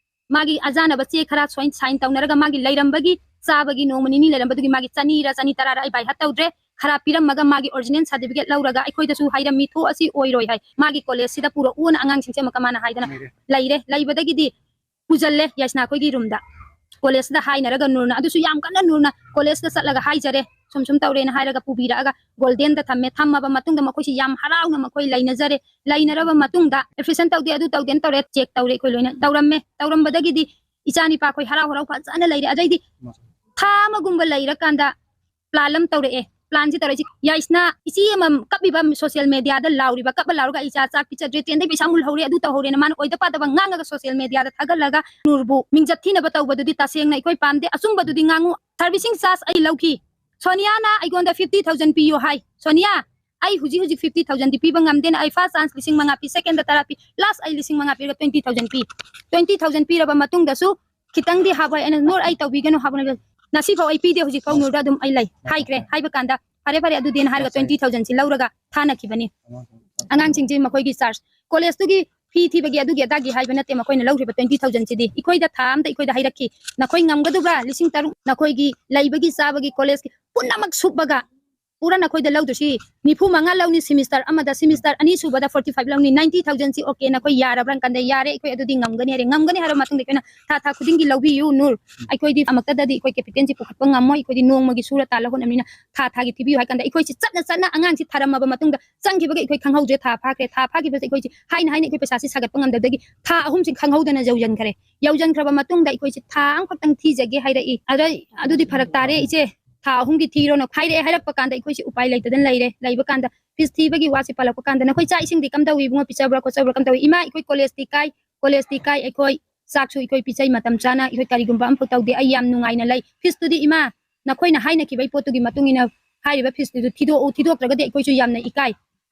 ꯃꯥꯒꯤ ꯑꯖꯥꯅꯕ ꯆꯦ ꯈꯔ ꯁꯣꯏ-, ꯁꯥꯏꯟ ꯇꯧꯅꯔꯒ ꯃꯥꯒꯤ ꯂꯩꯔꯝꯕꯒꯤ, ꯆꯥꯕꯒꯤ ꯅꯣꯡꯃ ꯅꯤꯅꯤ ꯂꯩꯔꯝꯕꯗꯨꯒꯤ ꯃꯥꯒꯤ ꯆꯅꯤꯔ ꯆꯅꯤ ꯇꯔꯥꯔ ꯑꯩ ꯕꯥꯏ ꯍꯥꯔꯠ ꯇꯧꯗ꯭ꯔꯦ, ꯈꯔ ꯄꯤꯔꯝꯃꯒ ꯃꯥꯒꯤ ꯑꯣꯔꯤꯖꯤꯅꯦꯜ ꯁꯥꯔꯇꯤꯐꯤꯀꯦꯠ ꯂꯧꯔꯒ ꯑꯩꯈꯣꯏꯗꯁꯨ ꯍꯥꯏꯔꯝꯃꯤ, "ꯊꯣꯛꯑꯁꯤ ꯑꯣꯏꯔꯣꯏ" ꯍꯥꯏ꯫ ꯃꯥꯒꯤ ꯀꯣꯂꯦꯖꯁꯤꯗ ꯄꯨꯔꯛꯎꯅ ꯑꯉꯥꯡꯁꯤꯡꯁꯦ ꯑꯃꯨꯛꯀ ꯃꯥꯅ ꯍꯥꯏꯗꯅ ꯂꯩꯔꯦ꯫ ꯂꯩꯔꯦ꯫ ꯂꯩꯕꯗꯒꯤꯗꯤ ꯄꯨꯁꯜꯂꯦ ꯌꯥꯏꯁꯅꯥ ꯑꯩꯈꯣꯏꯒꯤ ꯔꯨꯝꯗ꯫ ꯀꯣꯂꯦꯖꯁꯤꯗ ꯍꯥꯏꯅꯔꯒ ꯅꯨꯔꯅ, ꯑꯗꯨꯁꯨ ꯌꯥꯝ ꯀꯟꯅ ꯅꯨꯔꯅ ꯀꯣꯂꯦꯖꯇ ꯆꯠꯂꯒ ꯍꯥꯏꯖꯔꯦ, ꯁꯨꯝ ꯁꯨꯝ ꯇꯧꯔꯦꯅ ꯍꯥꯏꯔꯒ ꯄꯨꯕꯤꯔꯛꯑꯒ ꯒꯣꯜꯗꯦꯟꯗ ꯊꯝꯃꯦ꯫ ꯊꯝꯃꯕ ꯃꯇꯨꯡꯗ ꯃꯈꯣꯏꯁꯤ ꯌꯥꯝ ꯍꯔꯥꯎꯅ ꯃꯈꯣꯏ ꯂꯩꯅꯖꯔꯦ꯫ ꯂꯩꯅꯔꯕ ꯃꯇꯨꯡꯗ ꯑꯦꯗꯃꯤꯁꯟ ꯇꯧꯗꯦ, ꯑꯗꯨ ꯇꯧꯗꯦꯅ ꯇꯧꯔꯦ, ꯆꯦꯛ ꯇꯧꯔꯦ ꯑꯩꯈꯣꯏ ꯂꯣꯏꯅ꯫ ꯇꯧꯔꯝꯃꯦ꯫ ꯇꯧꯔꯝꯕꯗꯒꯤꯗꯤ ꯏꯆꯥ ꯅꯤꯄꯥ ꯑꯩꯈꯣꯏ ꯍꯔꯥꯎ ꯍꯔꯥꯎ ꯐꯖꯅ ꯂꯩꯔꯦ꯫ ꯑꯗꯩꯗꯤ ꯊꯥ ꯑꯃꯒꯨꯝꯕ ꯂꯩꯔꯀꯥꯟꯗ ꯄ꯭ꯂꯥꯟ ꯑꯃ ꯇꯧꯔꯛꯑꯦ꯫ ꯄ꯭ꯂꯥꯟꯁꯤ ꯇꯧꯔꯛꯏꯁꯤ, ꯌꯥꯏꯁꯅꯥ ꯏꯆꯦ ꯑꯃ ꯀꯞꯄꯤꯕ, ꯁꯣꯁꯤꯌꯦꯜ ꯃꯦꯗꯤꯌꯥꯗ ꯂꯥꯎꯔꯤꯕ, ꯀꯞꯄ ꯂꯥꯎꯔꯒ "ꯑꯩ ꯏꯆꯥ ꯆꯥꯛ ꯄꯤꯖꯗ꯭ꯔꯦ, ꯇꯦꯟꯗꯩ ꯄꯩꯁꯥ ꯃꯨꯜꯍꯧꯔꯦ, ꯑꯗꯨ ꯇꯧꯍꯧꯔꯦꯅ" ꯃꯥꯅ ꯑꯣꯏꯗ ꯄꯥꯗꯕ ꯉꯥꯡꯉꯒ ꯁꯣꯁꯤꯌꯦꯜ ꯃꯦꯗꯤꯌꯥꯗ ꯊꯥꯒꯠꯂꯒ ꯅꯨꯔꯕꯨ ꯃꯤꯡꯆꯠ ꯊꯤꯅꯕ ꯇꯧꯕꯗꯨꯗꯤ ꯇꯁꯦꯡꯅ ꯑꯩꯈꯣꯏ ꯄꯥꯝꯗꯦ꯫ ꯑꯆꯨꯝꯕꯗꯨꯗꯤ ꯉꯥꯡꯉꯨ꯫ ꯁꯔꯚꯤꯁꯤꯡ ꯆꯥꯔꯖ ꯑꯩ ꯂꯧꯈꯤ꯫ ꯁꯣꯅꯤꯌꯥꯅ ꯑꯩꯉꯣꯟꯗ ꯐꯤꯐꯇꯤ ꯊꯥꯎꯖꯟ ꯄꯤꯌꯨ ꯍꯥꯏ꯫ "ꯁꯣꯅꯤꯌꯥ, ꯑꯩ ꯍꯧꯖꯤꯛ ꯍꯧꯖꯤꯛ ꯐꯤꯐꯇꯤ ꯊꯥꯎꯖꯟꯗꯤ ꯄꯤꯕ ꯉꯝꯗꯦꯅ, ꯑꯩ ꯐꯥꯔꯁ ꯆꯥꯟꯁ ꯂꯤꯁꯤꯡ ꯃꯉꯥ ꯄꯤ, ꯁꯦꯀꯦꯟꯗ ꯇꯔꯥ ꯄꯤ, ꯂꯥꯁ ꯑꯩ ꯂꯤꯁꯤꯡ ꯃꯉꯥ ꯄꯤꯔꯒ ꯇ꯭ꯋꯦꯟꯇꯤ ꯊꯥꯎꯖꯟ ꯄꯤ꯫ ꯇ꯭ꯋꯦꯟꯇꯤ ꯊꯥꯎꯖꯟ ꯄꯤꯔꯕ ꯃꯇꯨꯡꯗꯁꯨ ꯈꯤꯇꯪꯗꯤ ꯍꯥꯞꯄꯣ" ꯍꯥꯏ꯫ ꯑꯩꯅ, "ꯅꯨꯔ, ꯑꯩ ꯇꯧꯕꯤꯒꯅꯨ, ꯍꯥꯞꯄꯣ" ꯍꯥꯏꯕ꯫ "ꯉꯁꯤꯐꯥꯎ ꯑꯩ ꯄꯤꯗꯦ, ꯍꯧꯖꯤꯛꯐꯥꯎ ꯅꯨꯔꯗ ꯑꯗꯨꯝ ꯑꯩ ꯂꯩ" ꯍꯥꯏꯈ꯭ꯔꯦ꯫ ꯍꯥꯏꯕ ꯀꯥꯟꯗ, "ꯐꯔꯦ, ꯐꯔꯦ, ꯑꯗꯨꯗꯤꯅ" ꯍꯥꯏꯔꯒ ꯇ꯭ꯋꯦꯟꯇꯤ ꯊꯥꯎꯖꯟꯁꯤ ꯂꯧꯔꯒ ꯊꯥꯅꯈꯤꯕꯅꯤ꯫ ꯑꯉꯥꯡꯁꯤꯡꯁꯤ ꯃꯈꯣꯏꯒꯤ ꯆꯥꯔꯖ, ꯀꯣꯂꯦꯖꯇꯨꯒꯤ ꯐꯤ ꯊꯤꯕꯒꯤ ꯑꯗꯨꯒꯤ ꯑꯗꯥꯒꯤ ꯍꯥꯏꯕ ꯅꯠꯇꯦ, ꯃꯈꯣꯏꯅ ꯂꯧꯈ꯭ꯔꯤꯕ ꯇ꯭ꯋꯦꯟꯇꯤ ꯊꯥꯎꯖꯟꯁꯤꯗꯤ꯫ ꯑꯩꯈꯣꯏꯗ ꯊꯥ ꯑꯝꯗ ꯑꯩꯈꯣꯏꯗ ꯍꯥꯏꯔꯛꯈꯤ, "ꯅꯈꯣꯏ ꯉꯝꯒꯗꯕ꯭ꯔꯥ? ꯂꯤꯁꯤꯡ ꯇꯔꯨꯛ ꯅꯈꯣꯏꯒꯤ ꯂꯩꯕꯒꯤ ꯆꯥꯕꯒꯤ ꯀꯣꯂꯦꯖꯀꯤ ꯄꯨꯝꯅꯃꯛ ꯁꯨꯞꯄꯒ ꯄꯨꯔꯥ ꯅꯈꯣꯏꯗ ꯂꯧꯗꯣꯏꯁꯤ ꯅꯤꯐꯨ ꯃꯉꯥ ꯂꯧꯅꯤ, ꯁꯤꯃꯤꯁꯇꯔ ꯑꯃꯗ, ꯁꯤꯃꯤꯁꯇꯔ ꯑꯅꯤ ꯁꯨꯕꯗ ꯐꯣꯔꯇꯤ ꯐꯥꯏꯚ ꯂꯧꯅꯤ, ꯅꯥꯏꯟꯇꯤ ꯊꯥꯎꯖꯟꯁꯤ ꯑꯣꯀꯦ, ꯅꯈꯣꯏ ꯌꯥꯔꯕ꯭ꯔꯥ?" ꯀꯥꯟꯗ, "ꯌꯥꯔꯦ, ꯑꯩꯈꯣꯏ ꯑꯗꯨꯗꯤ ꯉꯝꯒꯅꯤ" ꯍꯥꯏꯔꯦ꯫ ꯉꯝꯒꯅꯤ ꯍꯥꯏꯔꯕ ꯃꯇꯨꯡꯗ ꯑꯩꯈꯣꯏꯅ ꯊꯥ ꯊꯥ ꯈꯨꯗꯤꯡꯒꯤ ꯂꯧꯕꯤꯌꯨ ꯅꯨꯔ, ꯑꯩꯈꯣꯏꯗꯤ ꯑꯃꯛꯇꯗꯗꯤ ꯑꯩꯈꯣꯏ ꯀꯦꯄꯤꯇꯦꯜꯁꯤ ꯄꯨꯈꯠꯄ ꯉꯝꯃꯣꯏ, ꯑꯩꯈꯣꯏꯗꯤ ꯅꯣꯡꯃꯒꯤ ꯁꯨꯔ ꯇꯥꯜꯂ ꯍꯣꯠꯅꯕꯅꯤꯅ ꯊꯥ ꯊꯥꯒꯤ ꯊꯤꯕꯤꯌꯨ ꯍꯥꯏ ꯀꯥꯟꯗ, ꯑꯩꯈꯣꯏꯁꯤ ꯆꯠꯅ ꯆꯠꯅ ꯑꯉꯥꯡꯁꯤ ꯊꯥꯔꯝꯃꯕ ꯃꯇꯨꯡꯗ ꯆꯪꯈꯤꯕꯒ ꯑꯩꯈꯣꯏ ꯈꯪꯍꯧꯗ꯭ꯔꯦ꯫ ꯊꯥ ꯐꯥꯈ꯭ꯔꯦ꯫ ꯊꯥ ꯐꯥꯈꯤꯕꯁꯦ ꯑꯩꯈꯣꯏꯁꯤ ꯍꯥꯏꯅ ꯍꯥꯏꯅ ꯑꯩꯈꯣꯏ ꯄꯩꯁꯥꯁꯤ ꯁꯥꯒꯠꯄ ꯉꯝꯗꯕꯗꯒꯤ ꯊꯥ ꯑꯍꯨꯝꯁꯤ ꯈꯪꯍꯧꯗꯅ ꯌꯧꯖꯟꯈ꯭ꯔꯦ꯫ ꯌꯧꯖꯟꯈ꯭ꯔꯕ ꯃꯇꯨꯡꯗ ꯑꯩꯈꯣꯏꯁꯤ ꯊꯥ ꯑꯃꯈꯛꯇꯪ ꯊꯤꯖꯒꯦ ꯍꯥꯏꯔꯛꯏ꯫ ꯑꯗ, "ꯑꯗꯨꯗꯤ ꯐꯔꯛ ꯇꯥꯔꯦ ꯏꯆꯦ, ꯊꯥ ꯑꯍꯨꯝꯒꯤ ꯊꯤꯔꯣꯅ" ꯍꯥꯏꯔꯛꯑꯦ꯫ ꯍꯥꯏꯔꯛꯄ ꯀꯥꯟꯗ ꯑꯩꯈꯣꯏꯁꯤ ꯎꯄꯥꯏ ꯂꯩꯇꯗꯅ ꯂꯩꯔꯦ꯫ ꯂꯩꯕ ꯀꯥꯟꯗ ꯐꯤꯁ ꯊꯤꯕꯒꯤ ꯋꯥꯁꯤ ꯄꯜꯂꯛꯄ ꯀꯥꯟꯗ, "ꯅꯈꯣꯏ ꯆꯥꯛ ꯏꯁꯤꯡꯗꯤ ꯀꯝꯗꯧꯏ ꯏꯕꯨꯡꯉꯣ, ꯄꯤꯖꯕ꯭ꯔꯥ ꯈꯣꯠꯆꯕ꯭ꯔꯥ ꯀꯝꯗꯧꯏ?" "ꯏꯃꯥ, ꯑꯩꯈꯣꯏ ꯀꯣꯂꯦꯖꯇꯤ ꯀꯥꯏ, ꯀꯣꯂꯦꯖꯇꯤ ꯀꯥꯏ ꯑꯩꯈꯣꯏ, ꯆꯥꯛꯁꯨ ꯑꯩꯈꯣꯏ ꯄꯤꯖꯩ ꯃꯇꯝ ꯆꯥꯅ, ꯑꯩꯈꯣꯏ ꯀꯔꯤꯒꯨꯝꯕ ꯑꯃꯐꯥꯎ ꯇꯧꯗꯦ꯫ ꯑꯩ ꯌꯥꯝ ꯅꯨꯡꯉꯥꯏꯅ ꯂꯩ꯫ ꯐꯤꯁꯇꯨꯗꯤ ꯏꯃꯥ, ꯅꯈꯣꯏꯅ ꯍꯥꯏꯅꯈꯤꯕꯒꯤ ꯄꯣꯠꯇꯨꯒꯤ ꯃꯇꯨꯡ ꯏꯟꯅ ꯍꯥꯏꯔꯤꯕ ꯐꯤꯁꯇꯨꯁꯨ ꯊꯤꯗꯣꯛꯎ, ꯊꯤꯗꯣꯛꯇ꯭ꯔꯒꯗꯤ ꯑꯩꯈꯣꯏꯁꯨ ꯌꯥꯝꯅ ꯏꯀꯥꯏ꯫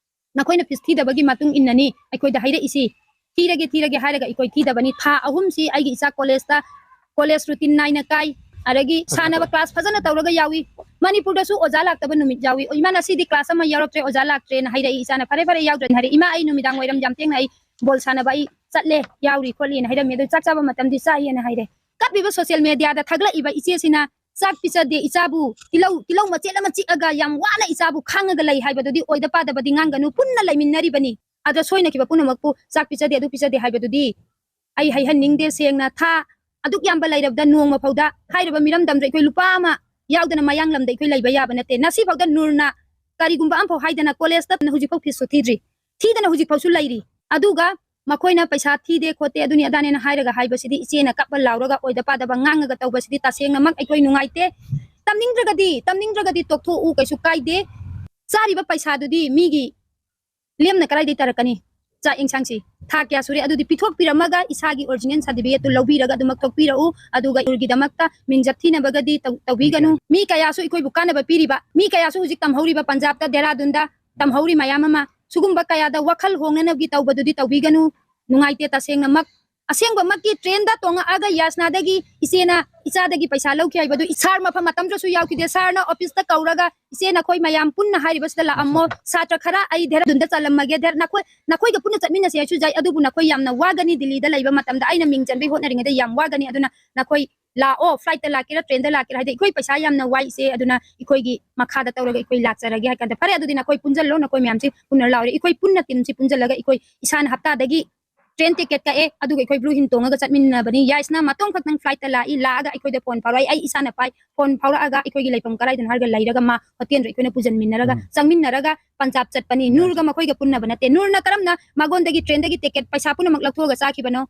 ꯅꯈꯣꯏꯅ ꯐꯤꯁ ꯊꯤꯗꯕꯒꯤ ꯃꯇꯨꯡ ꯏꯟꯅꯅꯤ ꯑꯩꯈꯣꯏꯗ ꯍꯥꯏꯔꯛꯏꯁꯤ꯫ ꯊꯤꯔꯒꯦ, ꯊꯤꯔꯒꯦ ꯍꯥꯏꯔꯒ ꯑꯩꯈꯣꯏ ꯊꯤꯗꯕꯅꯤ꯫ ꯊꯥ ꯑꯍꯨꯝꯁꯤ ꯑꯩꯒꯤ ꯏꯆꯥ ꯀꯣꯂꯦꯖꯇ, ꯀꯣꯂꯦꯖ ꯔꯨꯇꯤꯟ ꯅꯥꯏꯅ ꯀꯥꯏ, ꯑꯗꯒꯤ ꯁꯥꯟꯅꯕ ꯀ꯭ꯂꯥꯁ ꯐꯖꯅ ꯇꯧꯔꯒ ꯌꯥꯎꯏ꯫ ꯃꯅꯤꯄꯨꯔꯗꯁꯨ ꯑꯣꯖꯥ ꯂꯥꯛꯇꯕ ꯅꯨꯃꯤꯠ ꯌꯥꯎꯏ꯫ "ꯏꯃꯥ, ꯉꯁꯤꯗꯤ ꯀ꯭ꯂꯥꯁ ꯑꯃ ꯌꯥꯎꯔꯛꯇ꯭ꯔꯦ, ꯑꯣꯖꯥ ꯂꯥꯛꯇ꯭ꯔꯦꯅ" ꯍꯥꯏꯔꯛꯏ꯫ ꯏꯆꯥꯅ "ꯐꯔꯦ, ꯐꯔꯦ, ꯌꯥꯎꯗ꯭ꯔꯗꯤ" ꯍꯥꯏꯔꯛꯏ꯫ "ꯏꯃꯥ, ꯑꯩ ꯅꯨꯃꯤꯗꯥꯡ ꯋꯥꯏꯔꯝ ꯌꯥꯝ ꯊꯦꯡꯅ ꯑꯩ ꯕꯣꯜ ꯁꯥꯟꯅꯕ ꯑꯩ ꯆꯠꯂꯦ, ꯌꯥꯎꯔꯤ ꯈꯣꯠꯂꯤꯅ" ꯍꯥꯏꯔꯝꯃꯤ꯫ ꯑꯗꯨ ꯆꯥꯛ ꯆꯥꯕ ꯃꯇꯝꯗꯤ ꯆꯥꯏꯌꯦꯅ ꯍꯥꯏꯔꯦ꯫ ꯀꯞꯄꯤꯕ ꯁꯣꯁꯤꯌꯦꯜ ꯃꯦꯗꯤꯌꯥꯗ ꯊꯥꯒꯠꯂꯛꯏꯕ ꯏꯆꯦꯁꯤꯅ ꯆꯥꯛ ꯄꯤꯖꯗꯦ ꯏꯆꯥꯕꯨ, ꯇꯤꯜꯍꯧ, ꯇꯤꯜꯍꯧ ꯃꯆꯦꯠ ꯑꯃ ꯆꯤꯛꯑꯒ ꯌꯥꯝ ꯋꯥꯅ ꯏꯆꯥꯕꯨ ꯈꯥꯡꯉꯒ ꯂꯩ ꯍꯥꯏꯕꯗꯨꯗꯤ ꯑꯣꯏꯗ ꯄꯥꯗꯕꯗꯤ ꯉꯥꯡꯒꯅꯨ꯫ ꯄꯨꯟꯅ ꯂꯩꯃꯤꯟꯅꯔꯤꯕꯅꯤ꯫ ꯑꯗ ꯁꯣꯏꯅꯈꯤꯕ ꯄꯨꯝꯅꯃꯛꯄꯨ ꯆꯥꯛ ꯄꯤꯖꯗꯦ, ꯑꯗꯨ ꯄꯤꯖꯗꯦ ꯍꯥꯏꯕꯗꯨꯗꯤ ꯑꯩ ꯍꯩꯍꯟꯅꯤꯡꯗꯦ꯫ ꯁꯦꯡꯅ ꯊꯥ ꯑꯗꯨꯛ ꯌꯥꯝꯕ ꯂꯩꯔꯕꯗ ꯅꯣꯡꯃ ꯐꯥꯎꯗ ꯍꯥꯏꯔꯤꯕ ꯃꯤꯔꯝꯗꯝꯗ ꯑꯩꯈꯣꯏ ꯂꯨꯄꯥ ꯑꯃ ꯌꯥꯎꯗꯅ ꯃꯌꯥꯡꯂꯝꯗ ꯑꯩꯈꯣꯏ ꯂꯩꯕ ꯌꯥꯕ ꯅꯠꯇꯦ꯫ ꯉꯁꯤ ꯐꯥꯎꯗ ꯅꯨꯔꯅ ꯀꯔꯤꯒꯨꯝꯕ ꯑꯃꯐꯥꯎ ꯍꯥꯏꯗꯅ ꯀꯣꯂꯦꯖꯇ ꯍꯧꯖꯤꯛꯐꯥꯎ ꯐꯤꯁꯁꯨ ꯊꯤꯗ꯭ꯔꯤ꯫ ꯊꯤꯗꯅ ꯍꯧꯖꯤꯛꯐꯥꯎꯁꯨ ꯂꯩꯔꯤ꯫ ꯑꯗꯨꯒ ꯃꯈꯣꯏꯅ ꯄꯩꯁꯥ ꯊꯤꯗꯦ ꯈꯣꯠꯇꯦ ꯑꯗꯨꯅꯤ ꯑꯗꯥꯅꯦꯅ ꯍꯥꯏꯔꯒ ꯍꯥꯏꯕꯁꯤꯗꯤ ꯏꯆꯦꯅ ꯀꯞꯄ ꯂꯥꯎꯔꯒ ꯑꯣꯏꯗ ꯄꯥꯗꯕ ꯉꯥꯡꯉꯒ ꯇꯧꯕꯁꯤꯗꯤ ꯇꯁꯦꯡꯅꯃꯛ ꯑꯩꯈꯣꯏ ꯅꯨꯡꯉꯥꯏꯇꯦ꯫ ꯇꯝꯅꯤꯡꯗ꯭ꯔꯒꯗꯤ, ꯇꯝꯅꯤꯡꯗ꯭ꯔꯒꯗꯤ ꯇꯣꯛꯊꯣꯛꯎ, ꯀꯩꯁꯨ ꯀꯥꯏꯗꯦ꯫ ꯆꯥꯔꯤꯕ ꯄꯩꯁꯥꯗꯨꯗꯤ ꯃꯤꯒꯤ ꯂꯦꯝꯅ ꯀꯗꯥꯏꯗꯒꯤ ꯇꯥꯔꯛꯀꯅꯤ? ꯆꯥꯛ ꯏꯟꯁꯥꯡꯁꯤ ꯊꯥ ꯀꯌꯥ ꯁꯨꯔꯦ? ꯑꯗꯨꯗꯤ ꯄꯤꯊꯣꯛꯄꯤꯔꯝꯃꯒ ꯏꯁꯥꯒꯤ ꯑꯣꯔꯤꯖꯤꯅꯦꯜ ꯁꯥꯔꯇꯤꯐꯤꯀꯦꯠꯇꯨ ꯂꯧꯕꯤꯔꯒ ꯑꯗꯨꯃꯛ ꯊꯣꯛꯄꯤꯔꯛꯎ꯫ ꯑꯗꯨꯒ ꯏꯔꯒꯤꯗꯃꯛꯇ ꯃꯤꯡꯆꯠ ꯊꯤꯅꯕꯒꯗꯤ ꯇꯧ-, ꯇꯧꯕꯤꯒꯅꯨ꯫ ꯃꯤ ꯀꯌꯥꯁꯨ ꯑꯩꯈꯣꯏꯕꯨ ꯀꯥꯟꯅꯕ ꯄꯤꯔꯤꯕ, ꯃꯤ ꯀꯌꯥꯁꯨ ꯍꯧꯖꯤꯛ ꯇꯝꯍꯧꯔꯤꯕ ꯄꯟꯖꯥꯕꯇ, ꯗꯦꯔꯥꯗꯨꯟꯗ ꯇꯝꯍꯧꯔꯤ ꯃꯌꯥꯝ ꯑꯃ, ꯁꯤꯒꯨꯝꯕ ꯀꯌꯥꯗ ꯋꯥꯈꯜ ꯍꯣꯡꯅꯅꯕꯒꯤ ꯇꯧꯕꯗꯨꯗꯤ ꯇꯧꯕꯤꯒꯅꯨ꯫ ꯅꯨꯡꯉꯥꯏꯇꯦ ꯇꯁꯦꯡꯅꯃꯛ꯫ ꯑꯁꯦꯡꯕꯃꯛꯀꯤ ꯇ꯭ꯔꯦꯟꯗ ꯇꯣꯡꯉꯛꯑꯒ ꯌꯥꯁꯅꯥꯗꯒꯤ ꯏꯆꯦꯅ ꯏꯆꯥꯗꯒꯤ ꯄꯩꯁꯥ ꯂꯧꯈꯤ ꯍꯥꯏꯕꯗꯨ ꯁꯥꯔ ꯃꯐꯝ ꯃꯇꯝꯗꯁꯨ ꯌꯥꯎꯈꯤꯗꯦ꯫ ꯁꯥꯔꯅ ꯑꯣꯐꯤꯁꯇ ꯀꯧꯔꯒ, "ꯏꯆꯦ, ꯅꯈꯣꯏ ꯃꯌꯥꯝ ꯄꯨꯟꯅ ꯍꯥꯏꯔꯤꯕꯁꯤꯗ ꯂꯥꯛꯑꯝꯃꯣ, ꯁꯥꯇ꯭ꯔ ꯈꯔ ꯑꯩ ꯗꯦꯍꯔꯥꯗꯨꯟꯗ ꯆꯠꯂꯝꯃꯒꯦ, ꯗꯦꯍꯔꯥ-, ꯅꯈꯣꯏ, ꯅꯈꯣꯏꯒ ꯄꯨꯟꯅ ꯆꯠꯃꯤꯟꯅꯁꯦ ꯍꯥꯏꯁꯨ ꯌꯥꯏ, ꯑꯗꯨꯕꯨ ꯅꯈꯣꯏ ꯌꯥꯝꯅ ꯋꯥꯒꯅꯤ, ꯗꯤꯜꯂꯤꯗ ꯂꯩꯕ ꯃꯇꯝꯗ ꯑꯩꯅ ꯃꯤꯡ ꯆꯟꯕꯒꯤ ꯍꯣꯠꯅꯔꯤꯉꯩꯗ ꯌꯥꯝ ꯋꯥꯒꯅꯤ, ꯑꯗꯨꯅ ꯅꯈꯣꯏ ꯂꯥꯛꯑꯣ, ꯐ꯭ꯂꯥꯏꯠꯇ ꯂꯥꯛꯀꯦꯔꯥ, ꯇ꯭ꯔꯦꯟꯗ ꯂꯥꯛꯀꯦꯔꯥ, ꯍꯥꯏꯗꯤ ꯑꯩꯈꯣꯏ ꯄꯩꯁꯥ ꯌꯥꯝꯅ ꯋꯥꯏ ꯏꯆꯦ, ꯑꯗꯨꯅ ꯑꯩꯈꯣꯏꯒꯤ ꯃꯈꯥꯗ ꯇꯧꯔꯒ ꯑꯩꯈꯣꯏ ꯂꯥꯛꯆꯔꯒꯦ" ꯍꯥꯏ ꯀꯥꯟꯗ, "ꯐꯔꯦ, ꯑꯗꯨꯗꯤ ꯅꯈꯣꯏ ꯄꯨꯟꯖꯜꯂꯣ, ꯅꯈꯣꯏ ꯃꯌꯥꯝꯁꯤ ꯄꯨꯟꯅ ꯂꯥꯛꯑꯣ"꯫ ꯑꯩꯈꯣꯏ ꯄꯨꯟꯅ ꯇꯤꯝꯁꯤ ꯄꯨꯟꯖꯜꯂꯒ ꯑꯩꯈꯣꯏ ꯏꯁꯥꯅ ꯍꯞꯇꯥꯗꯒꯤ ꯇ꯭ꯔꯦꯟ ꯇꯤꯀꯦꯠ ꯀꯛꯑꯦ, ꯑꯗꯨꯒ ꯑꯩꯈꯣꯏ ꯕ꯭ꯂꯨ ꯍꯤꯟ ꯇꯣꯡꯉꯒ ꯆꯠꯃꯤꯟꯅꯕꯅꯤ꯫ ꯌꯥꯏꯁꯅꯥ ꯃꯇꯣꯝ ꯈꯛꯇꯪ ꯐ꯭ꯂꯥꯏꯠꯇ ꯂꯥꯛꯏ, ꯂꯥꯛꯑꯒ ꯑꯩꯈꯣꯏꯗ ꯐꯣꯟ ꯐꯥꯎꯔꯛꯏ, ꯑꯩ ꯏꯁꯥꯅ ꯄꯥꯏ꯫ ꯐꯣꯟ ꯐꯥꯎꯔꯛꯑꯒ ꯑꯩꯈꯣꯏꯒꯤ ꯂꯩꯐꯝ ꯀꯗꯥꯏꯗꯅꯣ ꯍꯥꯏꯔꯒ ꯂꯩꯔꯒ ꯃꯥ ꯍꯣꯇꯦꯜꯗ ꯑꯩꯈꯣꯏꯅ ꯄꯨꯁꯤꯟꯃꯤꯟꯅꯔꯒ ꯎꯝ꯫ ꯆꯪꯃꯤꯟꯅꯔꯒ ꯄꯟꯖꯥꯕ ꯆꯠꯄꯅꯤ꯫ ꯌꯥꯏ꯫ ꯅꯨꯔꯒ ꯃꯈꯣꯏꯒ ꯄꯨꯟꯅꯕ ꯅꯠꯇꯦ꯫ ꯅꯨꯔꯅ ꯀꯔꯝꯅ ꯃꯉꯣꯟꯗꯒꯤ ꯇ꯭ꯔꯦꯟꯗꯒꯤ ꯇꯤꯀꯦꯠ ꯄꯩꯁꯥ ꯄꯨꯝꯅꯃꯛ ꯂꯧꯊꯣꯛꯑꯒ ꯆꯥꯈꯤꯕꯅꯣ?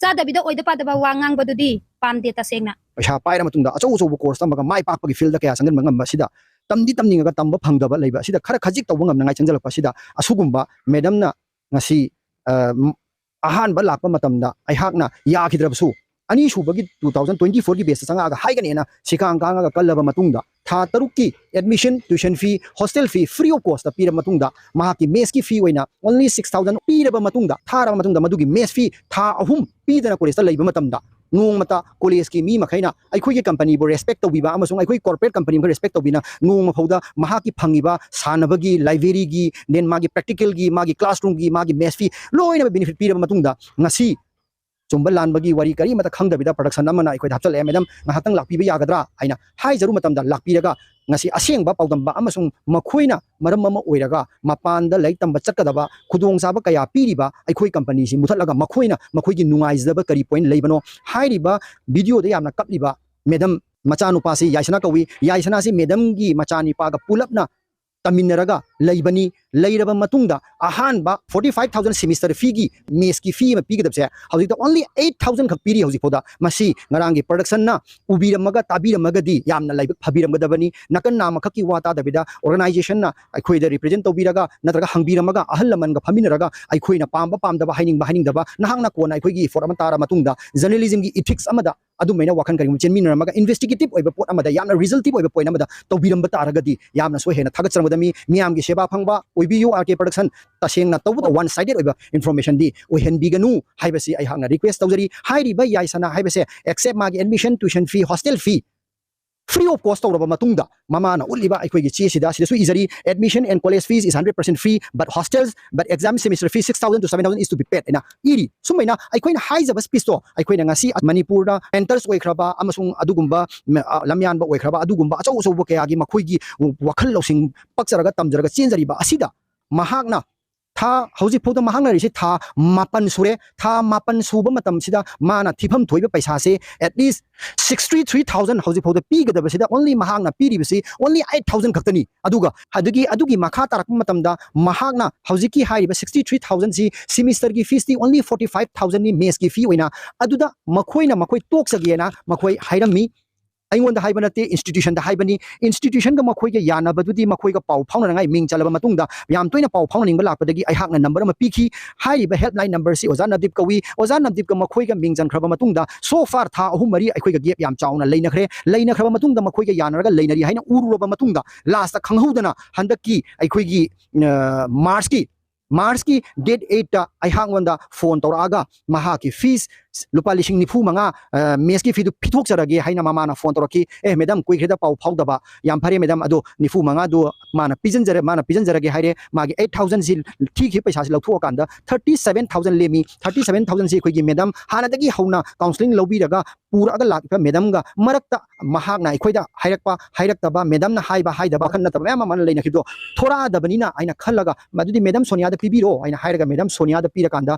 ꯆꯥꯗꯕꯤꯗ ꯑꯣꯏꯗ ꯄꯥꯗꯕ ꯋꯥ ꯉꯥꯡꯕꯗꯨꯗꯤ ꯄꯥꯝꯗꯦ ꯇꯁꯦꯡꯅ꯫ ꯄꯩꯁꯥ ꯄꯥꯏꯔ ꯃꯇꯨꯡꯗ ꯑꯆꯧ ꯑꯆꯧꯕ ꯀꯣꯔꯁ ꯇꯝꯃꯒ ꯃꯥꯏ ꯄꯥꯛꯄꯒꯤ ꯐꯤꯜꯗ ꯀꯌꯥ ꯆꯪꯁꯤꯟꯕ ꯉꯝꯕ ꯑꯁꯤꯗ, ꯇꯝꯗꯤ ꯇꯝꯅꯤꯡꯉꯒ ꯇꯝꯕ ꯐꯪꯗꯕ ꯂꯩꯕ ꯑꯁꯤꯗ ꯈꯔ ꯈꯖꯤꯛ ꯇꯧꯕ ꯉꯝꯅꯉꯥꯏ ꯆꯪꯁꯤꯜꯂꯛꯄ ꯑꯁꯤꯗ, ꯑꯁꯤꯒꯨꯝꯕ ꯃꯦꯗꯝꯅ ꯉꯁꯤ, ꯑ, ꯝ-, ꯑꯍꯥꯟꯕ ꯂꯥꯛꯄ ꯃꯇꯝꯗ ꯑꯩꯍꯥꯛꯅ ꯌꯥꯈꯤꯗ꯭ꯔꯕꯁꯨ, ꯑꯅꯤꯁꯨꯕꯒꯤ two thousand twenty fourꯒꯤ batchꯇ ꯆꯪꯉꯛꯑꯒ ꯍꯥꯏꯒꯅꯦꯅ ꯁꯤꯈꯥꯡ ꯈꯥꯡꯉꯒ ꯀꯜꯂꯕ ꯃꯇꯨꯡꯗ, ꯊꯥ ꯇꯔꯨꯛꯀꯤ admission, tuition fee, hostel fee free of costꯇ ꯄꯤꯔꯕ ꯃꯇꯨꯡꯗ, ꯃꯍꯥꯛꯀꯤ messꯀꯤ fee ꯑꯣꯏꯅ only six thousand ꯄꯤꯔꯕ ꯃꯇꯨꯡꯗ, ꯊꯥꯔꯕ ꯃꯇꯨꯡꯗ, ꯃꯗꯨꯒꯤ mess fee ꯊꯥ ꯑꯍꯨꯝ ꯄꯤꯗꯅ collegeꯇ ꯂꯩꯕ ꯃꯇꯝꯗ, ꯅꯣꯡꯃꯇ collegeꯀꯤ ꯃꯤ ꯃꯈꯩꯅ ꯑꯩꯈꯣꯏꯒꯤ companyꯕꯨ respect ꯇꯧꯕꯤꯕ ꯑꯃꯁꯨꯡ ꯑꯩꯈꯣꯏ corporate company ꯃꯈꯩ respect ꯇꯧꯕꯤꯅ ꯅꯣꯡꯃ ꯐꯥꯎꯗ ꯃꯍꯥꯛꯀꯤ ꯐꯪꯉꯤꯕ ꯁꯥꯟꯅꯕꯒꯤ, libraryꯒꯤ, then ꯃꯥꯒꯤ practicalꯒꯤ, ꯃꯥꯒꯤ classroomꯒꯤ, ꯃꯥꯒꯤ mess fee ꯂꯣꯏꯅꯃꯛ benefit ꯄꯤꯔꯕ ꯃꯇꯨꯡꯗ, ꯉꯁꯤ ꯆꯨꯝꯕ ꯂꯥꯟꯕꯒꯤ ꯋꯥꯔꯤ ꯀꯔꯤꯃꯠꯇ ꯈꯪꯗꯕꯤꯗ production ꯑꯃꯅ ꯑꯩꯈꯣꯏꯗ ꯍꯥꯞꯆꯜꯂꯛꯑꯦ, "Madam, ꯉꯥꯏꯍꯥꯛꯇꯪ ꯂꯥꯛꯄꯤꯕ ꯌꯥꯒꯗ꯭ꯔꯥ?" ꯍꯥꯏꯅ ꯍꯥꯏꯖꯔꯨ ꯃꯇꯝꯗ ꯂꯥꯛꯄꯤꯔꯒ, ꯉꯁꯤ ꯑꯁꯦꯡꯕ ꯄꯥꯎꯗꯝꯕ ꯑꯃꯁꯨꯡ ꯃꯈꯣꯏꯅ ꯃꯔꯝ ꯑꯃ ꯑꯣꯏꯔꯒ ꯃꯄꯥꯟꯗ ꯂꯥꯏꯔꯤꯛ ꯇꯝꯕ ꯆꯠꯀꯗꯕ ꯈꯨꯗꯣꯡꯆꯥꯕ ꯀꯌꯥ ꯄꯤꯔꯤꯕ ꯑꯩꯈꯣꯏ companyꯁꯤ ꯃꯨꯊꯠꯂꯒ ꯃꯈꯣꯏꯅ ꯃꯈꯣꯏꯒꯤ ꯅꯨꯡꯉꯥꯏꯖꯗꯕ ꯀꯔꯤ point ꯂꯩꯕꯅꯣ? ꯍꯥꯏꯔꯤꯕ videoꯗ ꯌꯥꯝꯅ ꯀꯞꯂꯤꯕ madam ꯃꯆꯥꯅꯨꯄꯥꯁꯤ ꯌꯥꯏꯁꯅꯥ ꯀꯧꯏ꯫ ꯌꯥꯏꯁꯅꯥꯁꯤ madamꯒꯤ ꯃꯆꯥꯅꯤꯄꯥꯒ ꯄꯨꯂꯞꯅ ꯇꯝꯃꯤꯟꯅꯔꯒ ꯂꯩꯕꯅꯤ꯫ ꯂꯩꯔꯕ ꯃꯇꯨꯡꯗ ꯑꯍꯥꯟꯕ forty five thousand semester feeꯒꯤ messꯀꯤ fee ꯑꯃ ꯄꯤꯒꯗꯕꯁꯦ ꯍꯧꯖꯤꯛꯇ only eight thousand ꯈꯛ ꯄꯤꯔꯤ ꯍꯧꯖꯤꯛ ꯐꯥꯎꯗ꯫ ꯃꯁꯤ ꯉꯔꯥꯡꯒꯤ productionꯅ ꯎꯕꯤꯔꯝꯃꯒ ꯇꯥꯕꯤꯔꯝꯃꯒꯗꯤ ꯌꯥꯝꯅ ꯂꯥꯏꯕꯛ ꯐꯕꯤꯔꯝꯒꯗꯕꯅꯤ꯫ ꯅꯥꯀꯟ ꯅꯥꯝꯃꯈꯛꯀꯤ ꯋꯥ ꯇꯥꯗꯕꯤꯗ organizationꯅ ꯑꯩꯈꯣꯏꯗ represent ꯇꯧꯕꯤꯔꯒ ꯅꯠꯇ꯭ꯔꯒ ꯍꯪꯕꯤꯔꯝꯃꯒ ꯑꯍꯜ ꯂꯃꯟꯒ ꯐꯝꯃꯤꯟꯅꯔꯒ ꯑꯩꯈꯣꯏꯅ ꯄꯥꯝꯕ ꯄꯥꯝꯗꯕ, ꯍꯥꯏꯅꯤꯡꯕ ꯍꯥꯏꯅꯤꯡꯗꯕ, ꯅꯍꯥꯛꯅ ꯀꯣꯟꯅ ꯑꯩꯈꯣꯏꯒꯤ effort ꯑꯃ ꯇꯥꯔ ꯃꯇꯨꯡꯗ journalismꯒꯤ ethics ꯑꯃꯗ ꯑꯗꯨꯃꯥꯏꯅ ꯋꯥꯈꯜ ꯀꯔꯤꯒꯨꯝꯕ ꯆꯦꯟꯃꯤꯟꯅꯔꯝꯃꯒ investigative ꯑꯣꯏꯕ ꯄꯣꯠ ꯑꯃꯗ, ꯌꯥꯝꯅ resultative ꯑꯣꯏꯕ point ꯑꯃꯗ ꯇꯧꯕꯤꯔꯝꯕ ꯇꯥꯔꯒꯗꯤ ꯌꯥꯝꯅꯁꯨ ꯍꯦꯟꯅ ꯊꯥꯒꯠꯆꯔꯝꯒꯗꯕꯅꯤ꯫ ꯃꯤꯌꯥꯝꯒꯤ ꯁꯦꯕꯥ ꯐꯪꯕ ꯑꯣꯏꯕꯤꯌꯨ꯫ RK Production ꯇꯁꯦꯡꯅ ꯇꯧꯕꯗ one sided ꯑꯣꯏꯕ informationꯗꯤ ꯑꯣꯏꯍꯟꯕꯤꯒꯅꯨ ꯍꯥꯏꯕꯁꯤ ꯑꯩꯍꯥꯛꯅ request ꯇꯧꯖꯔꯤ꯫ ꯍꯥꯏꯔꯤꯕ ꯌꯥꯏꯁꯅꯥ ꯍꯥꯏꯕꯁꯦ except ꯃꯥꯒꯤ admission, tuition fee, hostel fee free of cost ꯇꯧꯔꯕ ꯃꯇꯨꯡꯗ ꯃꯃꯥꯅ ꯎꯠꯂꯤꯕ ꯑꯩꯈꯣꯏꯒꯤ ꯆꯦꯁꯤꯗ, ꯁꯤꯗꯁꯨ ꯏꯖꯔꯤ, "Admission and college fees is hundred percent free, but hostels, but exam semester fee six thousand to seven thousand is to be paid" ꯍꯥꯏꯅ ꯏꯔꯤ꯫ ꯁꯨꯃꯥꯏꯅ ꯑꯩꯈꯣꯏꯅ ꯍꯥꯏꯖꯕ speechꯇꯣ, ꯑꯩꯈꯣꯏꯅ ꯉꯁꯤ ꯃꯅꯤꯄꯨꯔꯗ mentors ꯑꯣꯏꯈ꯭ꯔꯕ ꯑꯃꯁꯨꯡ ꯑꯗꯨꯒꯨꯝꯕ ꯃ-, ꯑ, ꯂꯝꯌꯥꯟꯕ ꯑꯣꯏꯈ꯭ꯔꯕ ꯑꯗꯨꯒꯨꯝꯕ ꯑꯆꯧ ꯑꯆꯧꯕ ꯀꯌꯥꯒꯤ ꯃꯈꯣꯏꯒꯤ ꯋꯥꯈꯜ ꯂꯧꯁꯤꯡ ꯄꯛꯆꯔꯒ ꯇꯝꯖꯔꯒ ꯆꯦꯟꯖꯔꯤꯕ ꯑꯁꯤꯗ ꯃꯍꯥꯛꯅ ꯊꯥ, ꯍꯧꯖꯤꯛ ꯐꯥꯎꯗ ꯃꯍꯥꯛꯅ ꯂꯩꯔꯤꯁꯤ ꯊꯥ ꯃꯥꯄꯟ ꯁꯨꯔꯦ꯫ ꯊꯥ ꯃꯥꯄꯟ ꯁꯨꯕ ꯃꯇꯝꯁꯤꯗ ꯃꯥꯅ ꯊꯤꯐꯝ ꯊꯣꯛꯏꯕ ꯄꯩꯁꯥꯁꯦ at least sixty three thousand ꯍꯧꯖꯤꯛ ꯐꯥꯎꯗ ꯄꯤꯒꯗꯕꯁꯤꯗ only ꯃꯍꯥꯛꯅ ꯄꯤꯔꯤꯕꯁꯤ only eight thousand ꯈꯛꯇꯅꯤ꯫ ꯑꯗꯨꯒ ꯑꯗꯨꯒꯤ, ꯑꯗꯨꯒꯤ ꯃꯈꯥ ꯇꯥꯔꯛꯄ ꯃꯇꯝꯗ ꯃꯍꯥꯛꯅ ꯍꯧꯖꯤꯛꯀꯤ ꯍꯥꯏꯔꯤꯕ sixty three thousandꯁꯤ semesterꯒꯤ feesꯇꯤ only forty five thousandꯅꯤ, messꯀꯤ fee ꯑꯣꯏꯅ꯫ ꯑꯗꯨꯗ ꯃꯈꯣꯏꯅ ꯃꯈꯣꯏ ꯇꯣꯛꯆꯒꯦꯅ ꯃꯈꯣꯏ ꯍꯥꯏꯔꯝꯃꯤ꯫ ꯑꯩꯉꯣꯟꯗ ꯍꯥꯏꯕ ꯅꯠꯇꯦ, ꯏꯟꯁꯇꯤꯇ꯭ꯌꯨꯁꯟꯗ ꯍꯥꯏꯕꯅꯤ꯫ ꯏꯟꯁꯇꯤꯇ꯭ꯌꯨꯁꯟꯒ ꯃꯈꯣꯏꯒ ꯌꯥꯅꯕꯗꯨꯗꯤ ꯃꯈꯣꯏꯒ ꯄꯥꯎ ꯐꯥꯎꯅꯅꯉꯥꯏ ꯃꯤꯡ ꯆꯜꯂꯕ ꯃꯇꯨꯡꯗ ꯌꯥꯝ ꯇꯣꯏꯅ ꯄꯥꯎ ꯐꯥꯎꯅꯅꯤꯡꯕ ꯂꯥꯛꯄꯗꯒꯤ ꯑꯩꯍꯥꯛꯅ ꯅꯝꯕꯔ ꯑꯃ ꯄꯤꯈꯤ꯫ ꯍꯥꯏꯔꯤꯕ ꯍꯦꯜꯞꯂꯥꯏꯟ ꯅꯝꯕꯔꯁꯤ ꯑꯣꯖꯥ ꯅꯕꯗꯤꯞ ꯀꯧꯏ꯫ ꯑꯣꯖꯥ ꯅꯕꯗꯤꯞꯀ ꯃꯈꯣꯏꯒ ꯃꯤꯡ ꯆꯟꯈ꯭ꯔꯕ ꯃꯇꯨꯡꯗ so far ꯊꯥ ꯑꯍꯨꯝ ꯃꯔꯤ ꯑꯩꯈꯣꯏꯒ ꯒꯦꯞ ꯌꯥꯝ ꯆꯥꯎꯅ ꯂꯩꯅꯈ꯭ꯔꯦ꯫ ꯂꯩꯅꯈ꯭ꯔꯕ ꯃꯇꯨꯡꯗ ꯃꯈꯣꯏꯒ ꯌꯥꯅꯔꯒ ꯂꯩꯅꯔꯤ ꯍꯥꯏꯅ ꯎꯔꯨꯔꯕ ꯃꯇꯨꯡꯗ ꯂꯥꯁꯇ ꯈꯪꯍꯧꯗꯅ ꯍꯟꯗꯛꯀꯤ ꯑꯩꯈꯣꯏꯒꯤ ꯃꯥꯔꯁꯀꯤ ꯃꯥꯔꯁꯀꯤ ꯗꯦꯠ ꯑꯩꯠꯇ ꯑꯩꯍꯥꯛꯉꯣꯟꯗ ꯐꯣꯟ ꯇꯧꯔꯛꯑꯒ ꯃꯍꯥꯛꯀꯤ ꯐꯤꯁ ꯂꯨꯄꯥ ꯂꯤꯁꯤꯡ ꯅꯤꯐꯨ ꯃꯉꯥ, ꯃꯦꯁꯀꯤ ꯐꯤꯗꯨ ꯄꯤꯊꯣꯛꯆꯔꯒꯦ ꯍꯥꯏꯅ ꯃꯃꯥꯅ ꯐꯣꯟ ꯇꯧꯔꯛꯈꯤ꯫ "ꯑꯦ ꯃꯦꯗꯥꯝ, ꯀꯨꯏꯈ꯭ꯔꯦꯗ ꯄꯥꯎ ꯐꯥꯎꯗꯕ, ꯌꯥꯝ ꯐꯔꯦ ꯃꯦꯗꯥꯝ, ꯑꯗꯣ ꯅꯤꯐꯨ ꯃꯉꯥꯗꯨ ꯃꯥꯅ ꯄꯤꯖꯟꯖꯔꯦ, ꯃꯥꯅ ꯄꯤꯖꯟꯖꯔꯒꯦ ꯍꯥꯏꯔꯦ꯫ ꯃꯥꯒꯤ ꯑꯩꯠ ꯊꯥꯎꯖꯟꯁꯤ ꯊꯤꯈꯤꯕ ꯄꯩꯁꯥꯁꯤ ꯂꯧꯊꯣꯛꯑꯀꯥꯟꯗ ꯊꯥꯔꯇꯤ ꯁꯚꯦꯟ ꯊꯥꯎꯖꯟ ꯂꯦꯝꯃꯤ꯫ ꯊꯥꯔꯇꯤ ꯁꯚꯦꯟ ꯊꯥꯎꯖꯟꯁꯤ ꯑꯩꯈꯣꯏꯒꯤ ꯃꯦꯗꯥꯝ ꯍꯥꯟꯅꯗꯒꯤ ꯍꯧꯅ ꯀꯥꯎꯟꯁꯤꯂꯤꯡ ꯂꯧꯕꯤꯔꯒ ꯄꯨꯔꯛꯑꯒ ꯂꯥꯛꯂꯤꯕ ꯃꯦꯗꯥꯝꯒ ꯃꯔꯛꯇ ꯃꯍꯥꯛꯅ ꯑꯩꯈꯣꯏꯗ ꯍꯥꯏꯔꯛꯄ ꯍꯥꯏꯔꯛꯇꯕ, ꯃꯦꯗꯥꯝꯅ ꯍꯥꯏꯕ ꯍꯥꯏꯗꯕ ꯋꯥꯈꯜ ꯅꯠꯇꯕ ꯃꯌꯥꯝ ꯑꯃ ꯂꯩꯅꯈꯤꯕꯗꯣ ꯊꯣꯔꯛꯑꯗꯕꯅꯤꯅ ꯑꯩꯅ ꯈꯜꯂꯒ ꯃꯗꯨꯗꯤ ꯃꯦꯗꯥꯝ ꯁꯣꯅꯤꯌꯥꯗ ꯄꯤꯕꯤꯔꯣ" ꯍꯥꯏꯅ ꯍꯥꯏꯔꯒ ꯃꯦꯗꯥꯝ ꯁꯣꯅꯤꯌꯥꯗ ꯄꯤꯔꯀꯥꯟꯗ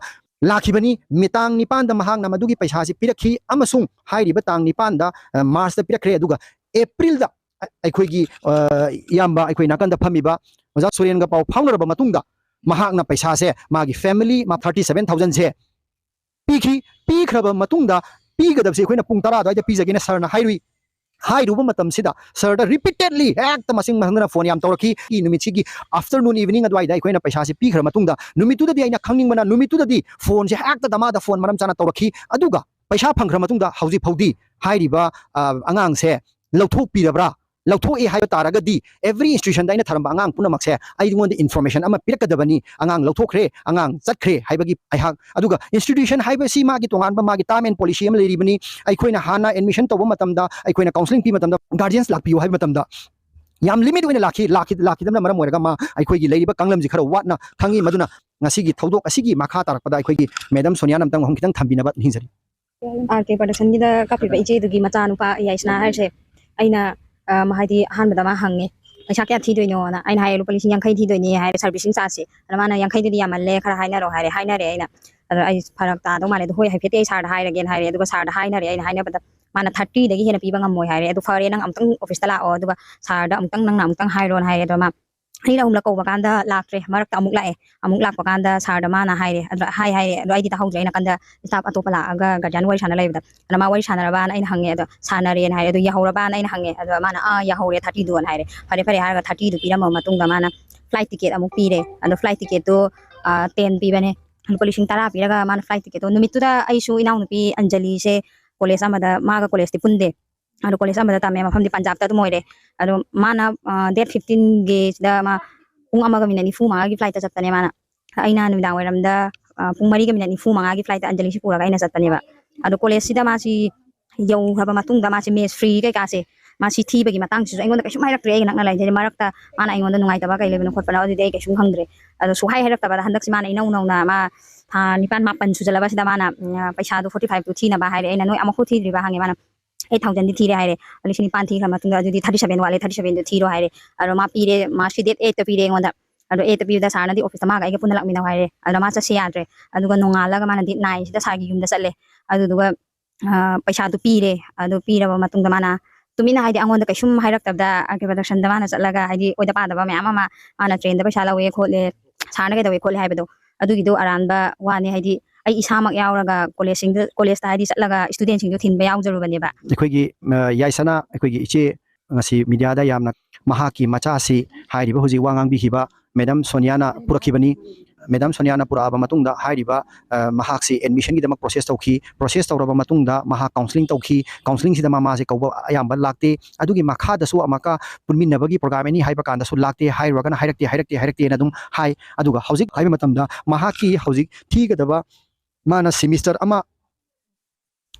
ꯂꯥꯛꯈꯤꯕꯅꯤ꯫ ꯃꯤ ꯇꯥꯡ ꯅꯤꯄꯥꯟꯗ ꯃꯍꯥꯛꯅ ꯃꯗꯨꯒꯤ ꯄꯩꯁꯥꯁꯤ ꯄꯤꯔꯛꯈꯤ ꯑꯃꯁꯨꯡ ꯍꯥꯏꯔꯤꯕ ꯇꯥꯡ ꯅꯤꯄꯥꯟꯗ, ꯑ, ꯃꯥꯔꯁꯇ ꯄꯤꯔꯛꯈ꯭ꯔꯦ꯫ ꯑꯗꯨꯒ ꯑꯦꯄ꯭ꯔꯤꯜꯗ ꯑ-, ꯑꯩꯈꯣꯏꯒꯤ, ꯑ, ꯏꯌꯥꯝꯕ ꯑꯩꯈꯣꯏ ꯅꯥꯀꯟꯗ ꯐꯝꯃꯤꯕ ꯑꯣꯖꯥ ꯁꯨꯔꯦꯟꯒ ꯄꯥꯎ ꯐꯥꯎꯅꯔꯕ ꯃꯇꯨꯡꯗ ꯃꯍꯥꯛꯅ ꯄꯩꯁꯥꯁꯦ ꯃꯥꯒꯤ ꯐꯦꯃꯤꯂꯤ, ꯃꯥ ꯊꯥꯔꯇꯤ ꯁꯚꯦꯟ ꯊꯥꯎꯖꯟꯁꯦ ꯄꯤꯈꯤ꯫ ꯄꯤꯈ꯭ꯔꯕ ꯃꯇꯨꯡꯗ ꯄꯤꯒꯗꯕꯁꯦ ꯑꯩꯈꯣꯏꯅ ꯄꯨꯡ ꯇꯔꯥ ꯑꯗꯨꯋꯥꯏꯗ ꯄꯤꯖꯒꯦꯅ ꯁꯥꯔꯅ ꯍꯥꯏꯔꯨꯏ꯫ ꯍꯥꯏꯔꯨꯕ ꯃꯇꯝꯁꯤꯗ ꯁꯥꯔꯗ ꯔꯤꯄꯤꯇꯦꯗꯂꯤ ꯍꯦꯛꯇ ꯃꯁꯤꯡ ꯃꯊꯪꯗꯅ ꯐꯣꯟ ꯌꯥꯝ ꯇꯧꯔꯛꯈꯤ꯫ ꯅꯨꯃꯤꯠꯁꯤꯒꯤ ꯑꯥꯐꯇꯔꯅꯨꯟ ꯏꯚꯤꯅꯤꯡ ꯑꯗꯨꯋꯥꯏꯗ ꯑꯩꯈꯣꯏꯅ ꯄꯩꯁꯥꯁꯤ ꯄꯤꯈ꯭ꯔ ꯃꯇꯨꯡꯗ ꯅꯨꯃꯤꯠꯇꯨꯗꯗꯤ ꯑꯩꯅ ꯈꯪꯅꯤꯡꯕꯅ ꯅꯨꯃꯤꯠꯇꯨꯗꯗꯤ ꯐꯣꯟꯁꯦ ꯍꯦꯛꯇ ꯗꯃꯥꯗ ꯐꯣꯟ ꯃꯔꯝ ꯆꯥꯅ ꯇꯧꯔꯛꯈꯤ꯫ ꯑꯗꯨꯒ ꯄꯩꯁꯥ ꯐꯪꯈ꯭ꯔ ꯃꯇꯨꯡꯗ ꯍꯧꯖꯤꯛ ꯐꯥꯎꯗꯤ ꯍꯥꯏꯔꯤꯕ, ꯑ, ꯑꯉꯥꯡꯁꯦ ꯂꯧꯊꯣꯛꯄꯤꯔꯕ꯭ꯔꯥ? ꯂꯧꯊꯣꯛꯑꯦ ꯍꯥꯏꯕ ꯇꯥꯔꯒꯗꯤ ꯑꯦꯚ꯭ꯔꯤ ꯏꯟꯁꯇꯤꯇ꯭ꯌꯨꯁꯟꯗ ꯑꯩꯅ ꯊꯔꯝꯕ ꯑꯉꯥꯡ ꯄꯨꯝꯅꯃꯛꯁꯦ ꯑꯩꯉꯣꯟꯗ ꯏꯟꯐꯣꯔꯃꯦꯁꯟ ꯑꯃ ꯄꯤꯔꯛꯀꯗꯕꯅꯤ꯫ ꯑꯉꯥꯡ ꯂꯧꯊꯣꯛꯈ꯭ꯔꯦ, ꯑꯉꯥꯡ ꯆꯠꯈ꯭ꯔꯦ ꯍꯥꯏꯕꯒꯤ ꯑꯩꯍꯥꯛ, ꯑꯗꯨꯒ ꯏꯟꯁꯇꯤꯇ꯭ꯌꯨꯁꯟ ꯍꯥꯏꯕꯁꯤ ꯃꯥꯒꯤ ꯇꯣꯉꯥꯟꯕ ꯃꯥꯒꯤ ꯇꯥꯔꯝ ꯑꯦꯟ ꯄꯣꯂꯤꯁꯤ ꯑꯃ ꯂꯩꯔꯤꯕꯅꯤ꯫ ꯑꯩꯈꯣꯏꯅ ꯍꯥꯟꯅ ꯑꯦꯗꯃꯤꯁꯟ ꯇꯧꯕ ꯃꯇꯝꯗ, ꯑꯩꯈꯣꯏꯅ ꯀꯥꯎꯟꯁꯤꯂꯤꯡ ꯄꯤꯕ ꯃꯇꯝꯗ ꯒꯥꯔꯖꯤꯌꯟꯁ ꯂꯥꯛꯄꯤꯌꯨ ꯍꯥꯏꯕ ꯃꯇꯝꯗ ꯌꯥꯝ ꯂꯤꯃꯤꯠ ꯑꯣꯏꯅ ꯂꯥꯛꯈꯤ꯫ ꯂꯥꯛꯈꯤ-, ꯂꯥꯛꯈꯤꯗꯕꯅ ꯃꯔꯝ ꯑꯣꯏꯔꯒ ꯃꯥ ꯑꯩꯈꯣꯏꯒꯤ ꯂꯩꯔꯤꯕ ꯀꯥꯡꯂꯝꯁꯤ ꯈꯔ ꯋꯥꯠꯅ ꯈꯪꯉꯤ꯫ ꯃꯗꯨꯅ ꯉꯁꯤꯒꯤ ꯊꯧꯗꯣꯛ ꯑꯁꯤꯒꯤ ꯃꯈꯥ ꯇꯥꯔꯛꯄꯗ ꯑꯩꯈꯣꯏꯒꯤ ꯃꯦꯗꯥꯝ ꯁꯣꯅꯤꯌꯥꯅ ꯑꯝꯇꯪ ꯋꯥꯍꯪ ꯈꯤꯇꯪ ꯊꯝꯕꯤꯅꯕ ꯅꯤꯡꯁꯤꯡꯖꯔꯤ꯫ ꯑꯥꯔ ꯀꯦ ꯄ꯭ꯔꯗꯛꯁꯟꯒꯤꯗ ꯀꯥꯞꯄꯤꯕ ꯏꯆꯦꯗꯨꯒꯤ ꯃꯆꯥꯅꯨꯄꯥ ꯌꯥꯏꯁꯅꯥ ꯍꯥꯏꯔꯤꯁꯦ ꯑꯩꯅ, ꯑ, ꯍꯥꯏꯗꯤ ꯑꯍꯥꯟꯕꯗ ꯃꯥ ꯍꯪꯉꯦ, "ꯄꯩꯁꯥ ꯀꯌꯥ ꯊꯤꯗꯣꯏꯅꯣꯅ?" ꯑꯩꯅ ꯍꯥꯏꯌꯦ, "ꯂꯨꯄꯥ ꯂꯤꯁꯤꯡ ꯌꯥꯡꯈꯩ ꯊꯤꯗꯣꯏꯅꯦ" ꯍꯥꯏꯔꯦ, ꯁꯥꯔꯚꯤꯁꯤꯡ ꯆꯥꯔꯖꯁꯦ꯫ ꯑꯗ ꯃꯥꯅ, "ꯌꯥꯡꯈꯩꯗꯨꯗꯤ ꯌꯥꯝꯃꯜꯂꯦ, ꯈꯔ ꯍꯥꯏꯅꯔꯣ" ꯍꯥꯏꯔꯦ꯫ ꯍꯥꯏꯅꯔꯦ ꯑꯩꯅ꯫ ꯑꯗꯣ ꯑꯩ ꯐꯔꯛ ꯇꯥꯗꯧ ꯃꯥꯜꯂꯦ꯫ ꯑꯗꯣ ꯍꯣꯏ, ꯍꯥꯏꯐꯦꯠꯇꯤ ꯑꯩ ꯁꯥꯔꯗ ꯍꯥꯏꯔꯒꯦꯅ ꯍꯥꯏꯔꯦ꯫ ꯑꯗꯨꯒ ꯁꯥꯔꯗ ꯍꯥꯏꯅꯔꯦ꯫ ꯑꯩꯅ ꯍꯥꯏꯅꯕꯗ ꯃꯥꯅ ꯊꯥꯔꯇꯤꯗꯒꯤ ꯍꯦꯟꯅ ꯄꯤꯕ ꯉꯝꯃꯣꯏ ꯍꯥꯏꯔꯦ꯫ "ꯑꯗꯨ ꯐꯔꯦ, ꯅꯪ ꯑꯃꯨꯛꯇꯪ ꯑꯣꯐꯤꯁꯇ ꯂꯥꯛꯑꯣ, ꯑꯗꯨꯒ ꯁꯥꯔꯗ ꯑꯃꯨꯛꯇꯪ ꯅꯪꯅ ꯑꯃꯨꯛꯇꯪ ꯍꯥꯏꯔꯣꯅ" ꯍꯥꯏꯔꯦ꯫ ꯑꯗꯣ ꯃꯥ ꯑꯅꯤꯔꯛ ꯑꯍꯨꯝꯂꯛ ꯀꯧꯕ ꯀꯥꯟꯗ ꯂꯥꯛꯇ꯭ꯔꯦ꯫ ꯃꯔꯛꯇ ꯑꯃꯨꯛ ꯂꯥꯛꯑꯦ꯫ ꯑꯃꯨꯛ ꯂꯥꯛꯄ ꯀꯥꯟꯗ ꯁꯥꯔꯗ ꯃꯥꯅ ꯍꯥꯏꯔꯦ, ꯑꯗꯨ ꯍꯥꯏ ꯍꯥꯏꯔꯦ, ꯑꯗꯣ ꯑꯩꯗꯤ ꯇꯥꯍꯧꯗ꯭ꯔꯦ꯫ ꯑꯩꯅ ꯀꯥꯟꯗ ꯁ꯭ꯇꯥꯐ ꯑꯇꯣꯞꯄ ꯂꯥꯛꯑꯒ ꯒꯥꯔꯖꯤꯌꯥꯟ ꯋꯥꯔꯤ ꯁꯥꯟꯅ ꯂꯩꯕꯗ, ꯑꯗ ꯃꯥ ꯋꯥꯔꯤ ꯁꯥꯟꯅꯔꯕꯅ ꯑꯩꯅ ꯍꯪꯉꯦ꯫ ꯑꯗꯣ ꯁꯥꯟꯅꯔꯦꯅ ꯍꯥꯏꯔꯦ꯫ ꯑꯗꯨ ꯌꯥꯍꯧꯔꯕꯅ ꯑꯩꯅ ꯍꯪꯉꯦ꯫ ꯑꯗꯣ ꯃꯥꯅ, "ꯑꯥ, ꯌꯥꯍꯧꯔꯦ, ꯊꯥꯔꯇꯤꯗꯨꯅ" ꯍꯥꯏꯔꯦ꯫ "ꯐꯔꯦ, ꯐꯔꯦ" ꯍꯥꯏꯔꯒ ꯊꯥꯔꯇꯤꯗꯨ ꯄꯤꯔꯝꯃꯕ ꯃꯇꯨꯡꯗ ꯃꯥꯅ ꯐ꯭ꯂꯥꯏꯠ ꯇꯤꯀꯦꯠ ꯑꯃꯨꯛ ꯄꯤꯔꯦ꯫ ꯑꯗꯣ ꯐ꯭ꯂꯥꯏꯠ ꯇꯤꯀꯦꯠꯇꯣ, ꯑ, ꯇꯦꯟ ꯄꯤꯕꯅꯦ, ꯂꯨꯄꯥ ꯂꯤꯁꯤꯡ ꯇꯔꯥ ꯄꯤꯔꯒ ꯃꯥꯅ ꯐ꯭ꯂꯥꯏꯠ ꯇꯤꯀꯦꯠꯇꯣ꯫ ꯅꯨꯃꯤꯠꯇꯨꯗ ꯑꯩꯁꯨ ꯏꯅꯥꯎꯅꯨꯄꯤ ꯑꯟꯖꯂꯤꯁꯦ ꯀꯣꯂꯦꯖ ꯑꯃꯗ, ꯃꯥꯒ ꯀꯣꯂꯦꯖꯇꯤ ꯄꯨꯟꯗꯦ꯫ ꯑꯗꯣ ꯀꯣꯂꯦꯖ ꯑꯃꯗ ꯇꯝꯃꯦ, ꯃꯐꯝꯗꯤ ꯄꯟꯖꯥꯕꯇ ꯑꯗꯨꯝ ꯑꯣꯏꯔꯦ꯫ ꯑꯗꯣ ꯃꯥꯅ, ꯑ, ꯗꯦꯠ ꯐꯤꯐꯇꯤꯟꯒꯤ ꯁꯤꯗ ꯃꯥ ꯄꯨꯡ ꯑꯃꯒ ꯃꯤꯅꯠ ꯅꯤꯐꯨ ꯃꯉꯥꯒꯤ ꯐ꯭ꯂꯥꯏꯠꯇ ꯆꯠꯄꯅꯦ ꯃꯥꯅ꯫ ꯑꯩꯅ ꯅꯨꯃꯤꯗꯥꯡ ꯋꯥꯏꯔꯝꯗ, ꯑ, ꯄꯨꯡ ꯃꯔꯤꯒ ꯃꯤꯅꯠ ꯅꯤꯐꯨ ꯃꯉꯥꯒꯤ ꯐ꯭ꯂꯥꯏꯠꯇ ꯑꯟꯖꯂꯤꯁꯤ ꯄꯨꯔꯒ ꯑꯩꯅ ꯆꯠꯄꯅꯦꯕ꯫ ꯑꯗꯣ ꯀꯣꯂꯦꯖꯁꯤꯗ ꯃꯥꯁꯤ ꯌꯧꯈ꯭ꯔꯕ ꯃꯇꯨꯡꯗ ꯃꯥꯁꯤ ꯃꯦꯁ ꯐ꯭ꯔꯤ ꯀꯩꯀꯥꯁꯦ, ꯃꯥꯁꯤ ꯊꯤꯕꯒꯤ ꯃꯇꯥꯡꯁꯤꯁꯨ ꯑꯩꯉꯣꯟꯗ ꯀꯩꯁꯨꯝ ꯍꯥꯏꯔꯛꯇ꯭ꯔꯦ꯫ ꯑꯩꯒ ꯅꯛꯅ ꯂꯩꯔꯤꯁꯦ ꯃꯔꯛꯇ ꯃꯥꯅ ꯑꯩꯉꯣꯟꯗ ꯅꯨꯡꯉꯥꯏꯇꯕ ꯀꯩ ꯂꯩꯕꯅꯣ ꯈꯣꯠꯄꯅꯣ ꯑꯗꯨꯗꯤ ꯑꯩ ꯀꯩꯁꯨꯝ ꯈꯪꯗ꯭ꯔꯦ꯫ ꯑꯗꯣ ꯁꯨꯛꯍꯥꯏ ꯍꯥꯏꯔꯛꯇꯕꯗ ꯍꯟꯗꯛꯁꯤ ꯃꯥꯅ ꯏꯅꯧ ꯅꯧꯅ ꯃꯥ ꯊꯥ ꯅꯤꯄꯥꯟ ꯃꯥꯄꯟ ꯁꯨꯖꯜꯂꯕꯁꯤꯗ ꯃꯥꯅ, ꯎꯝ, ꯄꯩꯁꯥꯗꯣ ꯐꯣꯔꯇꯤ ꯐꯥꯏꯚꯇꯨ ꯊꯤꯅꯕ ꯍꯥꯏꯔꯦ꯫ ꯑꯩꯅ, "ꯅꯣꯏ ꯑꯃꯐꯥꯎ ꯊꯤꯗ꯭ꯔꯤꯕ?" ꯍꯪꯉꯦ꯫ ꯃꯥꯅ, "ꯑꯩꯠ ꯊꯥꯎꯖꯟꯗꯤ ꯊꯤꯔꯦ" ꯍꯥꯏꯔꯦ꯫ "ꯂꯤꯁꯤꯡ ꯅꯤꯄꯥꯟ ꯊꯤꯈ꯭ꯔ ꯃꯇꯨꯡꯗ ꯑꯗꯨꯗꯤ ꯊꯥꯔꯇꯤ ꯁꯚꯦꯟ ꯋꯥꯠꯂꯦ, ꯊꯥꯔꯇꯤ ꯁꯚꯦꯟꯗꯣ ꯊꯤꯔꯣ" ꯍꯥꯏꯔꯦ꯫ ꯑꯗꯣ ꯃꯥ ꯄꯤꯔꯦ, ꯃꯥꯔꯁꯀꯤ ꯗꯦꯠ ꯑꯩꯠꯇ ꯄꯤꯔꯦ ꯑꯩꯉꯣꯟꯗ꯫ ꯑꯗꯣ ꯑꯩꯠꯇ ꯄꯤꯕꯗ ꯁꯥꯔꯅꯗꯤ ꯑꯣꯐꯤꯁꯇ ꯃꯥꯒ ꯑꯩꯒ ꯄꯨꯟꯅ ꯂꯥꯛꯃꯤꯟꯅꯧ ꯍꯥꯏꯔꯦ꯫ ꯑꯗꯣ ꯃꯥ ꯆꯠꯁꯦ ꯌꯥꯗ꯭ꯔꯦ꯫ ꯑꯗꯨꯒ ꯅꯣꯡꯉꯥꯜꯂꯒ ꯃꯥꯅ ꯗꯦꯠ ꯅꯥꯏꯟꯁꯤꯗ ꯁꯥꯔꯒꯤ ꯌꯨꯝꯗ ꯆꯠꯂꯦ꯫ ꯑꯗꯨꯗꯨꯒ, ꯑ, ꯄꯩꯁꯥꯗꯨ ꯄꯤꯔꯦ꯫ ꯑꯗꯨ ꯄꯤꯔꯕ ꯃꯇꯨꯡꯗ ꯃꯥꯅ ꯇꯨꯃꯤꯟꯅ, ꯍꯥꯏꯗꯤ, ꯑꯩꯉꯣꯟꯗ ꯀꯩꯁꯨꯝ ꯍꯥꯏꯔꯛꯇꯕꯗ, ꯑꯥꯔ ꯀꯦ ꯄ꯭ꯔꯗꯛꯁꯟꯗ ꯃꯥꯅ ꯆꯠꯂꯒ, ꯍꯥꯏꯗꯤ, ꯑꯣꯏꯗ ꯄꯥꯗꯕ ꯃꯌꯥꯝ ꯑꯃ, ꯃꯥꯅ ꯇ꯭ꯔꯦꯟꯗ ꯄꯩꯁꯥ ꯂꯧꯋꯦ ꯈꯣꯠꯂꯦ, ꯁꯥꯔꯅ ꯀꯩꯗꯧꯋꯦ ꯈꯣꯠꯂꯦ ꯍꯥꯏꯕꯗꯣ, ꯑꯗꯨꯒꯤꯗꯣ ꯑꯔꯥꯟꯕ ꯋꯥꯅꯦ꯫ ꯍꯥꯏꯗꯤ, ꯑꯩ ꯏꯁꯥꯃꯛ ꯌꯥꯎꯔꯒ ꯀꯣꯂꯦꯖꯁꯤꯡꯗ, ꯀꯣꯂꯦꯖꯇ, ꯍꯥꯏꯗꯤ, ꯆꯠꯂꯒ ꯏꯁꯇꯨꯗꯦꯟꯁꯤꯡꯗꯣ ꯊꯤꯟꯕ ꯌꯥꯎꯖꯔꯨꯕꯅꯦꯕ꯫ ꯑꯩꯈꯣꯏꯒꯤ, ꯑ, ꯌꯥꯏꯁꯅꯥ, ꯑꯩꯈꯣꯏꯒꯤ ꯏꯆꯦ ꯉꯁꯤ ꯃꯤꯗꯤꯌꯥꯗ ꯌꯥꯝꯅ ꯃꯍꯥꯛꯀꯤ ꯃꯆꯥꯁꯤ ꯍꯥꯏꯔꯤꯕ ꯍꯧꯖꯤꯛ ꯋꯥ ꯉꯥꯡꯕꯤꯈꯤꯕ ꯃꯦꯗꯥꯝ ꯁꯣꯅꯤꯌꯥꯅ ꯄꯨꯔꯛꯈꯤꯕꯅꯤ꯫ ꯃꯦꯗꯥꯝ ꯁꯣꯅꯤꯌꯥꯅ ꯄꯨꯔꯛꯑꯕ ꯃꯇꯨꯡꯗ ꯍꯥꯏꯔꯤꯕ, ꯑ, ꯃꯍꯥꯛꯁꯤ ꯑꯦꯗꯃꯤꯁꯟꯒꯤꯗꯃꯛ ꯄ꯭ꯔꯣꯁꯦꯁ ꯇꯧꯈꯤ꯫ ꯄ꯭ꯔꯣꯁꯦꯁ ꯇꯧꯔꯕ ꯃꯇꯨꯡꯗ ꯃꯍꯥꯛ ꯀꯥꯎꯟꯁꯤꯂꯤꯡ ꯇꯧꯈꯤ꯫ ꯀꯥꯎꯟꯁꯤꯂꯤꯡꯁꯤꯗ ꯃꯃꯥꯁꯦ ꯀꯧꯕ ꯑꯌꯥꯝꯕ ꯂꯥꯛꯇꯦ꯫ ꯑꯗꯨꯒꯤ ꯃꯈꯥꯗꯁꯨ ꯑꯃꯨꯛꯀ ꯄꯨꯟꯃꯤꯟꯅꯕꯒꯤ ꯄ꯭ꯔꯣꯒ꯭ꯔꯥꯝ ꯑꯦꯅꯤ ꯍꯥꯏꯕ ꯀꯥꯟꯗꯁꯨ ꯂꯥꯛꯇꯦ, ꯍꯥꯏꯔꯨꯔꯒꯅ ꯍꯥꯏꯔꯛꯇꯦ, ꯍꯥꯏꯔꯛꯇꯦ, ꯍꯥꯏꯔꯛꯇꯦꯅ ꯑꯗꯨꯝ ꯍꯥꯏ꯫ ꯑꯗꯨꯒ ꯍꯧꯖꯤꯛ ꯍꯥꯏꯕ ꯃꯇꯝꯗ ꯃꯍꯥꯛꯀꯤ ꯍꯧꯖꯤꯛ ꯊꯤꯒꯗꯕ, ꯃꯥꯅ ꯁꯤꯃꯤꯁꯇꯔ ꯑꯃ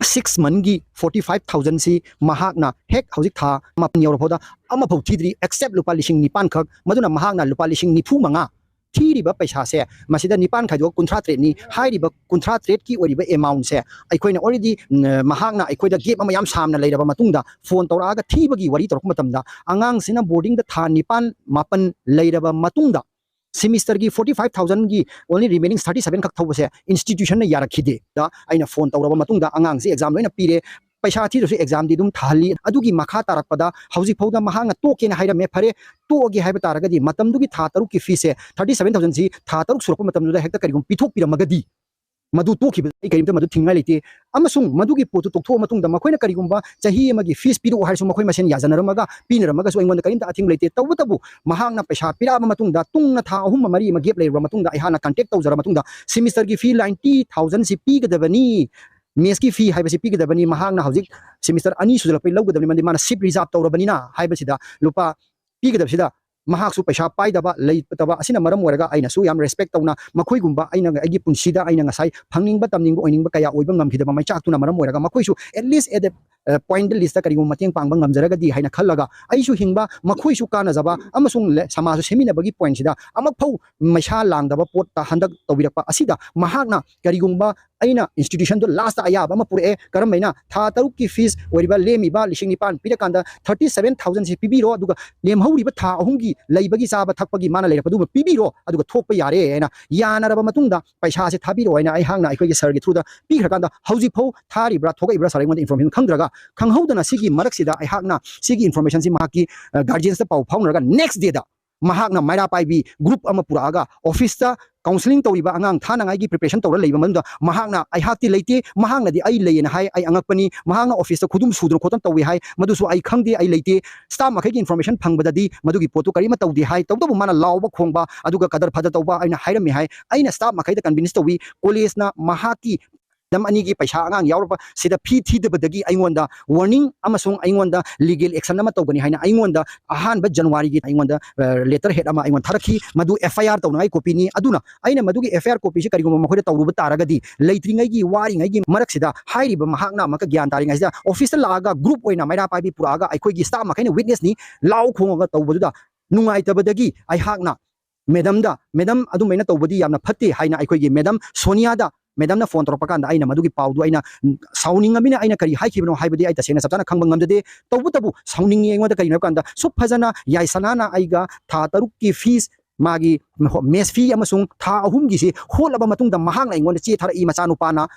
ꯁꯤꯛꯁ ꯃꯟꯒꯤ ꯐꯣꯔꯇꯤ ꯐꯥꯏꯚ ꯊꯥꯎꯖꯟꯁꯤ ꯃꯍꯥꯛꯅ ꯍꯦꯛ ꯍꯧꯖꯤꯛ ꯊꯥ ꯃꯥꯄꯟ ꯌꯧꯔꯐꯥꯎꯗ ꯑꯃꯐꯥꯎ ꯊꯤꯗ꯭ꯔꯤ, ꯑꯦꯛꯁꯦꯞ ꯂꯨꯄꯥ ꯂꯤꯁꯤꯡ ꯅꯤꯄꯥꯟ ꯈꯛ꯫ ꯃꯗꯨꯅ ꯃꯍꯥꯛꯅ ꯂꯨꯄꯥ ꯂꯤꯁꯤꯡ ꯅꯤꯐꯨ ꯃꯉꯥ ꯊꯤꯔꯤꯕ ꯄꯩꯁꯥꯁꯦ, ꯃꯁꯤꯗ ꯅꯤꯄꯥꯟ ꯈꯥꯏꯗꯣꯛ ꯀꯨꯟꯊ꯭ꯔꯥ ꯇꯔꯦꯠꯅꯤ꯫ ꯍꯥꯏꯔꯤꯕ ꯀꯨꯟꯊ꯭ꯔꯥ ꯇꯔꯦꯠꯀꯤ ꯑꯣꯏꯔꯤꯕ ꯑꯦꯃꯥꯎꯟꯁꯦ ꯑꯩꯈꯣꯏꯅ already, ꯎꯝ, ꯃꯍꯥꯛꯅ ꯑꯩꯈꯣꯏꯗ ꯒꯦꯞ ꯑꯃ ꯌꯥꯝ ꯁꯥꯡꯅ ꯂꯩꯔꯕ ꯃꯇꯨꯡꯗ ꯐꯣꯟ ꯇꯧꯔꯛꯑꯒ ꯊꯤꯕꯒꯤ ꯋꯥꯔꯤ ꯇꯧꯔꯛꯄ ꯃꯇꯝꯗ, ꯑꯉꯥꯡꯁꯤꯅ ꯕꯣꯔꯗꯤꯡꯗ ꯊꯥ ꯅꯤꯄꯥꯟ ꯃꯥꯄꯟ ꯂꯩꯔꯕ ꯃꯇꯨꯡꯗ ꯁꯤꯃꯤꯁꯇꯔꯒꯤ ꯐꯣꯔꯇꯤ ꯐꯥꯏꯚ ꯊꯥꯎꯖꯟꯒꯤ only remaining thirty seven ꯈꯛ ꯊꯧꯕꯁꯦ ꯏꯟꯁꯇꯤꯇ꯭ꯌꯨꯁꯟꯅ ꯌꯥꯔꯛꯈꯤꯗꯦ꯫ ꯗ ꯑꯩꯅ ꯐꯣꯟ ꯇꯧꯔꯕ ꯃꯇꯨꯡꯗ ꯑꯉꯥꯡꯁꯤ ꯑꯦꯛꯖꯥꯝ ꯂꯣꯏꯅ ꯄꯤꯔꯦ, ꯄꯩꯁꯥ ꯊꯤꯗ꯭ꯔꯁꯨ examꯗꯤ ꯑꯗꯨꯝ ꯊꯥꯍꯜꯂꯤ꯫ ꯑꯗꯨꯒꯤ ꯃꯈꯥ ꯇꯥꯔꯛꯄꯗ ꯍꯧꯖꯤꯛ ꯐꯥꯎꯗ ꯃꯍꯥꯛꯅ ꯇꯣꯛꯀꯦꯅ ꯍꯥꯏꯔꯝꯃꯦ꯫ ꯐꯔꯦ, ꯇꯣꯛꯑꯒꯦ ꯍꯥꯏꯕ ꯇꯥꯔꯒꯗꯤ ꯃꯇꯝꯗꯨꯒꯤ ꯊꯥ ꯇꯔꯨꯛꯀꯤ feesꯁꯦ thirty seven thousandꯁꯤ ꯊꯥ ꯇꯔꯨꯛ ꯁꯨꯔꯛꯄ ꯃꯇꯝꯗꯨꯗ ꯍꯦꯛꯇ ꯀꯔꯤꯒꯨꯝꯕ ꯄꯤꯊꯣꯛꯄꯤꯔꯝꯃꯒꯗꯤ ꯃꯗꯨ ꯇꯣꯛꯈꯤꯕ ꯑꯩ ꯀꯔꯤꯝꯇ ꯃꯗꯨ ꯊꯤꯡꯉꯥꯏ ꯂꯩꯇꯦ꯫ ꯑꯃꯁꯨꯡ ꯃꯗꯨꯒꯤ ꯄꯣꯠꯇꯨ ꯇꯣꯛꯊꯣꯛꯑ ꯃꯇꯨꯡꯗ ꯃꯈꯣꯏꯅ ꯀꯔꯤꯒꯨꯝꯕ ꯆꯍꯤ ꯑꯃꯒꯤ fees ꯄꯤꯔꯛꯑꯣ ꯍꯥꯏꯔꯁꯨ ꯃꯈꯣꯏ ꯃꯁꯦꯟ ꯌꯥꯖꯅꯔꯝꯃꯒ ꯄꯤꯅꯔꯝꯃꯒꯁꯨ ꯑꯩꯉꯣꯟꯗ ꯀꯔꯤꯝꯇ ꯑꯊꯤꯡꯕ ꯂꯩꯇꯦ꯫ ꯇꯧꯕꯇꯕꯨ ꯃꯍꯥꯛꯅ ꯄꯩꯁꯥ ꯄꯤꯔꯛꯑꯕ ꯃꯇꯨꯡꯗ, ꯇꯨꯡꯅ ꯊꯥ ꯑꯍꯨꯝ ꯑꯃ ꯃꯔꯤ ꯑꯃ gap ꯂꯩꯔꯕ ꯃꯇꯨꯡꯗ ꯑꯩꯍꯥꯛꯅ contact ꯇꯧꯖꯔꯕ ꯃꯇꯨꯡꯗ semesterꯒꯤ fee ninety thousandꯁꯤ ꯄꯤꯒꯗꯕꯅꯤ, messꯀꯤ fee ꯍꯥꯏꯕꯁꯤ ꯄꯤꯒꯗꯕꯅꯤ, ꯃꯍꯥꯛꯅ ꯍꯧꯖꯤꯛ semester ꯑꯅꯤ ꯁꯨꯖꯜꯂꯛꯄꯩ ꯂꯧꯒꯗꯕꯅꯤ, ꯃꯔꯝꯗꯤ ꯃꯥꯅ seat reserve ꯇꯧꯔꯕꯅꯤꯅ ꯍꯥꯏꯕꯁꯤꯗ ꯂꯨꯄꯥ ꯄꯤꯒꯗꯕꯁꯤꯗ ꯃꯍꯥꯛꯁꯨ ꯄꯩꯁꯥ ꯄꯥꯏꯗꯕ ꯂꯩꯇꯕ ꯑꯁꯤꯅ ꯃꯔꯝ ꯑꯣꯏꯔꯒ ꯑꯩꯅꯁꯨ ꯌꯥꯝ respect ꯇꯧꯅ ꯃꯈꯣꯏꯒꯨꯝꯕ ꯑꯩꯅ ꯑꯩꯒꯤ ꯄꯨꯟꯁꯤꯗ ꯑꯩꯅ ꯉꯁꯥꯏ ꯐꯪꯅꯤꯡꯕ ꯇꯝꯅꯤꯡꯕ ꯑꯣꯏꯅꯤꯡꯕ ꯀꯌꯥ ꯑꯣꯏꯕ ꯉꯝꯈꯤꯗꯕ ꯃꯩꯆꯥꯛꯇꯨꯅ ꯃꯔꯝ ꯑꯣꯏꯔꯒ ꯃꯈꯣꯏꯁꯨ at least at the, uh, point listꯇ ꯀꯔꯤꯒꯨꯝꯕ ꯃꯇꯦꯡ ꯄꯥꯡꯕ ꯉꯝꯖꯔꯒꯗꯤ ꯍꯥꯏꯅ ꯈꯜꯂꯒ ꯑꯩꯁꯨ ꯍꯤꯡꯕ ꯃꯈꯣꯏꯁꯨ ꯀꯥꯟꯅꯖꯕ ꯑꯃꯁꯨꯡ ꯂꯦ-, ꯁꯃꯥꯖꯁꯨ ꯁꯦꯝꯃꯤꯟꯅꯕꯒꯤ pointꯁꯤꯗ ꯑꯃꯨꯛꯐꯥꯎ ꯃꯩꯁꯥ ꯂꯥꯡꯗꯕ ꯄꯣꯠꯇ ꯍꯟꯗꯛ ꯇꯧꯕꯤꯔꯛꯄ ꯑꯁꯤꯗ ꯃꯍꯥꯛꯅ ꯀꯔꯤꯒꯨꯝꯕ ꯑꯩꯅ institutionꯗꯣ lastꯇ ꯑꯌꯥꯕ ꯑꯃ ꯄꯨꯔꯛꯑꯦ꯫ ꯀꯔꯝꯕꯩꯅ? ꯊꯥ ꯇꯔꯨꯛꯀꯤ fees ꯑꯣꯏꯔꯤꯕ ꯂꯦꯝꯃꯤꯕ ꯂꯤꯁꯤꯡ ꯅꯤꯄꯥꯟ ꯄꯤꯔꯀꯥꯟꯗ thirty seven thousandꯁꯤ ꯄꯤꯕꯤꯔꯣ, ꯑꯗꯨꯒ ꯂꯦꯝꯍꯧꯔꯤꯕ ꯊꯥ ꯑꯍꯨꯝꯒꯤ ꯂꯩꯕꯒꯤ ꯆꯥꯕ ꯊꯛꯄꯒꯤ ꯃꯥꯅ ꯂꯩꯔꯛꯄꯗꯨꯃ ꯄꯤꯕꯤꯔꯣ, ꯑꯗꯨꯒ ꯊꯣꯛꯄ ꯌꯥꯔꯦ ꯍꯥꯏꯅ ꯌꯥꯅꯔꯕ ꯃꯇꯨꯡꯗ ꯄꯩꯁꯥꯁꯦ ꯊꯥꯕꯤꯔꯛꯑꯣ ꯍꯥꯏꯅ ꯑꯩꯍꯥꯛꯅ ꯑꯩꯈꯣꯏꯒꯤ sirꯒꯤ throughꯗ ꯄꯤꯈ꯭ꯔꯀꯥꯟꯗ ꯍꯧꯖꯤꯛꯐꯥꯎ ꯊꯥꯔꯤꯕ꯭ꯔꯥ ꯊꯣꯛꯂꯛꯏꯕ꯭ꯔꯥ sir ꯑꯩꯉꯣꯟꯗ information ꯈꯪꯗ꯭ꯔꯒ ꯈꯪꯍꯧꯗꯅ ꯁꯤꯒꯤ ꯃꯔꯛꯁꯤꯗ ꯑꯩꯍꯥꯛꯅ ꯁꯤꯒꯤ informationꯁꯤ ꯃꯍꯥꯛꯀꯤ, ꯑ, guardiansꯇ ꯄꯥꯎ ꯐꯥꯎꯅꯔꯒ next dayꯗ ꯃꯍꯥꯛꯅ ꯃꯩꯔꯥ ꯄꯥꯏꯕꯤ group ꯑꯃ ꯄꯨꯔꯛꯑꯒ officeꯇ counselling ꯇꯧꯔꯤꯕ ꯑꯉꯥꯡ ꯊꯥꯅꯉꯥꯏꯒꯤ preparation ꯇꯧꯔ ꯂꯩꯕ ꯃꯅꯨꯡꯗ ꯃꯍꯥꯛꯅ "ꯑꯩꯍꯥꯛꯇꯤ ꯂꯩꯇꯦ, ꯃꯍꯥꯛꯅꯗꯤ ꯑꯩ ꯂꯩꯌꯦꯅ ꯍꯥꯏ, ꯑꯩ ꯑꯉꯛꯄꯅꯤ"꯫ ꯃꯍꯥꯛꯅ officeꯇ ꯈꯨꯗꯨꯝ ꯁꯨꯗꯅ ꯈꯣꯠꯇꯅ ꯇꯧꯏ ꯍꯥꯏ, ꯃꯗꯨꯁꯨ ꯑꯩ ꯈꯪꯗꯦ, ꯑꯩ ꯂꯩꯇꯦ꯫ Staff ꯃꯈꯩꯒꯤ information ꯐꯪꯕꯗꯗꯤ ꯃꯗꯨꯒꯤ ꯄꯣꯠꯇꯨ ꯀꯔꯤꯃ ꯇꯧꯗꯦ ꯍꯥꯏ꯫ ꯇꯧꯕꯇꯕꯨ ꯃꯥꯅ ꯂꯥꯎꯕ ꯈꯣꯡꯕ ꯑꯗꯨꯒ ꯀꯗꯔ ꯐꯗꯔ ꯇꯧꯕ ꯑꯩꯅ ꯍꯥꯏꯔꯝꯃꯤ ꯍꯥꯏ꯫ ꯑꯩꯅ staff ꯃꯈꯩꯗ convince ꯇꯧꯏ, collegeꯅ ꯃꯍꯥꯛꯀꯤ madam ꯑꯅꯤꯒꯤ ꯄꯩꯁꯥ ꯑꯉꯥꯡ ꯌꯥꯎꯔꯕ ꯁꯤꯗ fee ꯊꯤꯗꯕꯗꯒꯤ ꯑꯩꯉꯣꯟꯗ warning ꯑꯃꯁꯨꯡ ꯑꯩꯉꯣꯟꯗ legal action ꯑꯃ ꯇꯧꯒꯅꯤ ꯍꯥꯏꯅ ꯑꯩꯉꯣꯟꯗ ꯑꯍꯥꯟꯕ Januaryꯒꯤ ꯑꯩꯉꯣꯟꯗ, ꯑ, letterhead ꯑꯃ ꯑꯩꯉꯣꯟꯗ ꯊꯥꯔꯛꯈꯤ꯫ ꯃꯗꯨ FIR ꯇꯧꯅꯉꯥꯏ copyꯅꯤ꯫ ꯑꯗꯨꯅ ꯑꯩꯅ ꯃꯗꯨꯒꯤ FIR copyꯁꯤ ꯀꯔꯤꯒꯨꯝꯕ ꯃꯈꯣꯏꯗ ꯇꯧꯔꯨꯕ ꯇꯥꯔꯒꯗꯤ ꯂꯩꯇ꯭ꯔꯤꯉꯩꯒꯤ ꯋꯥꯔꯤꯉꯩꯒꯤ ꯃꯔꯛꯁꯤꯗ ꯍꯥꯏꯔꯤꯕ ꯃꯍꯥꯛꯅ ꯑꯃꯨꯛꯀ ꯒ꯭ꯌꯥꯟ ꯇꯥꯔꯤꯉꯩꯁꯤꯗ officeꯇ ꯂꯥꯛꯑꯒ group ꯑꯣꯏꯅ ꯃꯩꯔꯥ ꯄꯥꯏꯕꯤ ꯄꯨꯔꯛꯑꯒ ꯑꯩꯈꯣꯏꯒꯤ staff ꯃꯈꯩꯅ witnessꯅꯤ, ꯂꯥꯎ ꯈꯣꯡꯉꯒ ꯇꯧꯕꯗꯨꯗ ꯅꯨꯡꯉꯥꯏꯇꯕꯗꯒꯤ ꯑꯩꯍꯥꯛꯅ madamꯗ, "Madam, ꯑꯗꯨꯃꯥꯏꯅ ꯇꯧꯕꯗꯤ ꯌꯥꯝꯅ ꯐꯠꯇꯦ" ꯍꯥꯏꯅ ꯑꯩꯈꯣꯏꯒꯤ madam ꯁꯣꯅꯤꯌꯥꯗ, madamꯅ phone ꯇꯧꯔꯛꯄ ꯀꯥꯟꯗ ꯑꯩꯅ ꯃꯗꯨꯒꯤ ꯄꯥꯎꯗꯨ ꯑꯩꯅ, ꯎꯝ, ꯁꯥꯎꯅꯤꯡꯉꯃꯤꯅ ꯑꯩꯅ ꯀꯔꯤ ꯍꯥꯏꯈꯤꯕꯅꯣ ꯍꯥꯏꯕꯗꯤ ꯑꯩ ꯇꯁꯦꯡꯅ ꯆꯞ ꯆꯥꯅ ꯈꯪꯕ ꯉꯝꯖꯗꯦ꯫ ꯇꯧꯕꯇꯕꯨ ꯁꯥꯎꯅꯤꯡꯉꯤ꯫ ꯑꯩꯉꯣꯟꯗ ꯀꯔꯤꯒꯤꯅꯣ ꯍꯥꯏꯕ ꯀꯥꯟꯗ ꯁꯨꯛ ꯐꯖꯅ ꯌꯥꯏꯁꯅꯥꯅ ꯑꯩꯒ ꯊꯥ ꯇꯔꯨꯛꯀꯤ fees, ꯃꯥꯒꯤ mess fee ꯑꯃꯁꯨꯡ ꯊꯥ ꯑꯍꯨꯝꯒꯤꯁꯤ ꯍꯣꯠꯂꯕ ꯃꯇꯨꯡꯗ ꯃꯍꯥꯛꯅ ꯑꯩꯉꯣꯟꯗ ꯆꯦ ꯊꯥꯔꯛꯏ, ꯃꯆꯥꯅꯨꯄꯥꯅ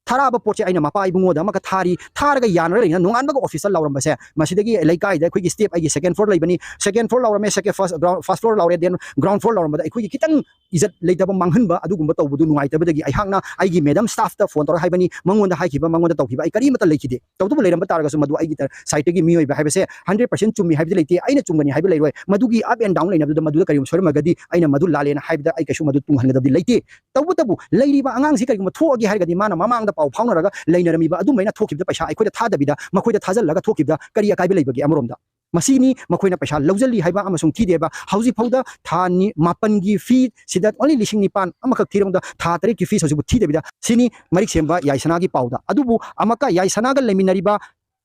ꯊꯥꯔꯛꯑꯕ ꯄꯣꯠꯁꯦ ꯑꯩꯅ ꯃꯄꯥ ꯏꯕꯨꯡꯉꯣꯗ ꯑꯃꯒ ꯊꯥꯔꯤ, ꯊꯥꯔꯒ ꯌꯥꯅꯔ ꯂꯩꯅ ꯅꯣꯡꯉꯥꯟꯕꯒ ꯑꯣꯐꯤꯁꯇ ꯂꯥꯎꯔꯝꯕꯁꯦ, ꯃꯁꯤꯗꯒꯤ ꯂꯩꯀꯥꯏꯗ ꯑꯩꯈꯣꯏꯒꯤ ꯁ꯭ꯇꯦꯞ ꯑꯩꯒꯤ ꯁꯦꯀꯦꯟ ꯐ꯭ꯂꯣꯔ ꯂꯩꯕꯅꯤ, ꯁꯦꯀꯦꯟ ꯐ꯭ꯂꯣꯔ ꯂꯥꯎꯔꯝꯃꯦ, second first ground first floor ꯂꯥꯎꯔꯦ, ꯗꯦꯟ ꯒ꯭ꯔꯥꯎꯟ ꯐ꯭ꯂꯣꯔ ꯂꯥꯎꯔꯝꯕꯗ ꯑꯩꯈꯣꯏꯒꯤ ꯈꯤꯇꯪ ꯏꯖꯠ ꯂꯩꯇꯕ ꯃꯥꯡꯍꯟꯕ ꯑꯗꯨꯒꯨꯝꯕ ꯇꯧꯕꯗꯨ ꯅꯨꯡꯉꯥꯏꯇꯕꯗꯒꯤ ꯑꯩꯍꯥꯛꯅ ꯑꯩꯒꯤ ꯃꯦꯗꯝ ꯁ꯭ꯇꯥꯐꯇ ꯐꯣꯟ ꯇꯧꯔꯒ ꯍꯥꯏꯕꯅꯤ, ꯃꯉꯣꯟꯗ ꯍꯥꯏꯈꯤꯕ, ꯃꯉꯣꯟꯗ ꯇꯧꯈꯤꯕ ꯑꯩ ꯀꯔꯤꯃꯠꯇ ꯂꯩꯈꯤꯗꯦ꯫ ꯇꯧꯗꯕ ꯂꯩꯔꯝꯕ ꯇꯥꯔꯒꯁꯨ ꯃꯗꯨ ꯑꯩꯒꯤ ꯁꯥꯏꯠꯇꯒꯤ ꯃꯤꯑꯣꯏꯕ ꯍꯥꯏꯕꯁꯦ ꯍꯟꯗ꯭ꯔꯦꯠ ꯄꯥꯔꯁꯦꯟ ꯆꯨꯝꯃꯤ ꯍꯥꯏꯕꯗꯤ ꯂꯩꯇꯦ, ꯑꯩꯅ ꯆꯨꯝꯒꯅꯤ ꯍꯥꯏꯕ ꯂꯩꯔꯣꯏ꯫ ꯃꯗꯨꯒꯤ ꯑꯞ ꯑꯦꯟ ꯗꯥꯎꯟ ꯂꯩꯅꯕꯗꯨꯗ ꯃꯗꯨꯗ ꯀꯔꯤꯒꯨꯝꯕ ꯁꯣꯏꯔꯝꯃꯒꯗꯤ ꯑꯩꯅ ꯃꯗꯨ ꯂꯥꯜꯂꯦꯅ ꯍꯥꯏꯕꯗ ꯑꯩ ꯀꯩꯁꯨ ꯃꯗꯨ ꯇꯨꯡꯍꯟꯒꯗꯕꯗꯤ ꯂꯩꯇꯦ꯫ ꯇꯧꯕꯇꯕꯨ ꯂꯩꯔꯤꯕ ꯑꯉꯥꯡꯁꯤ ꯀꯔꯤꯒꯨꯝꯕ ꯊꯣꯛꯑꯒꯦ ꯍꯥꯏꯔꯒꯗꯤ ꯃꯥꯅ ꯃꯃꯥꯡꯗ ꯄꯥꯎ ꯐꯥꯎꯅꯔꯒ ꯂꯩꯅꯔꯝꯃꯤꯕ ꯑꯗꯨꯃꯥꯏꯅ ꯊꯣꯛꯈꯤꯕꯗ ꯄꯩꯁꯥ ꯑꯩꯈꯣꯏꯗ ꯊꯥꯗꯕꯤꯗ ꯃꯈꯣꯏꯗ ꯊꯥꯖꯤꯜꯂꯒ ꯊꯣꯛꯈꯤꯕꯗ ꯀꯔꯤ ꯑꯀꯥꯏꯕ ꯂꯩꯕꯒꯦ? ꯑꯃꯔꯣꯝꯗ ꯃꯁꯤꯅꯤ ꯃꯈꯣꯏꯅ ꯄꯩꯁꯥ ꯂꯧꯖꯜꯂꯤ ꯍꯥꯏꯕ ꯑꯃꯁꯨꯡ ꯊꯤꯗꯦ ꯍꯥꯏꯕ꯫ ꯍꯧꯖꯤꯛ ꯐꯥꯎꯗ ꯊꯥ ꯅꯤ-, ꯃꯥꯄꯟꯒꯤ ꯐꯤ ꯁꯤꯗ ꯑꯣꯟꯂꯤ ꯂꯤꯁꯤꯡ ꯅꯤꯄꯥꯟ ꯑꯃꯈꯛ ꯊꯤꯔꯕꯗ ꯊꯥ ꯇꯔꯦꯠꯀꯤ ꯐꯤꯁ ꯍꯧꯖꯤꯛꯐꯥꯎ ꯊꯤꯗꯕꯤꯗ꯫ ꯁꯤꯅꯤ ꯃꯔꯤꯛ ꯁꯦꯝꯕ ꯌꯥꯏꯁꯅꯥꯒꯤ ꯄꯥꯎꯗ꯫ ꯑꯗꯨꯕꯨ ꯑꯃꯨꯛꯀ ꯌꯥꯏꯁꯅꯥꯒ ꯂꯩꯃꯤꯟꯅꯔꯤꯕ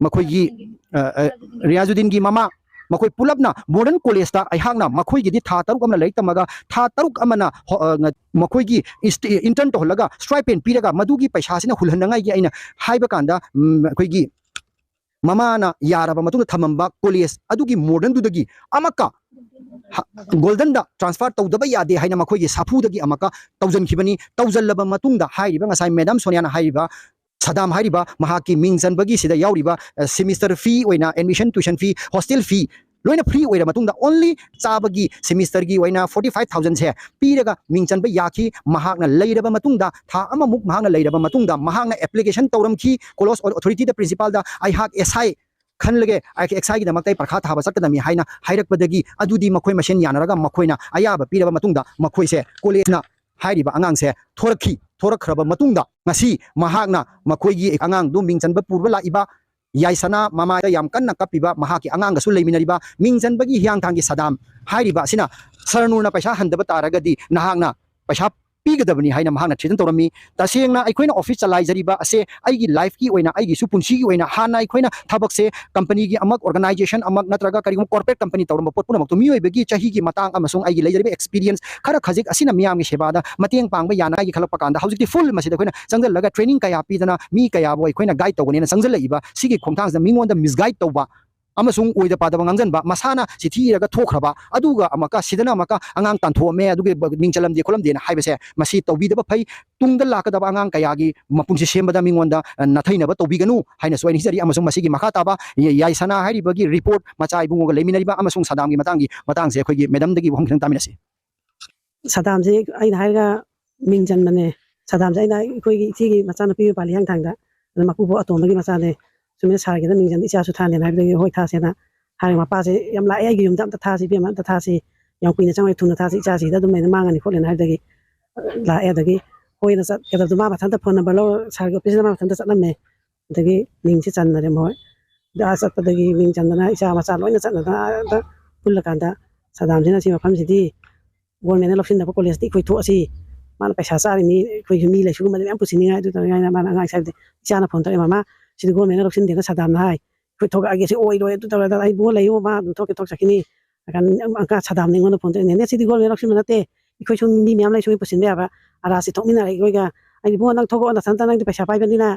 ꯃꯈꯣꯏꯒꯤ, ꯑ, ꯑ, ꯔꯤꯌꯥꯖꯨꯗꯤꯟꯒꯤ ꯃꯃꯥ, ꯃꯈꯣꯏ ꯄꯨꯂꯞꯅ ꯃꯣꯗꯔꯟ ꯀꯣꯂꯦꯖꯇ ꯑꯩꯍꯥꯛꯅ ꯃꯈꯣꯏꯒꯤꯗꯤ ꯊꯥ ꯇꯔꯨꯛ ꯑꯃꯅ ꯂꯥꯏꯔꯤꯛ ꯇꯝꯃꯒ ꯊꯥ ꯇꯔꯨꯛ ꯑꯃꯅ ꯍꯣ-, ꯑ, ꯉ-, ꯃꯈꯣꯏꯒꯤ ꯏꯟꯁꯇꯤ-, ꯏꯟꯇꯔꯟ ꯇꯧꯍꯜꯂꯒ ꯁ꯭ꯇꯥꯏꯄꯦꯟ ꯄꯤꯔꯒ ꯃꯗꯨꯒꯤ ꯄꯩꯁꯥꯁꯤꯅ ꯍꯨꯜꯍꯟꯅꯉꯥꯏꯒꯤ ꯑꯩꯅ ꯍꯥꯏꯕ ꯀꯥꯟꯗ, ꯎꯝ, ꯑꯩꯈꯣꯏꯒꯤ ꯃꯃꯥꯅ ꯌꯥꯔꯕ ꯃꯇꯨꯡꯗ ꯊꯝꯃꯝꯕ ꯀꯣꯂꯦꯖ ꯑꯗꯨꯒꯤ ꯃꯣꯗꯔꯟꯗꯨꯗꯒꯤ ꯑꯃꯨꯛꯀ ꯍ-, ꯒꯣꯜꯗꯟꯗ ꯇ꯭ꯔꯥꯟꯁꯐꯔ ꯇꯧꯗꯕ ꯌꯥꯗꯦ ꯍꯥꯏꯅ ꯃꯈꯣꯏꯒꯤ ꯁꯥꯐꯨꯗꯒꯤ ꯑꯃꯨꯛꯀ ꯇꯧꯖꯟꯈꯤꯕꯅꯤ꯫ ꯇꯧꯖꯜꯂꯕ ꯃꯇꯨꯡꯗ ꯍꯥꯏꯔꯤꯕ ꯉꯁꯥꯏ ꯃꯦꯗꯥꯝ ꯁꯣꯅꯤꯌꯥꯅ ꯍꯥꯏꯔꯤꯕ ꯁꯗꯥꯝ ꯍꯥꯏꯔꯤꯕ ꯃꯍꯥꯛꯀꯤ ꯃꯤꯡ ꯆꯟꯕꯒꯤ ꯁꯤꯗ ꯌꯥꯎꯔꯤꯕ, ꯑ, ꯁꯦꯃꯤꯁꯇꯔ ꯐꯤ ꯑꯣꯏꯅ admission, tuition fee, hostel fee ꯂꯣꯏꯅ ꯐ꯭ꯔꯤ ꯑꯣꯏꯔ ꯃꯇꯨꯡꯗ ꯑꯣꯟꯂꯤ ꯆꯥꯕꯒꯤ ꯁꯦꯃꯤꯁꯇꯔꯒꯤ ꯑꯣꯏꯅ ꯐꯣꯔꯇꯤ ꯐꯥꯏꯚ ꯊꯥꯎꯖꯟꯁꯦ ꯄꯤꯔꯒ ꯃꯤꯡ ꯆꯟꯕ ꯌꯥꯈꯤ꯫ ꯃꯍꯥꯛꯅ ꯂꯩꯔꯕ ꯃꯇꯨꯡꯗ, ꯊꯥ ꯑꯃꯃꯨꯛ ꯃꯍꯥꯛꯅ ꯂꯩꯔꯕ ꯃꯇꯨꯡꯗ ꯃꯍꯥꯛꯅ ꯑꯦꯄ꯭ꯂꯤꯀꯦꯁꯟ ꯇꯧꯔꯝꯈꯤ ꯀꯣꯂꯦꯖ ꯑꯣ-, ꯑꯣꯊꯣꯔꯤꯇꯤꯗ, ꯄ꯭ꯔꯤꯟꯁꯤꯄꯥꯜꯗ, "ꯑꯩꯍꯥꯛ ꯑꯦꯁ ꯑꯥꯏ ꯈꯜꯂꯒꯦ, ꯑꯩ ꯑꯦꯁ ꯑꯥꯏꯒꯤꯗꯃꯛꯇ ꯑꯩ ꯄꯔꯈꯥ ꯊꯥꯕ ꯆꯠꯀꯗꯕꯅꯤ" ꯍꯥꯏꯅ ꯍꯥꯏꯔꯛꯄꯗꯒꯤ ꯑꯗꯨꯗꯤ ꯃꯈꯣꯏ ꯃꯁꯦꯟ ꯌꯥꯅꯔꯒ ꯃꯈꯣꯏꯅ ꯑꯌꯥꯕ ꯄꯤꯔꯕ ꯃꯇꯨꯡꯗ ꯃꯈꯣꯏꯁꯦ ꯀꯣꯂꯦꯖꯅ ꯍꯥꯏꯔꯤꯕ ꯑꯉꯥꯡꯁꯦ ꯊꯣꯔꯛꯈꯤ꯫ ꯊꯣꯔꯛꯈ꯭ꯔꯕ ꯃꯇꯨꯡꯗ ꯉꯁꯤ ꯃꯍꯥꯛꯅ ꯃꯈꯣꯏꯒꯤ ꯑꯉꯥꯡꯗꯨ ꯃꯤꯡ ꯆꯟꯕ ꯄꯨꯔꯕ ꯂꯥꯛꯏꯕ ꯌꯥꯏꯁꯅꯥ ꯃꯃꯥꯗ ꯌꯥꯝ ꯀꯟꯅ ꯀꯞꯄꯤꯕ ꯃꯍꯥꯛꯀꯤ ꯑꯉꯥꯡꯒꯁꯨ ꯂꯩꯃꯤꯟꯅꯔꯤꯕ ꯃꯤꯡ ꯆꯟꯕꯒꯤ ꯍꯤꯌꯥꯡꯊꯥꯡꯒꯤ ꯁꯗꯥꯝ ꯍꯥꯏꯔꯤꯕ ꯑꯁꯤꯅ ꯁꯔꯅꯨꯔꯅ ꯄꯩꯁꯥ ꯍꯟꯗꯕ ꯇꯥꯔꯒꯗꯤ ꯅꯍꯥꯛꯅ ꯄꯩꯁꯥ ꯄꯤꯒꯗꯕꯅꯤ ꯍꯥꯏꯅ ꯃꯍꯥꯛꯅ ꯊ꯭ꯔꯦꯇꯟ ꯇꯧꯔꯝꯃꯤ꯫ ꯇꯁꯦꯡꯅ ꯑꯩꯈꯣꯏꯅ ꯑꯣꯐꯤꯁ ꯆꯂꯥꯏꯖꯔꯤꯕ ꯑꯁꯦ ꯑꯩꯒꯤ ꯂꯥꯏꯐꯀꯤ ꯑꯣꯏꯅ, ꯑꯩꯒꯤꯁꯨ ꯄꯨꯟꯁꯤꯒꯤ ꯑꯣꯏꯅ ꯍꯥꯟꯅ ꯑꯩꯈꯣꯏꯅ ꯊꯕꯛꯁꯦ ꯀꯝꯄꯅꯤꯒꯤ ꯑꯃꯛ, ꯑꯣꯔꯒꯅꯥꯏꯖꯦꯁꯟ ꯑꯃꯛ ꯅꯠꯇ꯭ꯔꯒ ꯀꯔꯤꯒꯨꯝꯕ ꯀꯣꯔꯄꯣꯔꯦꯠ ꯀꯝꯄꯅꯤ ꯇꯧꯔꯝꯕ ꯄꯣꯠ ꯄꯨꯝꯅꯃꯛꯇꯣ ꯃꯤꯑꯣꯏꯕꯒꯤ ꯆꯍꯤꯒꯤ ꯃꯇꯥꯡ ꯑꯃꯁꯨꯡ ꯑꯩꯒꯤ ꯂꯩꯖꯔꯤꯕ ꯑꯦꯛꯁꯄꯤꯔꯤꯌꯦꯟꯁ ꯈꯔ ꯈꯖꯤꯛ ꯑꯁꯤꯅ ꯃꯤꯌꯥꯝꯒꯤ ꯁꯦꯕꯥꯗ ꯃꯇꯦꯡ ꯄꯥꯡꯕ ꯌꯥꯅꯉꯥꯏꯒꯤ ꯈꯜꯂꯛꯄ ꯀꯥꯟꯗ ꯍꯧꯖꯤꯛꯇꯤ ꯐꯨꯜ ꯃꯁꯤꯗ ꯑꯩꯈꯣꯏꯅ ꯆꯪꯁꯤꯜꯂꯒ ꯇ꯭ꯔꯦꯅꯤꯡ ꯀꯌꯥ ꯄꯤꯗꯅ ꯃꯤ ꯀꯌꯥꯕꯨ ꯑꯩꯈꯣꯏꯅ ꯒꯥꯏꯗ ꯇꯧꯒꯅꯦꯅ ꯆꯪꯁꯤꯜꯂꯛꯏꯕ ꯁꯤꯒꯤ ꯈꯣꯡꯊꯥꯡꯁꯤꯗ ꯃꯤꯉꯣꯟꯗ ꯃꯤꯁꯒꯥꯏꯗ ꯇꯧꯕ ꯑꯃꯁꯨꯡ ꯑꯣꯏꯗ ꯄꯥꯗꯕ ꯉꯥꯡꯁꯤꯟꯕ, ꯃꯁꯥꯅ ꯆꯤꯊꯤ ꯏꯔꯒ ꯊꯣꯛꯈ꯭ꯔꯕ, ꯑꯗꯨꯒ ꯑꯃꯨꯛꯀ ꯁꯤꯗꯅ ꯑꯃꯨꯛꯀ ꯑꯉꯥꯡ ꯇꯥꯟꯊꯣꯛꯑꯝꯃꯦ, ꯑꯗꯨꯒꯤ ꯃꯤꯡ ꯆꯜꯂꯝꯗꯦ ꯈꯣꯠꯂꯝꯗꯦꯅ ꯍꯥꯏꯕꯁꯦ, ꯃꯁꯤ ꯇꯧꯕꯤꯗꯕ ꯐꯩ꯫ ꯇꯨꯡꯗ ꯂꯥꯛꯀꯗꯕ ꯑꯉꯥꯡ ꯀꯌꯥꯒꯤ ꯃꯄꯨꯟꯁꯤ ꯁꯦꯝꯕꯗ ꯃꯤꯉꯣꯟꯗ, ꯑ, ꯅꯥꯊꯩꯅꯕ ꯇꯧꯕꯤꯒꯅꯨ ꯍꯥꯏꯅꯁꯨ ꯑꯩꯅ ꯍꯥꯏꯖꯔꯤ꯫ ꯑꯃꯁꯨꯡ ꯃꯁꯤꯒꯤ ꯃꯈꯥ ꯇꯥꯕ ꯌꯥꯏꯁꯅꯥ ꯍꯥꯏꯔꯤꯕꯒꯤ ꯔꯤꯄꯣꯔꯠ, ꯃꯆꯥ ꯏꯕꯨꯡꯉꯣꯒ ꯂꯩꯃꯤꯟꯅꯔꯤꯕ ꯑꯃꯁꯨꯡ ꯁꯗꯥꯝꯒꯤ ꯃꯇꯥꯡꯒꯤ ꯃꯇꯥꯡꯁꯦ ꯑꯩꯈꯣꯏꯒꯤ ꯃꯦꯗꯝꯗꯒꯤ ꯋꯥꯍꯪ ꯈꯤꯇꯪ ꯇꯥꯃꯤꯟꯅꯁꯤ꯫ ꯁꯗꯥꯝꯁꯦ ꯑꯩꯅ ꯍꯥꯏꯔꯒ ꯃꯤꯡ ꯆꯟꯕꯅꯦ꯫ ꯁꯗꯥꯝꯁꯦ ꯑꯩꯅ ꯑꯩꯈꯣꯏꯒꯤ ꯏꯆꯦꯒꯤ ꯃꯆꯥꯅꯨꯄꯤ ꯑꯣꯏ ꯄꯥꯜꯂꯤ ꯍꯤꯌꯥꯡꯊꯥꯡꯗ꯫ ꯑꯗ ꯃꯀꯨꯕꯣꯛ ꯑꯇꯣꯝꯕꯒꯤ ꯃꯆꯥꯅꯦ꯫ ꯁꯨꯃꯥꯏꯅ ꯁꯥꯔꯒꯤꯗ ꯃꯤꯡ ꯆꯟ, ꯏꯆꯥꯁꯨ ꯊꯥꯅꯦꯅ ꯍꯥꯏꯕꯗꯒꯤ ꯍꯣꯏ ꯊꯥꯁꯦꯅ ꯍꯥꯏꯔꯒ ꯃꯄꯥꯁꯦ ꯌꯥꯝ ꯂꯥꯛꯑꯦ ꯑꯩꯒꯤ ꯌꯨꯝꯗ, "ꯑꯝꯇ ꯊꯥꯁꯤ ꯏꯕꯦꯝꯃ, ꯑꯝꯇ ꯊꯥꯁꯤ꯫ ꯌꯥꯝ ꯀꯨꯏꯅ ꯆꯪꯉꯣꯏ, ꯊꯨꯅ ꯊꯥꯁꯤ, ꯏꯆꯥꯁꯤꯗ ꯑꯗꯨꯝ ꯂꯩꯅ ꯃꯥꯡꯉꯅꯤ" ꯈꯣꯠꯂꯦꯅ ꯍꯥꯏꯕꯗꯒꯤ ꯂꯥꯛꯑꯦ꯫ ꯑꯗꯒꯤ ꯍꯣꯏꯅ ꯆꯠꯀꯗꯕꯗꯣ ꯃꯥ ꯃꯊꯟꯇ ꯐꯣꯟ ꯅꯝꯕꯔ ꯂꯧꯔ ꯁꯥꯔꯒꯤ ꯑꯣꯐꯤꯁꯇ ꯃꯥ ꯃꯊꯟꯇ ꯆꯠꯂꯝꯃꯦ꯫ ꯑꯗꯒꯤ ꯃꯤꯡꯁꯦ ꯆꯟꯗꯔꯦ ꯃꯈꯣꯏ꯫ ꯑꯗ ꯑꯥ ꯆꯠꯄꯗꯒꯤ ꯃꯤꯡ ꯆꯟꯗꯅ ꯏꯆꯥ ꯃꯆꯥ ꯂꯣꯏꯅ ꯆꯠꯅꯗꯅ ꯑꯥꯗ ꯄꯨꯜꯂꯀꯥꯟꯗ ꯁꯗꯥꯝꯁꯤꯅ ꯁꯤ ꯃꯐꯝꯁꯤꯗꯤ ꯒꯣꯔꯃꯦꯟꯅ ꯂꯧꯁꯤꯟꯗꯕ ꯀꯣꯂꯦꯖꯇ ꯑꯩꯈꯣꯏ ꯊꯣꯛꯑꯁꯤ꯫ ꯃꯥꯅ ꯄꯩꯁꯥ ꯆꯥꯔꯤꯅꯤ, ꯑꯩꯈꯣꯏꯁꯨ ꯃꯤ ꯂꯩꯁꯨꯒꯨꯝꯕꯗꯤ ꯃꯌꯥꯝ ꯄꯨꯁꯤꯟꯅꯤꯡꯉꯥꯏ꯫ ꯑꯗꯨ ꯇꯧꯔꯤꯉꯩꯗ ꯃꯥꯅ ꯑꯉꯥꯡ ꯁꯥꯏꯕꯗꯤ ꯏꯆꯥꯅ ꯐꯣꯟ ꯇꯧꯔꯛꯑꯦ, "ꯃꯃꯥ, ꯁꯤꯗꯤ ꯒꯣꯔꯃꯦꯟꯅ ꯂꯧꯁꯤꯟꯗꯦꯅ ꯁꯗꯥꯝꯅ ꯍꯥꯏ, ꯑꯩꯈꯣꯏ ꯊꯣꯛꯂꯛꯑꯒꯦ, ꯁꯤ ꯑꯣꯏꯔꯣꯏ, ꯑꯗꯨ ꯇꯧꯔꯣꯏ", ꯑꯗ ꯑꯩ, "ꯏꯕꯨꯡꯉꯣ ꯂꯩꯌꯨ, ꯃꯥ ꯑꯗꯨꯝ ꯊꯣꯛꯀꯦ ꯊꯣꯛꯆꯈꯤꯅꯤ"꯫ ꯑꯗ ꯑꯉꯥꯡ ꯁꯗꯥꯝꯅ ꯑꯩꯉꯣꯟꯗ ꯐꯣꯟ ꯇꯧꯔꯛꯑꯦ, "ꯅꯦꯅꯦ, ꯁꯤꯗꯤ ꯒꯣꯔꯃꯦꯟ ꯂꯧꯁꯤꯟꯕ ꯅꯠꯇꯦ, ꯑꯩꯈꯣꯏꯁꯨ ꯃꯤ ꯃꯌꯥꯝ ꯂꯩꯁꯨ ꯄꯨꯁꯤꯟꯕ ꯌꯥꯕ, ꯑꯔꯥꯖꯁꯤ ꯊꯣꯛꯃꯤꯟꯅꯔꯒꯦ ꯑꯩꯈꯣꯏꯒ"꯫ ꯑꯩꯗꯤ, "ꯏꯕꯨꯡꯉꯣ, ꯅꯪ ꯊꯣꯛꯂꯛꯑꯣ, ꯅꯊꯟꯇ ꯅꯪꯗꯤ ꯄꯩꯁꯥ ꯄꯥꯏꯕꯅꯤꯅ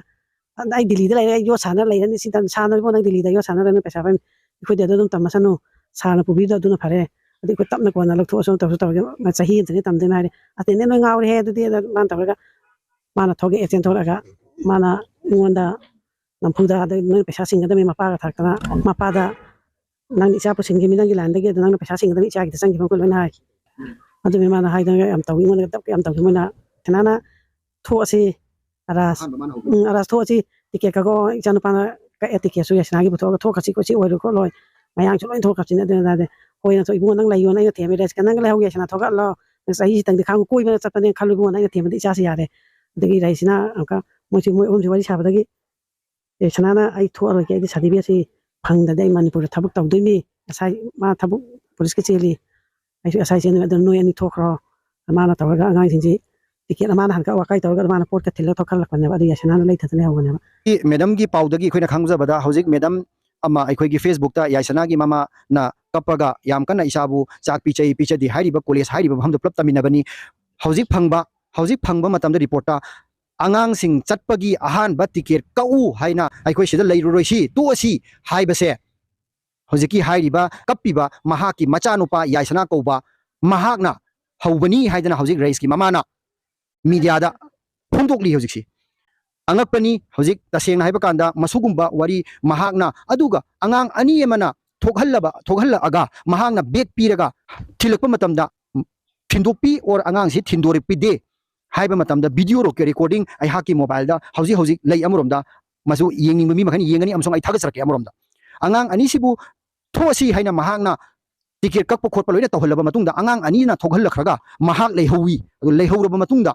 ꯑꯩ ꯗꯤꯜꯂꯤꯗ ꯂꯩꯔꯦ, ꯑꯩ ꯌꯣꯠ ꯁꯥꯟꯅ ꯂꯩꯔꯅꯤ, ꯁꯤ ꯇꯝ-, ꯁꯥꯟꯅꯔꯤꯕꯣ ꯅꯪ ꯗꯤꯜꯂꯤꯗ ꯌꯣꯠ ꯁꯥꯟꯅꯔꯅꯤ, ꯄꯩꯁꯥ ꯄꯥꯏ-, ꯑꯩꯈꯣꯏꯗꯤ ꯑꯗꯨ ꯑꯗꯨꯝ ꯇꯝꯃꯁꯅꯨ, ꯁꯥꯔꯅ ꯄꯨꯕꯤꯗꯣ ꯑꯗꯨꯅ ꯐꯔꯦ, ꯑꯗꯩ ꯑꯩꯈꯣꯏ ꯇꯞꯅ ꯀꯣꯟꯅ ꯂꯧꯊꯣꯛꯑꯁꯨ ꯇꯧꯁꯨ ꯇꯧꯔꯒꯦ, ꯃꯥ ꯆꯍꯤ ꯑꯃꯇꯅꯤ ꯇꯝꯗꯣꯏꯅꯦ ꯍꯥꯏꯔꯦ꯫ "ꯑꯇꯩꯅꯦ ꯅꯣꯏ ꯉꯥꯎꯔꯦꯍꯦ ꯑꯗꯨꯗꯤ", ꯑꯗ ꯃꯥꯅ ꯇꯧꯔꯒ, ꯃꯥꯅ ꯊꯣꯛꯂꯛꯑꯦ, ꯆꯦꯟꯊꯣꯔꯛꯑꯒ ꯃꯥꯅ ꯑꯩꯉꯣꯟꯗ ꯅꯝꯐꯨꯗ ꯑꯗꯩ ꯅꯣꯏ ꯄꯩꯁꯥ ꯁꯤꯡꯒꯗꯕꯅꯤ ꯃꯄꯥꯒ ꯊꯥꯔꯛꯇꯅ, ꯃꯄꯥꯗ "ꯅꯪꯗꯤ ꯏꯆꯥ ꯄꯨꯁꯤꯟꯈꯤꯕꯅꯤ, ꯅꯪꯒꯤ ꯂꯥꯏꯟꯗꯒꯤ, ꯑꯗꯣ ꯅꯪꯅ ꯄꯩꯁꯥ ꯁꯤꯡꯒꯗꯕꯅꯤ, ꯏꯆꯥꯒꯤꯗ ꯆꯪꯈꯤꯕ ꯃꯈꯩ ꯂꯣꯏꯅ" ꯍꯥꯏ꯫ ꯑꯗꯨꯅꯤ ꯃꯥꯅ ꯍꯥꯏꯗꯅ ꯌꯥꯝ ꯇꯧꯏ, ꯑꯩꯉꯣꯟꯗ ꯗꯞ ꯌꯥꯝ ꯇꯧꯈꯤ꯫ ꯃꯣꯏꯅ ꯁꯅꯥꯅ ꯊꯣꯛꯑꯁꯤ, ꯑꯔꯥꯖ, ꯑꯍꯥꯟꯕ ꯃꯥꯅ ꯍꯧꯕ꯫ ꯎꯝ, "ꯑꯔꯥꯖ ꯊꯣꯛꯑꯁꯤ, ꯇꯤꯀꯦꯠ ꯀꯛꯑꯣ", ꯏꯆꯥꯅꯨꯄꯥꯅ ꯀꯛꯑꯦ ꯇꯤꯀꯦꯠꯁꯨ, ꯌꯥꯏꯁꯅꯥꯒꯤ ꯄꯨꯊꯣꯛꯑꯒ, "ꯊꯣꯛꯈ꯭ꯔꯁꯤ ꯈꯣꯠꯁꯤ, ꯑꯣꯏꯔꯣꯏ ꯈꯣꯠꯂꯣꯏ, ꯃꯌꯥꯡꯁꯨ ꯂꯣꯏ ꯊꯣꯛꯈ꯭ꯔꯕꯁꯤꯅ", ꯑꯗꯨꯅ ꯍꯥꯏꯗꯤ, "ꯍꯣꯏ, ꯅꯪ ꯊꯣꯛ ꯏꯕꯨꯡꯉꯣ, ꯅꯪ ꯂꯩꯌꯣꯅ ꯑꯩꯅ ꯊꯦꯝꯃꯦ, ꯔꯦꯁꯀ ꯅꯪꯒ ꯂꯩꯍꯧꯒꯦ, ꯌꯥꯏꯁꯅꯥ ꯊꯣꯛꯂꯛꯍꯜꯂꯣ, ꯅꯪ ꯆꯍꯤꯁꯤꯇꯪꯗꯤ ꯈꯥꯡꯉꯨ, ꯀꯣꯏꯕ ꯆꯠꯄꯅꯦꯅ ꯈꯜꯂꯨ ꯏꯕꯨꯡꯉꯣ, ꯅꯪ ꯑꯩꯅ ꯊꯦꯝꯕꯗꯤ ꯏꯆꯥꯁꯤ ꯌꯥꯔꯦ"꯫ ꯑꯗꯒꯤ ꯔꯥꯏꯁꯤꯅ ꯑꯃꯨꯛꯀ ꯃꯣꯏꯁꯤ, ꯃꯣꯏ ꯑꯍꯨꯝꯁꯤ ꯋꯥꯔꯤ ꯁꯥꯕꯗꯒꯤ, "ꯑꯦ, ꯁꯅꯥꯅ ꯑꯩ ꯊꯣꯛꯑꯔꯣꯏꯒꯦ, ꯑꯩꯗꯤ ꯁꯥꯔꯇꯤꯐꯤꯀꯦꯠꯁꯤ ꯐꯪꯗꯗꯤ ꯑꯩ ꯃꯅꯤꯄꯨꯔꯗ ꯊꯕꯛ ꯇꯧꯗꯣꯏꯅꯤ, ꯉꯁꯥꯏ ꯃꯥ ꯊꯕꯛ ꯄꯨꯂꯤꯁꯀꯤ ꯆꯦꯜꯂꯤ, ꯑꯩꯁꯨ ꯑꯦꯁ ꯑꯥꯏ ꯆꯦꯟꯗꯣꯏꯅꯤ, ꯑꯗꯨ ꯅꯣꯏ ꯑꯅꯤ ꯊꯣꯛꯈ꯭ꯔꯣ"꯫ ꯃꯥꯅ ꯇꯧꯔꯒ ꯑꯉꯥꯡꯁꯤꯡꯁꯤ ꯇꯤꯀꯦꯠ ꯃꯥꯅ ꯍꯥꯟꯅ ꯀꯛ-, ꯋꯥꯀꯥꯏ ꯇꯧꯔꯒ ꯃꯥꯅ ꯄꯣꯠꯀ ꯊꯤꯜꯂꯒ ꯊꯣꯛꯍꯜꯂꯛꯄꯅꯦꯕ, ꯑꯗꯨ ꯌꯥꯏꯁꯅꯥꯅ ꯂꯩꯊꯗꯅ ꯂꯩꯍꯧꯕꯅꯦꯕ꯫ ꯃꯦꯗꯝꯒꯤ ꯄꯥꯎꯗꯒꯤ ꯑꯩꯈꯣꯏꯅ ꯈꯪꯖꯕꯗ, ꯍꯧꯖꯤꯛ ꯃꯦꯗꯝ ꯑꯃ ꯑꯩꯈꯣꯏꯒꯤ ꯐꯦꯁꯕꯨꯛꯇ ꯌꯥꯏꯁꯅꯥꯒꯤ ꯃꯃꯥꯅ ꯀꯞꯄꯒ ꯌꯥꯝ ꯀꯟꯅ ꯏꯆꯥꯕꯨ ꯆꯥꯛ ꯄꯤꯖꯩ, ꯄꯤꯖꯗꯦ ꯍꯥꯏꯔꯤꯕ ꯀꯣꯂꯦꯖ ꯍꯥꯏꯔꯤꯕ ꯃꯐꯝꯗꯨ ꯄꯨꯂꯞ ꯇꯝꯃꯤꯟꯅꯕꯅꯤ꯫ ꯍꯧꯖꯤꯛ ꯐꯪꯕ, ꯍꯧꯖꯤꯛ ꯐꯪꯕ ꯃꯇꯝꯗ ꯔꯤꯄꯣꯔꯠꯇ ꯑꯉꯥꯡꯁꯤꯡ ꯆꯠꯄꯒꯤ ꯑꯍꯥꯟꯕ ꯇꯤꯀꯦꯠ ꯀꯛꯎ ꯍꯥꯏꯅ, "ꯑꯩꯈꯣꯏ ꯁꯤꯗ ꯂꯩꯔꯨꯔꯣꯏꯁꯤ, ꯇꯣꯛꯑꯁꯤ" ꯍꯥꯏꯕꯁꯦ ꯍꯧꯖꯤꯛꯀꯤ ꯍꯥꯏꯔꯤꯕ ꯀꯞꯄꯤꯕ ꯃꯍꯥꯛꯀꯤ ꯃꯆꯥꯅꯨꯄꯥ ꯌꯥꯏꯁꯅꯥ ꯀꯧꯕ ꯃꯍꯥꯛꯅ ꯍꯧꯕꯅꯤ ꯍꯥꯏꯗꯅ ꯍꯧꯖꯤꯛ ꯔꯩꯁꯀꯤ ꯃꯃꯥꯅ ꯃꯤꯗꯤꯌꯥꯗ ꯐꯣꯡꯗꯣꯛꯂꯤ꯫ ꯍꯧꯖꯤꯛꯁꯤ ꯑꯉꯛꯄꯅꯤ꯫ ꯍꯧꯖꯤꯛ ꯇꯁꯦꯡꯅ ꯍꯥꯏꯕ ꯀꯥꯟꯗ ꯃꯁꯨꯒꯨꯝꯕ ꯋꯥꯔꯤ ꯃꯍꯥꯛꯅ, ꯑꯗꯨꯒ ꯑꯉꯥꯡ ꯑꯅꯤ ꯑꯃꯅ ꯊꯣꯛꯍꯜꯂꯕ, ꯊꯣꯛꯍꯜꯂꯛꯑꯒ ꯃꯍꯥꯛꯅ ꯕꯦꯛ ꯄꯤꯔꯒ ꯊꯤꯜꯂꯛꯄ ꯃꯇꯝꯗ ꯊꯤꯟꯗꯣꯛꯄꯤ ꯑꯣꯔ ꯑꯉꯥꯡꯁꯤ ꯊꯤꯟꯗꯣꯔꯛꯄꯤꯗꯦ ꯍꯥꯏꯕ ꯃꯇꯝꯗ ꯚꯤꯗꯤꯑꯣ ꯔꯦꯀꯣꯔꯗꯤꯡ ꯑꯩꯍꯥꯛꯀꯤ ꯃꯣꯕꯥꯏꯜꯗ ꯍꯧꯖꯤꯛ ꯍꯧꯖꯤꯛ ꯂꯩ꯫ ꯑꯃꯔꯣꯝꯗ ꯃꯁꯨ ꯌꯦꯡꯅꯤꯡꯕ ꯃꯤ ꯃꯈꯩꯅ ꯌꯦꯡꯒꯅꯤ ꯑꯃꯁꯨꯡ ꯑꯩ ꯊꯥꯒꯠꯆꯔꯛꯀꯦ꯫ ꯑꯃꯔꯣꯝꯗ ꯑꯉꯥꯡ ꯑꯅꯤꯁꯤꯕꯨ ꯊꯣꯛꯑꯁꯤ ꯍꯥꯏꯅ ꯃꯍꯥꯛꯅ ꯇꯤꯀꯦꯠ ꯀꯛꯄ ꯈꯣꯠꯄ ꯂꯣꯏꯅ ꯇꯧꯍꯜꯂꯕ ꯃꯇꯨꯡꯗ ꯑꯉꯥꯡ ꯑꯅꯤꯅ ꯊꯣꯛꯍꯜꯂꯛꯈ꯭ꯔꯒ ꯃꯍꯥꯛ ꯂꯩꯍꯧꯋꯤ꯫ ꯑꯗꯨ ꯂꯩꯍꯧꯔꯕ ꯃꯇꯨꯡꯗ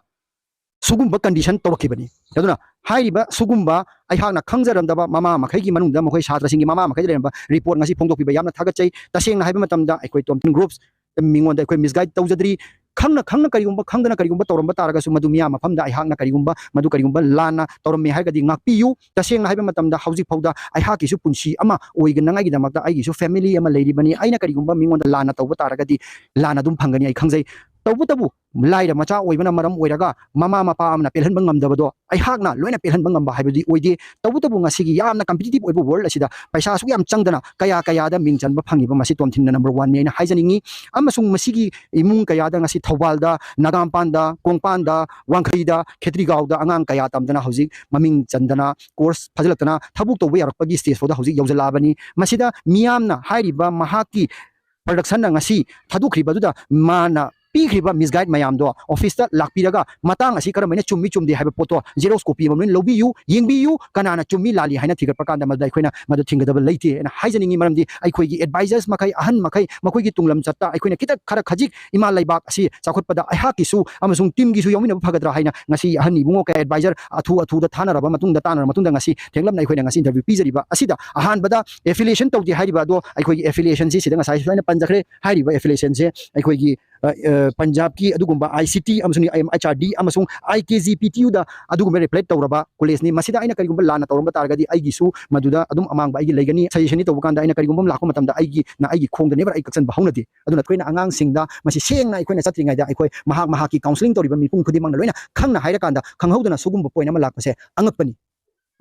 ꯁꯤꯒꯨꯝꯕ ꯀꯟꯗꯤꯁꯟ ꯇꯧꯔꯛꯈꯤꯕꯅꯤ꯫ ꯑꯗꯨꯅ ꯍꯥꯏꯔꯤꯕ ꯁꯤꯒꯨꯝꯕ ꯑꯩꯍꯥꯛꯅ ꯈꯪꯖꯔꯝꯗꯕ ꯃꯃꯥ ꯃꯈꯩꯒꯤ ꯃꯅꯨꯡꯗ ꯃꯈꯣꯏ ꯁꯥꯇ꯭ꯔꯁꯤꯡꯒꯤ ꯃꯃꯥ ꯃꯈꯩꯗ ꯂꯩꯔꯝꯕ ꯔꯤꯄꯣꯔꯠ ꯉꯁꯤ ꯐꯣꯡꯗꯣꯛꯄꯤꯕ ꯌꯥꯝꯅ ꯊꯥꯒꯠꯆꯩ꯫ ꯇꯁꯦꯡꯅ ꯍꯥꯏꯕ ꯃꯇꯝꯗ ꯑꯩꯈꯣꯏ ꯇꯣꯝꯊꯤꯟ ꯒ꯭ꯔꯨꯞꯁ ꯃꯤꯉꯣꯟꯗ ꯑꯩꯈꯣꯏ ꯃꯤꯁꯒꯥꯏꯗ ꯇꯧꯖꯗ꯭ꯔꯤ꯫ ꯈꯪꯅ ꯈꯪꯅ ꯀꯔꯤꯒꯨꯝꯕ, ꯈꯪꯗꯅ ꯀꯔꯤꯒꯨꯝꯕ ꯇꯧꯔꯝꯕ ꯇꯥꯔꯒꯁꯨ ꯃꯗꯨ ꯃꯤꯌꯥꯝ ꯃꯐꯝꯗ ꯑꯩꯍꯥꯛꯅ ꯀꯔꯤꯒꯨꯝꯕ, ꯃꯗꯨ ꯀꯔꯤꯒꯨꯝꯕ ꯂꯥꯟꯅ ꯇꯧꯔꯝꯃꯦ ꯍꯥꯏꯔꯒꯗꯤ ꯉꯥꯛꯄꯤꯌꯨ꯫ ꯇꯁꯦꯡꯅ ꯍꯥꯏꯕ ꯃꯇꯝꯗ ꯍꯧꯖꯤꯛ ꯐꯥꯎꯗ ꯑꯩꯍꯥꯛꯀꯤꯁꯨ ꯄꯨꯟꯁꯤ ꯑꯃ ꯑꯣꯏꯅꯉꯥꯏꯒꯤꯗꯃꯛꯇ ꯑꯩꯒꯤꯁꯨ ꯐꯦꯃꯤꯂꯤ ꯑꯃ ꯂꯩꯔꯤꯕꯅꯤ꯫ ꯑꯩꯅ ꯀꯔꯤꯒꯨꯝꯕ ꯃꯤꯉꯣꯟꯗ ꯂꯥꯟꯅ ꯇꯧꯕ ꯇꯥꯔꯒꯗꯤ ꯂꯥꯟꯅ ꯑꯗꯨꯝ ꯐꯪꯒꯅꯤ, ꯑꯩ ꯈꯪꯖꯩ꯫ ꯇꯧꯕꯇꯕꯨ ꯂꯥꯏꯔ ꯃꯆꯥ ꯑꯣꯏꯕꯅ ꯃꯔꯝ ꯑꯣꯏꯔꯒ ꯃꯃꯥ ꯃꯄꯥ ꯑꯃꯅ ꯄꯦꯜꯍꯟꯕ ꯉꯝꯗꯕꯗꯣ ꯑꯩꯍꯥꯛꯅ ꯂꯣꯏꯅ ꯄꯦꯜꯍꯟꯕ ꯉꯝꯕ ꯍꯥꯏꯕꯗꯨꯗꯤ ꯑꯣꯏꯗꯦ꯫ ꯇꯧꯕꯇꯕꯨ ꯉꯁꯤꯒꯤ ꯌꯥꯝꯅ ꯀꯝꯄꯤꯇꯤꯇꯤꯞ ꯑꯣꯏꯕ ꯋꯥꯔꯜꯗ ꯑꯁꯤꯗ ꯄꯩꯁꯥ ꯑꯁꯨꯛ ꯌꯥꯝ ꯆꯪꯗꯅ ꯀꯌꯥ ꯀꯌꯥꯗ ꯃꯤꯡ ꯆꯟꯕ ꯐꯪꯉꯤꯕ, ꯃꯁꯤ ꯇꯣꯝꯊꯤꯟꯅ ꯅꯝꯕꯔ ꯋꯥꯟꯅꯤ ꯑꯩꯅ ꯍꯥꯏꯖꯅꯤꯡꯉꯤ꯫ ꯑꯃꯁꯨꯡ ꯃꯁꯤꯒꯤ ꯏꯃꯨꯡ ꯀꯌꯥꯗ ꯉꯁꯤ ꯊꯧꯕꯥꯜꯗ, ꯅꯒꯥꯝꯄꯥꯟꯗ, ꯀꯣꯡꯄꯥꯟꯗ, ꯋꯥꯡꯈꯩꯗ, ꯈꯦꯇ꯭ꯔꯤꯒꯥꯎꯗ ꯑꯉꯥꯡ ꯀꯌꯥ ꯇꯝꯗꯅ ꯍꯧꯖꯤꯛ ꯃꯃꯤꯡ ꯆꯟꯗꯅ ꯀꯣꯔꯁ ꯐꯥꯖꯤꯜꯂꯛꯇꯅ ꯊꯕꯛ ꯇꯧꯕ ꯌꯥꯔꯛꯄꯒꯤ ꯁ꯭ꯇꯦꯖ ꯐꯥꯎꯗ ꯍꯧꯖꯤꯛ ꯌꯧꯁꯤꯜꯂꯛꯑꯕꯅꯤ꯫ ꯃꯁꯤꯗ ꯃꯤꯌꯥꯝꯅ ꯍꯥꯏꯔꯤꯕ ꯃꯍꯥꯛꯀꯤ ꯄ꯭ꯔꯗꯛꯁꯟꯅ ꯉꯁꯤ ꯊꯥꯗꯣꯛꯈ꯭ꯔꯤꯕ ꯑꯗꯨꯗ ꯃꯥꯅ ꯄꯤꯈ꯭ꯔꯤꯕ ꯃꯤꯁꯒꯥꯏꯗ ꯃꯌꯥꯝꯗꯣ ꯑꯣꯐꯤꯁꯇ ꯂꯥꯛꯄꯤꯔꯒ ꯃꯇꯥꯡ ꯑꯁꯤ ꯀꯔꯝꯍꯥꯏꯅ ꯆꯨꯝꯃꯤ ꯆꯨꯝꯗꯦ ꯍꯥꯏꯕ ꯄꯣꯠꯇꯣ ꯖꯦꯔꯣꯛꯁ ꯀꯣꯄꯤ ꯑꯃ ꯂꯣꯏꯅ ꯂꯧꯕꯤꯌꯨ, ꯌꯦꯡꯕꯤꯌꯨ, ꯀꯅꯥꯅ ꯆꯨꯝꯃꯤ ꯂꯥꯜꯂꯤ ꯍꯥꯏꯅ ꯊꯤꯒꯠꯄ ꯀꯥꯟꯗ ꯃꯗꯨꯗ ꯑꯩꯈꯣꯏꯅ ꯃꯗꯨ ꯊꯤꯡꯒꯗꯕ ꯂꯩꯇꯦ ꯍꯥꯏꯅ ꯍꯥꯏꯖꯅꯤꯡꯉꯤ꯫ ꯃꯔꯝꯗꯤ ꯑꯩꯈꯣꯏꯒꯤ ꯑꯦꯗꯚꯥꯏꯖꯔꯁ ꯃꯈꯩ, ꯑꯍꯟ ꯃꯈꯩ, ꯃꯈꯣꯏꯒꯤ ꯇꯨꯡꯂꯝꯆꯠꯇ ꯑꯩꯈꯣꯏꯅ ꯈꯤꯇꯪ ꯈꯔ ꯈꯖꯤꯛ ꯏꯃꯥ ꯂꯩꯕꯥꯛ ꯑꯁꯤ ꯆꯥꯎꯈꯠꯄꯗ ꯑꯩꯍꯥꯛꯀꯤꯁꯨ ꯑꯃꯁꯨꯡ ꯇꯤꯝꯒꯤꯁꯨ ꯌꯥꯎꯃꯤꯟꯅꯕ ꯐꯒꯗ꯭ꯔꯥ ꯍꯥꯏꯅ ꯉꯁꯤ ꯑꯍꯟ ꯏꯕꯨꯡꯉꯣ ꯀꯌꯥ ꯑꯦꯗꯚꯥꯏꯖꯔ ꯑꯊꯨ ꯑꯊꯨꯗ ꯊꯥꯅꯔꯕ ꯃꯇꯨꯡꯗ, ꯇꯥꯟꯅꯔꯕ ꯃꯇꯨꯡꯗ ꯉꯁꯤ ꯊꯦꯡꯂꯞꯅ ꯑꯩꯈꯣꯏꯅ ꯉꯁꯤ ꯏꯟꯇꯔꯚ꯭ꯌꯨ ꯄꯤꯖꯔꯤꯕ ꯑꯁꯤꯗ ꯑꯍꯥꯟꯕꯗ ꯑꯦꯐꯤꯂꯤꯌꯦꯁꯟ ꯇꯧꯗꯦ ꯍꯥꯏꯔꯤꯕ ꯑꯗꯣ ꯑꯩꯈꯣꯏꯒꯤ ꯑꯦꯐꯤꯂꯤꯌꯦꯁꯟꯁꯤ ꯁꯤꯗ ꯉꯁꯥꯏ ꯁꯨꯃꯥꯏꯅ ꯄꯟꯖꯈ꯭ꯔꯦ꯫ ꯍꯥꯏꯔꯤꯕ ꯑꯦꯐꯤꯂꯤꯌꯦꯁꯟꯁꯦ ꯑꯩꯈꯣꯏꯒꯤ, ꯑ, ꯑ, ꯄꯟꯖꯥꯕꯀꯤ ꯑꯗꯨꯒꯨꯝꯕ ꯑꯥꯏ ꯁꯤ ꯇꯤ ꯑꯃꯁꯨꯡ ꯑꯦꯝ ꯑꯩꯆ ꯑꯥꯔ ꯗꯤ ꯑꯃꯁꯨꯡ ꯑꯥꯏ ꯀꯦ ꯖꯤ ꯄꯤ ꯇꯤ ꯌꯨꯗ ꯑꯗꯨꯒꯨꯝꯕ ꯔꯤꯄ꯭ꯂꯦꯠ ꯇꯧꯔꯕ ꯀꯣꯂꯦꯖꯅꯤ꯫ ꯃꯁꯤꯗ ꯑꯩꯅ ꯀꯔꯤꯒꯨꯝꯕ ꯂꯥꯟꯅ ꯇꯧꯔꯝꯕ ꯇꯥꯔꯒꯗꯤ ꯑꯩꯒꯤꯁꯨ ꯃꯗꯨꯗ ꯑꯗꯨꯝ ꯑꯃꯥꯡꯕ ꯑꯩꯒꯤ ꯂꯩꯒꯅꯤ꯫ ꯁꯖꯦꯁꯟꯅꯤ ꯇꯧꯕ ꯀꯥꯟꯗ ꯑꯩꯅ ꯀꯔꯤꯒꯨꯝꯕ ꯑꯃ ꯂꯥꯛꯄ ꯃꯇꯝꯗ ꯑꯩꯒꯤꯅ ꯑꯩꯒꯤ ꯈꯣꯡꯗ ꯅꯦꯕꯔ ꯑꯩ ꯀꯛꯆꯟꯕ ꯍꯧꯅꯗꯦ꯫ ꯑꯗꯨꯅ ꯑꯩꯈꯣꯏꯅ ꯑꯉꯥꯡꯁꯤꯡꯗ ꯃꯁꯤ ꯁꯦꯡꯅ ꯑꯩꯈꯣꯏꯅ ꯆꯠꯇ꯭ꯔꯤꯉꯩꯗ ꯑꯩꯈꯣꯏ ꯃꯍꯥꯛ ꯃꯍꯥꯛꯀꯤ ꯀꯥꯎꯟꯁꯤꯂꯤꯡ ꯇꯧꯔꯤꯕ ꯃꯤꯄꯨꯝ ꯈꯨꯗꯤꯡꯃꯛꯅ ꯂꯣꯏꯅ ꯈꯪꯅ ꯍꯥꯏꯔꯀꯥꯟꯗ ꯈꯪꯍꯧꯗꯅ ꯁꯤꯒꯨꯝꯕ ꯄꯣꯏꯟ ꯑꯃ ꯂꯥꯛꯄꯁꯦ ꯑꯉꯛꯄꯅꯤ꯫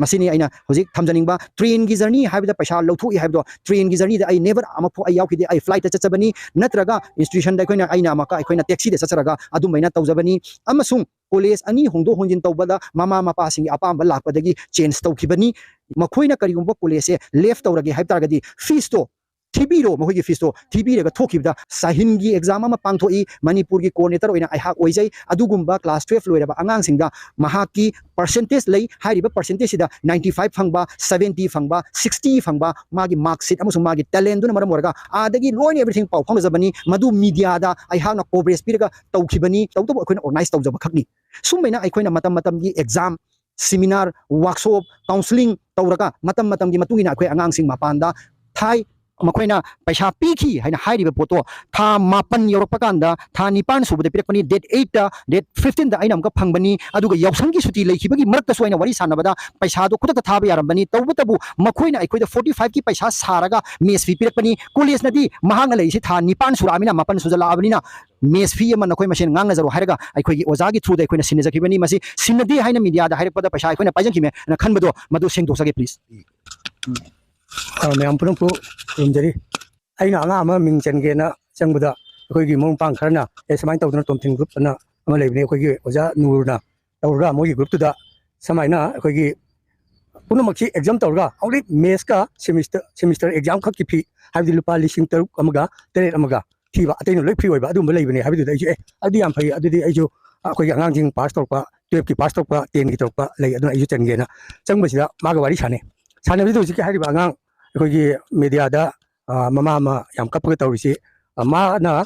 ꯃꯁꯤꯅꯤ ꯑꯩꯅ ꯍꯧꯖꯤꯛ ꯊꯝꯖꯅꯤꯡꯕ꯫ ꯇ꯭ꯔꯦꯟꯒꯤ ꯖꯔꯅꯤ ꯍꯥꯏꯕꯗ ꯄꯩꯁꯥ ꯂꯧꯊꯣꯛꯏ ꯍꯥꯏꯕꯗꯣ, ꯇ꯭ꯔꯦꯟꯒꯤ ꯖꯔꯅꯤꯗ ꯑꯩ ꯅꯦꯕꯔ ꯑꯃꯐꯥꯎ ꯑꯩ ꯌꯥꯎꯈꯤꯗꯦ꯫ ꯑꯩ ꯐ꯭ꯂꯥꯏꯠꯇ ꯆꯠꯆꯕꯅꯤ, ꯅꯠꯇ꯭ꯔꯒ ꯏꯟꯁꯇꯤꯇ꯭ꯌꯨꯁꯟꯗ ꯑꯩꯈꯣꯏꯅ, ꯑꯩꯅ ꯑꯃꯨꯛꯀ ꯑꯩꯈꯣꯏꯅ ꯇꯦꯛꯁꯤꯗ ꯆꯠꯆꯔꯒ ꯑꯗꯨꯝꯕꯩꯅ ꯇꯧꯖꯕꯅꯤ꯫ ꯑꯃꯁꯨꯡ ꯀꯣꯂꯦꯖ ꯑꯅꯤ ꯍꯣꯡꯗꯣꯛ ꯍꯣꯡꯖꯤꯟ ꯇꯧꯕꯗ ꯃꯃꯥ ꯃꯄꯥꯁꯤꯡꯒꯤ ꯑꯄꯥꯝꯕ ꯂꯥꯛꯄꯗꯒꯤ ꯆꯦꯟꯖ ꯇꯧꯈꯤꯕꯅꯤ꯫ ꯃꯈꯣꯏꯅ ꯀꯔꯤꯒꯨꯝꯕ ꯀꯣꯂꯦꯖꯁꯦ ꯂꯦꯐ ꯇꯧꯔꯒꯦ ꯍꯥꯏꯕ ꯇꯥꯔꯒꯗꯤ, ꯐꯤꯁꯇꯣ ꯊꯤꯕꯤꯔꯣ, ꯃꯈꯣꯏꯒꯤ ꯐꯤꯁꯇꯣ ꯊꯤꯕꯤꯔꯒ ꯊꯣꯛꯈꯤꯕꯗ ꯁꯥꯍꯤꯟꯒꯤ ꯑꯦꯛꯖꯥꯝ ꯑꯃ ꯄꯥꯡꯊꯣꯛꯏ꯫ ꯃꯅꯤꯄꯨꯔꯒꯤ ꯀꯣꯑꯣꯔꯗꯤꯅꯦꯇꯔ ꯑꯣꯏꯅ ꯑꯩꯍꯥꯛ ꯑꯣꯏꯖꯩ꯫ ꯑꯗꯨꯒꯨꯝꯕ ꯀ꯭ꯂꯥꯁ ꯇꯨꯌꯦꯜꯐ ꯂꯣꯏꯔꯕ ꯑꯉꯥꯡꯁꯤꯡꯗ ꯃꯍꯥꯛꯀꯤ ꯄꯔꯁꯦꯟꯇꯦꯖ ꯂꯩ꯫ ꯍꯥꯏꯔꯤꯕ ꯄꯔꯁꯦꯟꯇꯦꯖꯁꯤꯗ ꯅꯥꯏꯟꯇꯤ ꯐꯥꯏꯚ ꯐꯪꯕ, ꯁꯕꯦꯟꯇꯤ ꯐꯪꯕ, ꯁꯤꯛꯁꯇꯤ ꯐꯪꯕ, ꯃꯥꯒꯤ ꯃꯥꯔꯛꯁꯤꯠ ꯑꯃꯁꯨꯡ ꯃꯥꯒꯤ ꯇꯦꯂꯦꯟꯗꯨꯅ ꯃꯔꯝ ꯑꯣꯏꯔꯒ ꯑꯥꯗꯒꯤ ꯂꯣꯏꯅ ꯑꯦꯚ꯭ꯔꯤꯊꯤꯡ ꯄꯥꯎ ꯐꯥꯎꯅꯖꯕꯅꯤ꯫ ꯃꯗꯨ ꯃꯤꯗꯤꯌꯥꯗ ꯑꯩꯍꯥꯛꯅ ꯀꯣꯚꯔꯦꯖ ꯄꯤꯔꯒ ꯇꯧꯈꯤꯕꯅꯤ꯫ ꯇꯧꯕꯇꯕꯨ ꯑꯩꯈꯣꯏꯅ ꯑꯣꯔꯒꯅꯥꯏꯖ ꯇꯧꯖꯕ ꯈꯛꯅꯤ꯫ ꯁꯨꯝꯕꯩꯅ ꯑꯩꯈꯣꯏꯅ ꯃꯇꯝ ꯃꯇꯝꯒꯤ ꯑꯦꯛꯖꯥꯝ, ꯁꯤꯃꯤꯅꯥꯔ, ꯋꯥꯔꯛꯁꯣꯞ, ꯀꯥꯎꯟꯁꯤꯂꯤꯡ ꯇꯧꯔꯒ ꯃꯇꯝ ꯃꯇꯝꯒꯤ ꯃꯇꯨꯡ ꯏꯟꯅ ꯑꯩꯈꯣꯏ ꯑꯉꯥꯡꯁꯤꯡ ꯃꯄꯥꯟꯗ ꯊꯥꯏ꯫ ꯃꯈꯣꯏꯅ ꯄꯩꯁꯥ ꯄꯤꯈꯤ ꯍꯥꯏꯅ ꯍꯥꯏꯔꯤꯕ ꯄꯣꯠꯇꯣ ꯊꯥ ꯃꯥꯄꯟ ꯌꯧꯔꯛꯄ ꯀꯥꯟꯗ, ꯊꯥ ꯅꯤꯄꯥꯟ ꯁꯨꯕꯗ ꯄꯤꯔꯛꯄꯅꯤ, ꯗꯦꯠ ꯑꯩꯠꯇ, ꯗꯦꯠ ꯐꯤꯐꯇꯤꯟꯗ ꯑꯩꯅ ꯑꯃꯨꯛꯀ ꯐꯪꯕꯅꯤ꯫ ꯑꯗꯨꯒ ꯌꯥꯎꯁꯪꯒꯤ ꯁꯨꯇꯤ ꯂꯩꯈꯤꯕꯒꯤ ꯃꯔꯛꯇꯁꯨ ꯑꯩꯅ ꯋꯥꯔꯤ ꯁꯥꯟꯅꯕꯗ ꯄꯩꯁꯥꯗꯣ ꯈꯨꯗꯛꯇ ꯊꯥꯕ ꯌꯥꯔꯝꯕꯅꯤ꯫ ꯇꯧꯕꯇꯕꯨ ꯃꯈꯣꯏꯅ ꯑꯩꯈꯣꯏꯗ ꯐꯣꯔꯇꯤ ꯐꯥꯏꯚꯀꯤ ꯄꯩꯁꯥ ꯁꯥꯔꯒ ꯃꯦꯁ ꯐꯤ ꯄꯤꯔꯛꯄꯅꯤ꯫ ꯀꯣꯂꯦꯖꯅꯗꯤ ꯃꯍꯥꯛꯅ ꯂꯩꯔꯤꯁꯤ ꯊꯥ ꯅꯤꯄꯥꯟ ꯁꯨꯔꯛꯑꯕꯅꯤꯅ, ꯃꯥꯄꯟ ꯁꯨꯖꯜꯂꯛꯑꯕꯅꯤꯅ, ꯃꯦꯁ ꯐꯤ ꯑꯃ ꯅꯈꯣꯏ ꯃꯁꯦꯟ ꯉꯥꯡꯅꯖꯔꯣ ꯍꯥꯏꯔꯒ ꯑꯩꯈꯣꯏꯒꯤ ꯑꯣꯖꯥꯒꯤ ꯊ꯭ꯔꯨꯗ ꯑꯩꯈꯣꯏꯅ ꯁꯤꯟꯅꯖꯈꯤꯕꯅꯤ꯫ ꯃꯁꯤ ꯁꯤꯟꯅꯗꯦ ꯍꯥꯏꯅ ꯃꯤꯗꯤꯌꯥꯗ ꯍꯥꯏꯔꯛꯄꯗ ꯄꯩꯁꯥ ꯑꯩꯈꯣꯏꯅ ꯄꯥꯏꯖꯈꯤꯕꯅꯦꯅ ꯈꯟꯕꯗꯣ, ꯃꯗꯨ ꯁꯦꯡꯗꯣꯛꯆꯒꯦ, ꯄ꯭ꯂꯤꯖ꯫ ꯑ, ꯃꯌꯥꯝ ꯄꯨꯝꯅꯃꯛꯄꯨ ꯈꯨꯔꯨꯝꯖꯔꯤ꯫ ꯑꯩꯅ ꯑꯉꯥꯡ ꯑꯃ ꯃꯤꯡ ꯆꯟꯒꯦꯅ ꯆꯪꯕꯗ, ꯑꯩꯈꯣꯏꯒꯤ ꯃꯔꯨꯞ ꯃꯄꯥꯡ ꯈꯔꯅ, "ꯑꯦ, ꯁꯨꯃꯥꯏꯅ ꯇꯧꯗꯅ ꯇꯣꯝꯊꯤꯟ ꯒ꯭ꯔꯨꯞ ꯑꯅ ꯑꯃ ꯂꯩꯕꯅꯦ, ꯑꯩꯈꯣꯏꯒꯤ ꯑꯣꯖꯥ ꯅꯨꯔꯅ ꯇꯧꯔꯒ ꯃꯣꯏꯒꯤ ꯒ꯭ꯔꯨꯞꯇꯨꯗ ꯁꯨꯃꯥꯏꯅ ꯑꯩꯈꯣꯏꯒꯤ ꯄꯨꯝꯅꯃꯛꯁꯤ ꯑꯦꯛꯖꯥꯝ ꯇꯧꯔꯒ ꯑꯣꯡꯂꯤ ꯃꯦꯠꯁꯀ ꯁꯦꯃꯤꯁꯇꯔ, ꯁꯦꯃꯤꯁꯇꯔ ꯑꯦꯛꯖꯥꯝ ꯈꯛꯀꯤ ꯐꯤ, ꯍꯥꯏꯕꯗꯤ ꯂꯨꯄꯥ ꯂꯤꯁꯤꯡ ꯇꯔꯨꯛ ꯑꯃꯒ ꯆꯥꯇ꯭ꯔꯦꯠ ꯑꯃꯒ ꯊꯤꯕ, ꯑꯇꯩꯅ ꯂꯣꯏ ꯐ꯭ꯔꯤ ꯑꯣꯏꯕ ꯑꯗꯨꯒꯨꯝꯕ ꯂꯩꯕꯅꯦ" ꯍꯥꯏꯕꯗꯨꯗ ꯑꯩꯁꯨ, "ꯑꯦ, ꯑꯗꯨꯗꯤ ꯌꯥꯝ ꯐꯩ, ꯑꯗꯨꯗꯤ ꯑꯩꯁꯨ ꯑꯩꯈꯣꯏꯒꯤ ꯑꯉꯥꯡꯁꯤꯡ ꯄꯥꯁ ꯇꯧꯔꯛꯄ, ꯇꯨꯌꯦꯜꯐꯀꯤ ꯄꯥꯁ ꯇꯧꯔꯛꯄ, ꯇꯦꯟꯒꯤ ꯇꯧꯔꯛꯄ ꯂꯩ, ꯑꯗꯨꯅ ꯑꯩꯁꯨ ꯆꯟꯒꯦꯅ" ꯆꯪꯕꯁꯤꯗ ꯃꯥꯒ ꯋꯥꯔꯤ ꯁꯥꯟꯅꯩ꯫ ꯁꯥꯟꯅꯕꯁꯤꯗ ꯍꯧꯖꯤꯛꯀꯤ ꯍꯥꯏꯔꯤꯕ ꯑꯉꯥꯡ ꯑꯩꯈꯣꯏꯒꯤ ꯃꯦꯗꯤꯌꯥꯗ, ꯑ, ꯃꯃꯥ ꯑꯃ ꯌꯥꯝ ꯀꯞꯄꯒ ꯇꯧꯔꯤꯁꯤ, ꯑ, ꯃꯥꯅ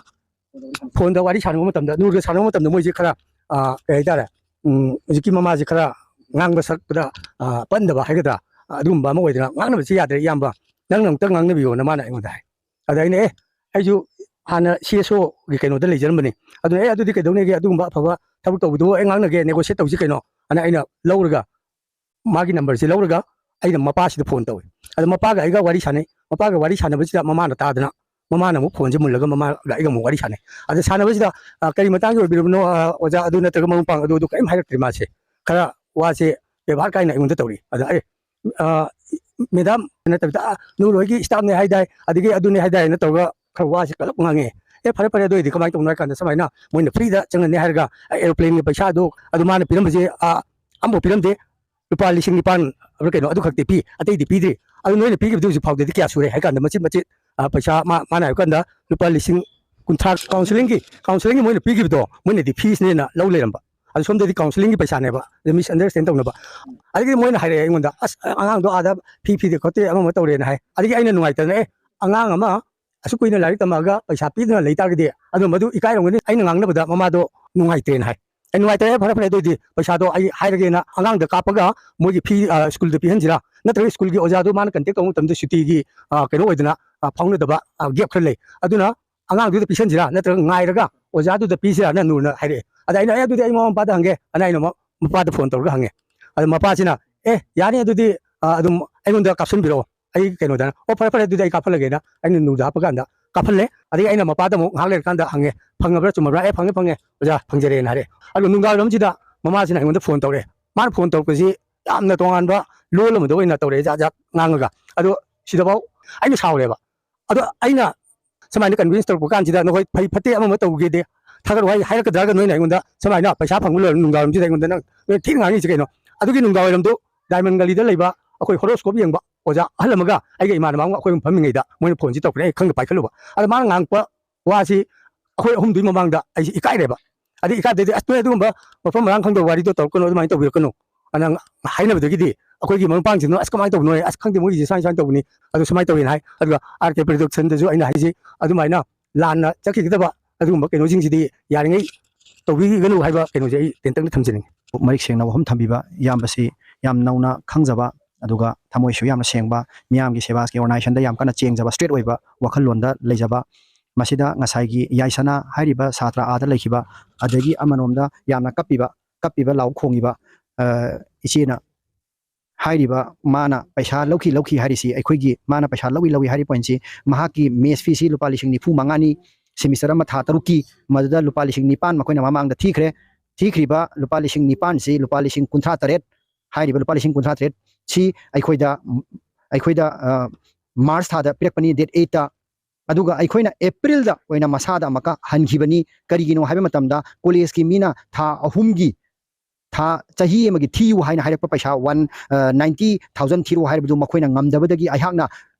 ꯐꯣꯟꯗ ꯋꯥꯔꯤ ꯁꯥꯟꯅꯕ ꯃꯇꯝꯗ, ꯅꯨꯔꯒ ꯁꯥꯟꯅꯕ ꯃꯇꯝꯗ ꯃꯣꯏꯁꯦ ꯈꯔ, ꯑ, ꯀꯩ ꯍꯥꯏꯇꯥꯔꯦ, ꯎꯝ, ꯍꯧꯖꯤꯛꯀꯤ ꯃꯃꯥꯁꯦ ꯈꯔ ꯉꯥꯡꯕ ꯁꯛꯄꯗ, ꯑ, ꯄꯟꯗꯕ ꯍꯥꯏꯒꯗ꯭ꯔꯥ, ꯑꯗꯨꯒꯨꯝꯕ ꯑꯃ ꯑꯣꯏꯗꯅ, "ꯉꯥꯡꯅꯕꯁꯤ ꯌꯥꯗ꯭ꯔꯦ ꯏꯌꯥꯝꯕ, ꯅꯪꯅ ꯑꯃꯨꯛꯇ ꯉꯥꯡꯅꯕꯤꯌꯣꯅ" ꯃꯥꯅ ꯑꯩꯉꯣꯟꯗ ꯍꯥꯏ꯫ ꯑꯗ ꯑꯩꯅ, "ꯑꯦ, ꯑꯩꯁꯨ ꯍꯥꯟꯅ ꯁꯤ ꯑꯦꯁ ꯑꯣꯒꯤ ꯀꯩꯅꯣꯗ ꯂꯩꯖꯔꯝꯕꯅꯤ, ꯑꯗꯨꯅ, ꯑꯦ, ꯑꯗꯨꯗꯤ ꯀꯩꯗꯧꯅꯦꯒꯦ, ꯑꯗꯨꯒꯨꯝꯕ ꯑꯐꯕ ꯊꯕꯛ ꯇꯧꯕꯗꯨꯕꯨ, ꯑꯦ, ꯉꯥꯡꯅꯒꯦ, ꯅꯦꯒꯣꯁꯤꯌꯦꯠ ꯇꯧꯁꯤ ꯀꯩꯅꯣ", ꯑꯅ ꯑꯩꯅ ꯂꯧꯔꯒ ꯃꯥꯒꯤ ꯅꯝꯕꯔꯁꯤ ꯂꯧꯔꯒ ꯑꯩꯅ ꯃꯄꯥꯁꯤꯗ ꯐꯣꯟ ꯇꯧꯏ꯫ ꯑꯗ ꯃꯄꯥꯒ ꯑꯩꯒ ꯋꯥꯔꯤ ꯁꯥꯟꯅꯩ꯫ ꯃꯄꯥꯒ ꯋꯥꯔꯤ ꯁꯥꯟꯅꯕꯁꯤꯗ ꯃꯃꯥꯅ ꯇꯥꯗꯅ, ꯃꯃꯥꯅ ꯑꯃꯨꯛ ꯐꯣꯟꯁꯦ ꯃꯨꯜꯂꯒ ꯃꯃꯥꯒ ꯑꯩꯒ ꯑꯃꯨꯛ ꯋꯥꯔꯤ ꯁꯥꯟꯅꯩ꯫ ꯑꯗ ꯁꯥꯟꯅꯕꯁꯤꯗ, "ꯑ, ꯀꯔꯤ ꯃꯇꯥꯡꯒꯤ ꯑꯣꯏꯕꯤꯔꯕꯅꯣ, ꯑ, ꯑꯣꯖꯥ?" ꯑꯗꯨ ꯅꯠꯇ꯭ꯔꯒ ꯃꯔꯨꯞ ꯃꯄꯥꯡ ꯑꯗꯨ, ꯑꯗꯨ ꯀꯔꯤꯝ ꯍꯥꯏꯔꯛꯇ꯭ꯔꯦ ꯃꯥꯁꯦ꯫ ꯈꯔ ꯋꯥꯁꯦ ꯕꯦꯕꯥꯔ ꯀꯥꯏꯅ ꯑꯩꯉꯣꯟꯗ ꯇꯧꯔꯤ꯫ ꯑꯗ ꯑꯩ, ꯑ, "ꯃꯦꯗꯥꯝ ꯅꯠꯇꯕꯤꯗ, ꯑ, ꯅꯨꯔ ꯍꯣꯏꯒꯤ ꯁ꯭ꯇꯥꯐꯅꯦ ꯍꯥꯏꯗꯥꯏ, ꯑꯗꯒꯤ ꯑꯗꯨꯅꯦ ꯍꯥꯏꯗꯥꯏꯅ" ꯇꯧꯔꯒ ꯈꯔ ꯋꯥꯁꯦ ꯀꯜꯂꯞ ꯉꯥꯡꯉꯦ꯫ "ꯑꯦ, ꯐꯔꯦ, ꯐꯔꯦ, ꯑꯗꯨ ꯑꯣꯏꯔꯗꯤ ꯀꯃꯥꯏꯅ ꯇꯧꯕꯅꯣ?" ꯍꯥꯏ ꯀꯥꯟꯗ ꯁꯨꯃꯥꯏꯅ ꯃꯣꯏꯅ ꯐ꯭ꯔꯤꯗ ꯆꯪꯍꯟꯅꯤ ꯍꯥꯏꯔꯒ ꯑꯦꯔꯣꯄ꯭ꯂꯦꯟꯒꯤ ꯄꯩꯁꯥꯗꯣ ꯑꯗꯨ ꯃꯥꯅ ꯄꯤꯔꯝꯕꯁꯦ, ꯑ, ꯑꯃꯐꯥꯎ ꯄꯤꯔꯝꯗꯦ꯫ ꯂꯨꯄꯥ ꯂꯤꯁꯤꯡ ꯅꯤꯄꯥꯟ ꯍꯥꯏꯕ꯭ꯔꯥ ꯀꯩꯅꯣ, ꯑꯗꯨ ꯈꯛꯇꯤ ꯄꯤ, ꯑꯇꯩꯗꯤ ꯄꯤꯗ꯭ꯔꯤ꯫ "ꯑꯗꯨ ꯅꯣꯏꯅ ꯄꯤꯈꯤꯕꯗꯨ ꯍꯧꯖꯤꯛ ꯐꯥꯎꯗꯗꯤ ꯀꯌꯥ ꯁꯨꯔꯦ?" ꯍꯥꯏ ꯀꯥꯟꯗ ꯃꯆꯤꯠ ꯃꯆꯤꯠ, ꯑ, ꯄꯩꯁꯥ ꯃꯥ-, ꯃꯥꯅ ꯍꯥꯏꯕ ꯀꯥꯟꯗ ꯂꯨꯄꯥ ꯂꯤꯁꯤꯡ ꯀꯨꯟꯊ꯭ꯔꯥ ꯀꯥꯎꯟꯁꯤꯂꯤꯡꯒꯤ, ꯀꯥꯎꯟꯁꯤꯂꯤꯡꯒꯤ ꯃꯣꯏꯅ ꯄꯤꯈꯤꯕꯗꯣ ꯃꯣꯏꯅꯗꯤ ꯐꯤꯁꯅꯦꯅ ꯂꯧ ꯂꯩꯔꯝꯕ꯫ ꯑꯗꯨ ꯁꯣꯝꯗꯗꯤ ꯀꯥꯎꯟꯁꯤꯂꯤꯡꯒꯤ ꯄꯩꯁꯥꯅꯦꯕ, ꯑꯗ ꯃꯤꯁꯑꯟꯗꯔꯁꯇꯦꯟ ꯇꯧꯅꯕ꯫ ꯑꯗꯒꯤ ꯃꯣꯏꯅ ꯍꯥꯏꯔꯛꯑꯦ ꯑꯩꯉꯣꯟꯗ, "ꯑꯁ, ꯑꯉꯥꯡꯗꯣ ꯑꯥꯗ ꯐꯤ ꯐꯤꯗꯦ ꯈꯣꯠꯇꯦ, ꯑꯃ ꯑꯃ ꯇꯧꯔꯦꯅ" ꯍꯥꯏ꯫ ꯑꯗꯒꯤ ꯑꯩꯅ ꯅꯨꯡꯉꯥꯏꯇꯗꯅ, "ꯑꯦ, ꯑꯉꯥꯡ ꯑꯃ ꯑꯁꯨꯛ ꯀꯨꯏꯅ ꯂꯥꯏꯔꯤꯛ ꯇꯝꯃꯛꯑꯒ ꯄꯩꯁꯥ ꯄꯤꯗꯅ ꯂꯩ ꯇꯥꯔꯒꯗꯤ ꯑꯗꯨ ꯃꯗꯨ ꯏꯀꯥꯏꯔꯝꯒꯅꯤ, ꯑꯩꯅ ꯉꯥꯡꯅꯕꯗ ꯃꯃꯥꯗꯣ ꯅꯨꯡꯉꯥꯏꯇ꯭ꯔꯦꯅ" ꯍꯥꯏ꯫ "ꯑꯩ ꯅꯨꯡꯉꯥꯏꯇ꯭ꯔꯦ, ꯐꯔꯦ, ꯐꯔꯦ, ꯑꯗꯨ ꯑꯣꯏꯗꯤ ꯄꯩꯁꯥꯗꯣ ꯑꯩ ꯍꯥꯏꯔꯒꯦꯅ ꯑꯉꯥꯡꯗ ꯀꯥꯞꯄꯒ ꯃꯣꯏꯒꯤ ꯐꯤ, ꯑ, ꯁ꯭ꯀꯨꯜꯗ ꯄꯤꯍꯟꯁꯤꯔꯥ, ꯅꯠꯇ꯭ꯔꯒ ꯁ꯭ꯀꯨꯜꯒꯤ ꯑꯣꯖꯥꯗꯣ ꯃꯥꯅ ꯀꯟꯇꯦꯛ ꯇꯧꯕ ꯃꯇꯝꯗ ꯁꯨꯇꯤꯒꯤ, ꯑ, ꯀꯩꯅꯣ ꯑꯣꯏꯗꯅ, ꯑ, ꯐꯥꯎꯅꯗꯕ, ꯑ, ꯒꯦꯞ ꯈꯔ ꯂꯩ, ꯑꯗꯨꯅ ꯑꯉꯥꯡꯗꯨꯗ ꯄꯤꯁꯟꯁꯤꯔꯥ ꯅꯠꯇ꯭ꯔꯒ ꯉꯥꯏꯔꯒ ꯑꯣꯖꯥꯗꯨꯗ ꯄꯤꯁꯤꯔꯥꯅ" ꯅꯨꯔꯅ ꯍꯥꯏꯔꯛꯑꯦ꯫ ꯑꯗ ꯑꯩꯅ, "ꯑꯦ, ꯑꯗꯨꯗꯤ ꯑꯩ ꯃꯃꯥ ꯃꯄꯥꯗ ꯍꯪꯒꯦ" ꯑꯅ ꯑꯩꯅ ꯃ-, ꯃꯄꯥꯗ ꯐꯣꯟ ꯇꯧꯔꯒ ꯍꯪꯉꯦ꯫ ꯑꯗ ꯃꯄꯥꯁꯤꯅ, "ꯑꯦ, ꯌꯥꯅꯤ, ꯑꯗꯨꯗꯤ, ꯑ, ꯑꯗꯨꯝ ꯑꯩꯉꯣꯟꯗ ꯀꯥꯞꯁꯤꯟꯕꯤꯔꯛꯑꯣ, ꯑꯩ ꯀꯩꯅꯣꯗ, ꯑꯣ, ꯐꯔꯦ, ꯐꯔꯦ, ꯑꯗꯨꯗꯤ ꯑꯩ ꯀꯥꯞꯍꯜꯂꯒꯦꯅ" ꯑꯩꯅ ꯅꯨꯔꯗ ꯍꯥꯞꯄ ꯀꯥꯟꯗ ꯀꯥꯞꯍꯜꯂꯦ꯫ ꯑꯗꯒꯤ ꯑꯩꯅ ꯃꯄꯥꯗ ꯑꯃꯨꯛ ꯉꯥꯏꯍꯥꯛ ꯂꯩꯔꯀꯥꯟꯗ ꯍꯪꯉꯦ, "ꯐꯪꯉꯕ꯭ꯔꯥ, ꯆꯨꯝꯃꯕ꯭ꯔꯥ?" "ꯑꯦ, ꯐꯪꯉꯦ, ꯐꯪꯉꯦ, ꯑꯣꯖꯥ, ꯐꯪꯖꯔꯦꯅ" ꯍꯥꯏꯔꯦ꯫ ꯑꯗꯣ ꯅꯨꯡꯗꯥꯡꯋꯥꯏꯔꯝꯁꯤꯗ ꯃꯃꯥꯁꯤꯅ ꯑꯩꯉꯣꯟꯗ ꯐꯣꯟ ꯇꯧꯔꯛꯑꯦ꯫ ꯃꯥꯅ ꯐꯣꯟ ꯇꯧꯔꯛꯄꯁꯤ ꯌꯥꯝꯅ ꯇꯣꯉꯥꯟꯕ ꯂꯣꯜ ꯑꯃꯗ ꯑꯣꯏꯅ ꯇꯧꯔꯛꯑꯦ, ꯖꯥꯠ ꯖꯥꯠ ꯉꯥꯡꯉꯒ꯫ ꯑꯗꯣ ꯁꯤꯗꯐꯥꯎ ꯑꯩꯅ ꯁꯥꯎꯔꯦꯕ꯫ ꯑꯗꯣ ꯑꯩꯅ ꯁꯨꯃꯥꯏꯅ ꯀꯟꯚꯤꯟꯁ ꯇꯧꯔꯛꯄ ꯀꯥꯟꯁꯤꯗ, "ꯅꯈꯣꯏ ꯐꯩ ꯐꯠꯇꯦ ꯑꯃ ꯑꯃ ꯇꯧꯒꯦꯗꯦ, ꯊꯥꯒꯠꯂꯨ" ꯍꯥꯏ-, ꯍꯥꯏꯔꯛꯀꯗ꯭ꯔꯥꯒ ꯅꯣꯏꯅ ꯑꯩꯉꯣꯟꯗ ꯁꯨꯃꯥꯏꯅ ꯄꯩꯁꯥ ꯐꯪꯕ ꯂꯣꯏꯔ ꯅꯨꯡꯗꯥꯡꯋꯥꯏꯔꯝꯁꯤꯗ ꯑꯩꯉꯣꯟꯗ ꯅꯪ, ꯅꯣꯏ ꯊꯤꯅ ꯉꯥꯡꯉꯤꯁꯤ ꯀꯩꯅꯣ? ꯑꯗꯨꯒꯤ ꯅꯨꯡꯗꯥꯡꯋꯥꯏꯔꯝꯗꯣ ꯗꯥꯏꯃꯟ ꯒꯂꯤꯗ ꯂꯩꯕ ꯑꯩꯈꯣꯏ ꯍꯣꯔꯣꯁꯀꯣꯞ ꯌꯦꯡꯕ ꯑꯣꯖꯥ ꯑꯍꯜ ꯑꯃꯒ ꯑꯩꯒ ꯏꯃꯥꯟꯅꯕ ꯑꯃꯒ ꯑꯩꯈꯣꯏ ꯑꯍꯨꯝ ꯐꯝꯃꯤꯉꯩꯗ ꯃꯣꯏꯅ ꯐꯣꯟꯁꯤ ꯇꯧꯔꯛꯑꯦ, ꯑꯩ ꯈꯪꯗ ꯄꯥꯏꯈꯠꯂꯨꯕ꯫ ꯑꯗ ꯃꯥꯅ ꯉꯥꯡꯉꯛꯄ ꯋꯥꯁꯤ ꯑꯩꯈꯣꯏ ꯑꯍꯨꯝꯗꯨꯒꯤ ꯃꯃꯥꯡꯗ ꯑꯩꯁꯦ ꯏꯀꯥꯏꯔꯦꯕ꯫ ꯑꯗꯩ ꯏꯀꯥꯏꯕꯗꯩꯗꯤ, "ꯑꯁ, ꯅꯣꯏ ꯑꯗꯨꯒꯨꯝꯕ ꯃꯐꯝ ꯃꯔꯥꯡ ꯈꯪꯗꯕ ꯋꯥꯔꯤꯗꯣ ꯇꯧꯔꯛꯀꯅꯨ, ꯑꯗꯨꯃꯥꯏꯅ ꯇꯧꯕꯤꯔꯛꯀꯅꯨ" ꯑꯅ ꯍꯥꯏꯅꯕꯗꯒꯤꯗꯤ ꯑꯩꯈꯣꯏꯒꯤ ꯃꯔꯨꯞ ꯃꯄꯥꯡꯁꯤꯡꯗꯨꯅ, "ꯑꯁ, ꯀꯃꯥꯏꯅ ꯇꯧꯕꯅꯣ? ꯑꯁ, ꯈꯪꯗꯦ, ꯃꯣꯏꯒꯤꯁꯦ ꯁꯨꯃꯥꯏꯅ ꯁꯨꯃꯥꯏꯅ ꯇꯧꯕꯅꯤ, ꯑꯗꯨ ꯁꯨꯃꯥꯏꯅ ꯇꯧꯋꯦꯅ" ꯍꯥꯏ꯫ ꯑꯗꯨꯒ ꯑꯥꯔ ꯀꯦ ꯄ꯭ꯔꯗꯛꯁꯟꯗꯁꯨ ꯑꯩꯅ ꯍꯥꯏꯁꯤ, ꯑꯗꯨꯃꯥꯏꯅ ꯂꯥꯟꯅ ꯆꯠꯈꯤꯒꯗꯕ ꯑꯗꯨꯒꯨꯝꯕ ꯀꯩꯅꯣꯁꯤꯡꯁꯤꯗꯤ ꯌꯥꯔꯤꯉꯩ ꯇꯧꯕꯤꯒꯅꯨ ꯍꯥꯏꯕ ꯀꯩꯅꯣꯁꯦ ꯑꯩ ꯇꯦꯟꯇꯛꯅ ꯊꯝꯖꯅꯤꯡꯉꯤ꯫ ꯃꯔꯤꯛ ꯁꯦꯡꯅ ꯋꯥꯐꯝ ꯊꯝꯕꯤꯕ ꯏꯌꯥꯝꯕꯁꯤ ꯌꯥꯝ ꯅꯧꯅ ꯈꯪꯖꯕ, ꯑꯗꯨꯒ ꯊꯃꯣꯏꯁꯨ ꯌꯥꯝꯅ ꯁꯦꯡꯕ, ꯃꯤꯌꯥꯝꯒꯤ ꯁꯦꯕꯥꯒꯤ ꯑꯣꯔꯒꯅꯥꯏꯖꯦꯁꯟꯗ ꯌꯥꯝ ꯀꯟꯅ ꯆꯦꯡꯖꯕ, ꯁ꯭ꯇ꯭ꯔꯦꯠ ꯑꯣꯏꯕ ꯋꯥꯈꯜꯂꯣꯟꯗ ꯂꯩꯖꯕ꯫ ꯃꯁꯤꯗ ꯉꯁꯥꯏꯒꯤ ꯌꯥꯏꯁꯅꯥ ꯍꯥꯏꯔꯤꯕ ꯁꯥꯇ꯭ꯔ ꯑꯥꯗ ꯂꯩꯈꯤꯕ, ꯑꯗꯒꯤ ꯑꯃꯔꯣꯝꯗ ꯌꯥꯝꯅ ꯀꯞꯄꯤꯕ, ꯀꯞꯄꯤꯕ ꯂꯥꯎ ꯈꯣꯡꯉꯤꯕ, ꯑ, ꯏꯆꯦꯅ ꯍꯥꯏꯔꯤꯕ, ꯃꯥꯅ ꯄꯩꯁꯥ ꯂꯧꯈꯤ, ꯂꯧꯈꯤ ꯍꯥꯏꯔꯤꯁꯤ, ꯑꯩꯈꯣꯏꯒꯤ ꯃꯥꯅ ꯄꯩꯁꯥ ꯂꯧꯏ, ꯂꯧꯏ ꯍꯥꯏꯔꯤꯕ ꯄꯣꯏꯟꯁꯤ, ꯃꯍꯥꯛꯀꯤ ꯃꯦꯁ ꯐꯤꯁꯤ ꯂꯨꯄꯥ ꯂꯤꯁꯤꯡ ꯅꯤꯐꯨ ꯃꯉꯥꯅꯤ, ꯁꯦꯃꯤꯁꯇꯔ ꯑꯃ ꯊꯥ ꯇꯔꯨꯛꯀꯤ, ꯃꯗꯨꯗ ꯂꯨꯄꯥ ꯂꯤꯁꯤꯡ ꯅꯤꯄꯥꯟ ꯃꯈꯣꯏꯅ ꯃꯃꯥꯡꯗ ꯊꯤꯈ꯭ꯔꯦ꯫ ꯊꯤꯈ꯭ꯔꯤꯕ ꯂꯨꯄꯥ ꯂꯤꯁꯤꯡ ꯅꯤꯄꯥꯟꯁꯤ ꯂꯨꯄꯥ ꯂꯤꯁꯤꯡ ꯀꯨꯟꯊ꯭ꯔꯥ ꯇꯔꯦꯠ ꯍꯥꯏꯔꯤꯕ ꯂꯨꯄꯥ ꯂꯤꯁꯤꯡ ꯀꯨꯟꯊ꯭ꯔꯥ ꯇꯔꯦꯠ ꯁꯤ ꯑꯩꯈꯣꯏꯗ, ꯑꯩꯈꯣꯏꯗ, ꯑ, ꯃꯥꯔꯆ ꯊꯥꯗ ꯄꯤꯔꯛꯄꯅꯤ, date eight ꯇ꯫ ꯑꯗꯨꯒ ꯑꯩꯈꯣꯏꯅ ꯑꯦꯄ꯭ꯔꯤꯜꯗ ꯑꯣꯏꯅ ꯃꯁꯥꯗ ꯑꯃꯨꯛꯀ ꯍꯟꯈꯤꯕꯅꯤ꯫ ꯀꯔꯤꯒꯤꯅꯣ ꯍꯥꯏꯕ ꯃꯇꯝꯗ, ꯀꯣꯂꯦꯖꯀꯤ ꯃꯤꯅ ꯊꯥ ꯑꯍꯨꯝꯒꯤ, ꯊꯥ, ꯆꯍꯤ ꯑꯃꯒꯤ ꯊꯤꯌꯨ ꯍꯥꯏꯅ ꯍꯥꯏꯔꯛꯄ ꯄꯩꯁꯥ one, ꯑ, ninety thousand ꯊꯤꯔꯨ ꯍꯥꯏꯔꯕꯗꯨ ꯃꯈꯣꯏꯅ ꯉꯝꯗꯕꯗꯒꯤ ꯑꯩꯍꯥꯛꯅ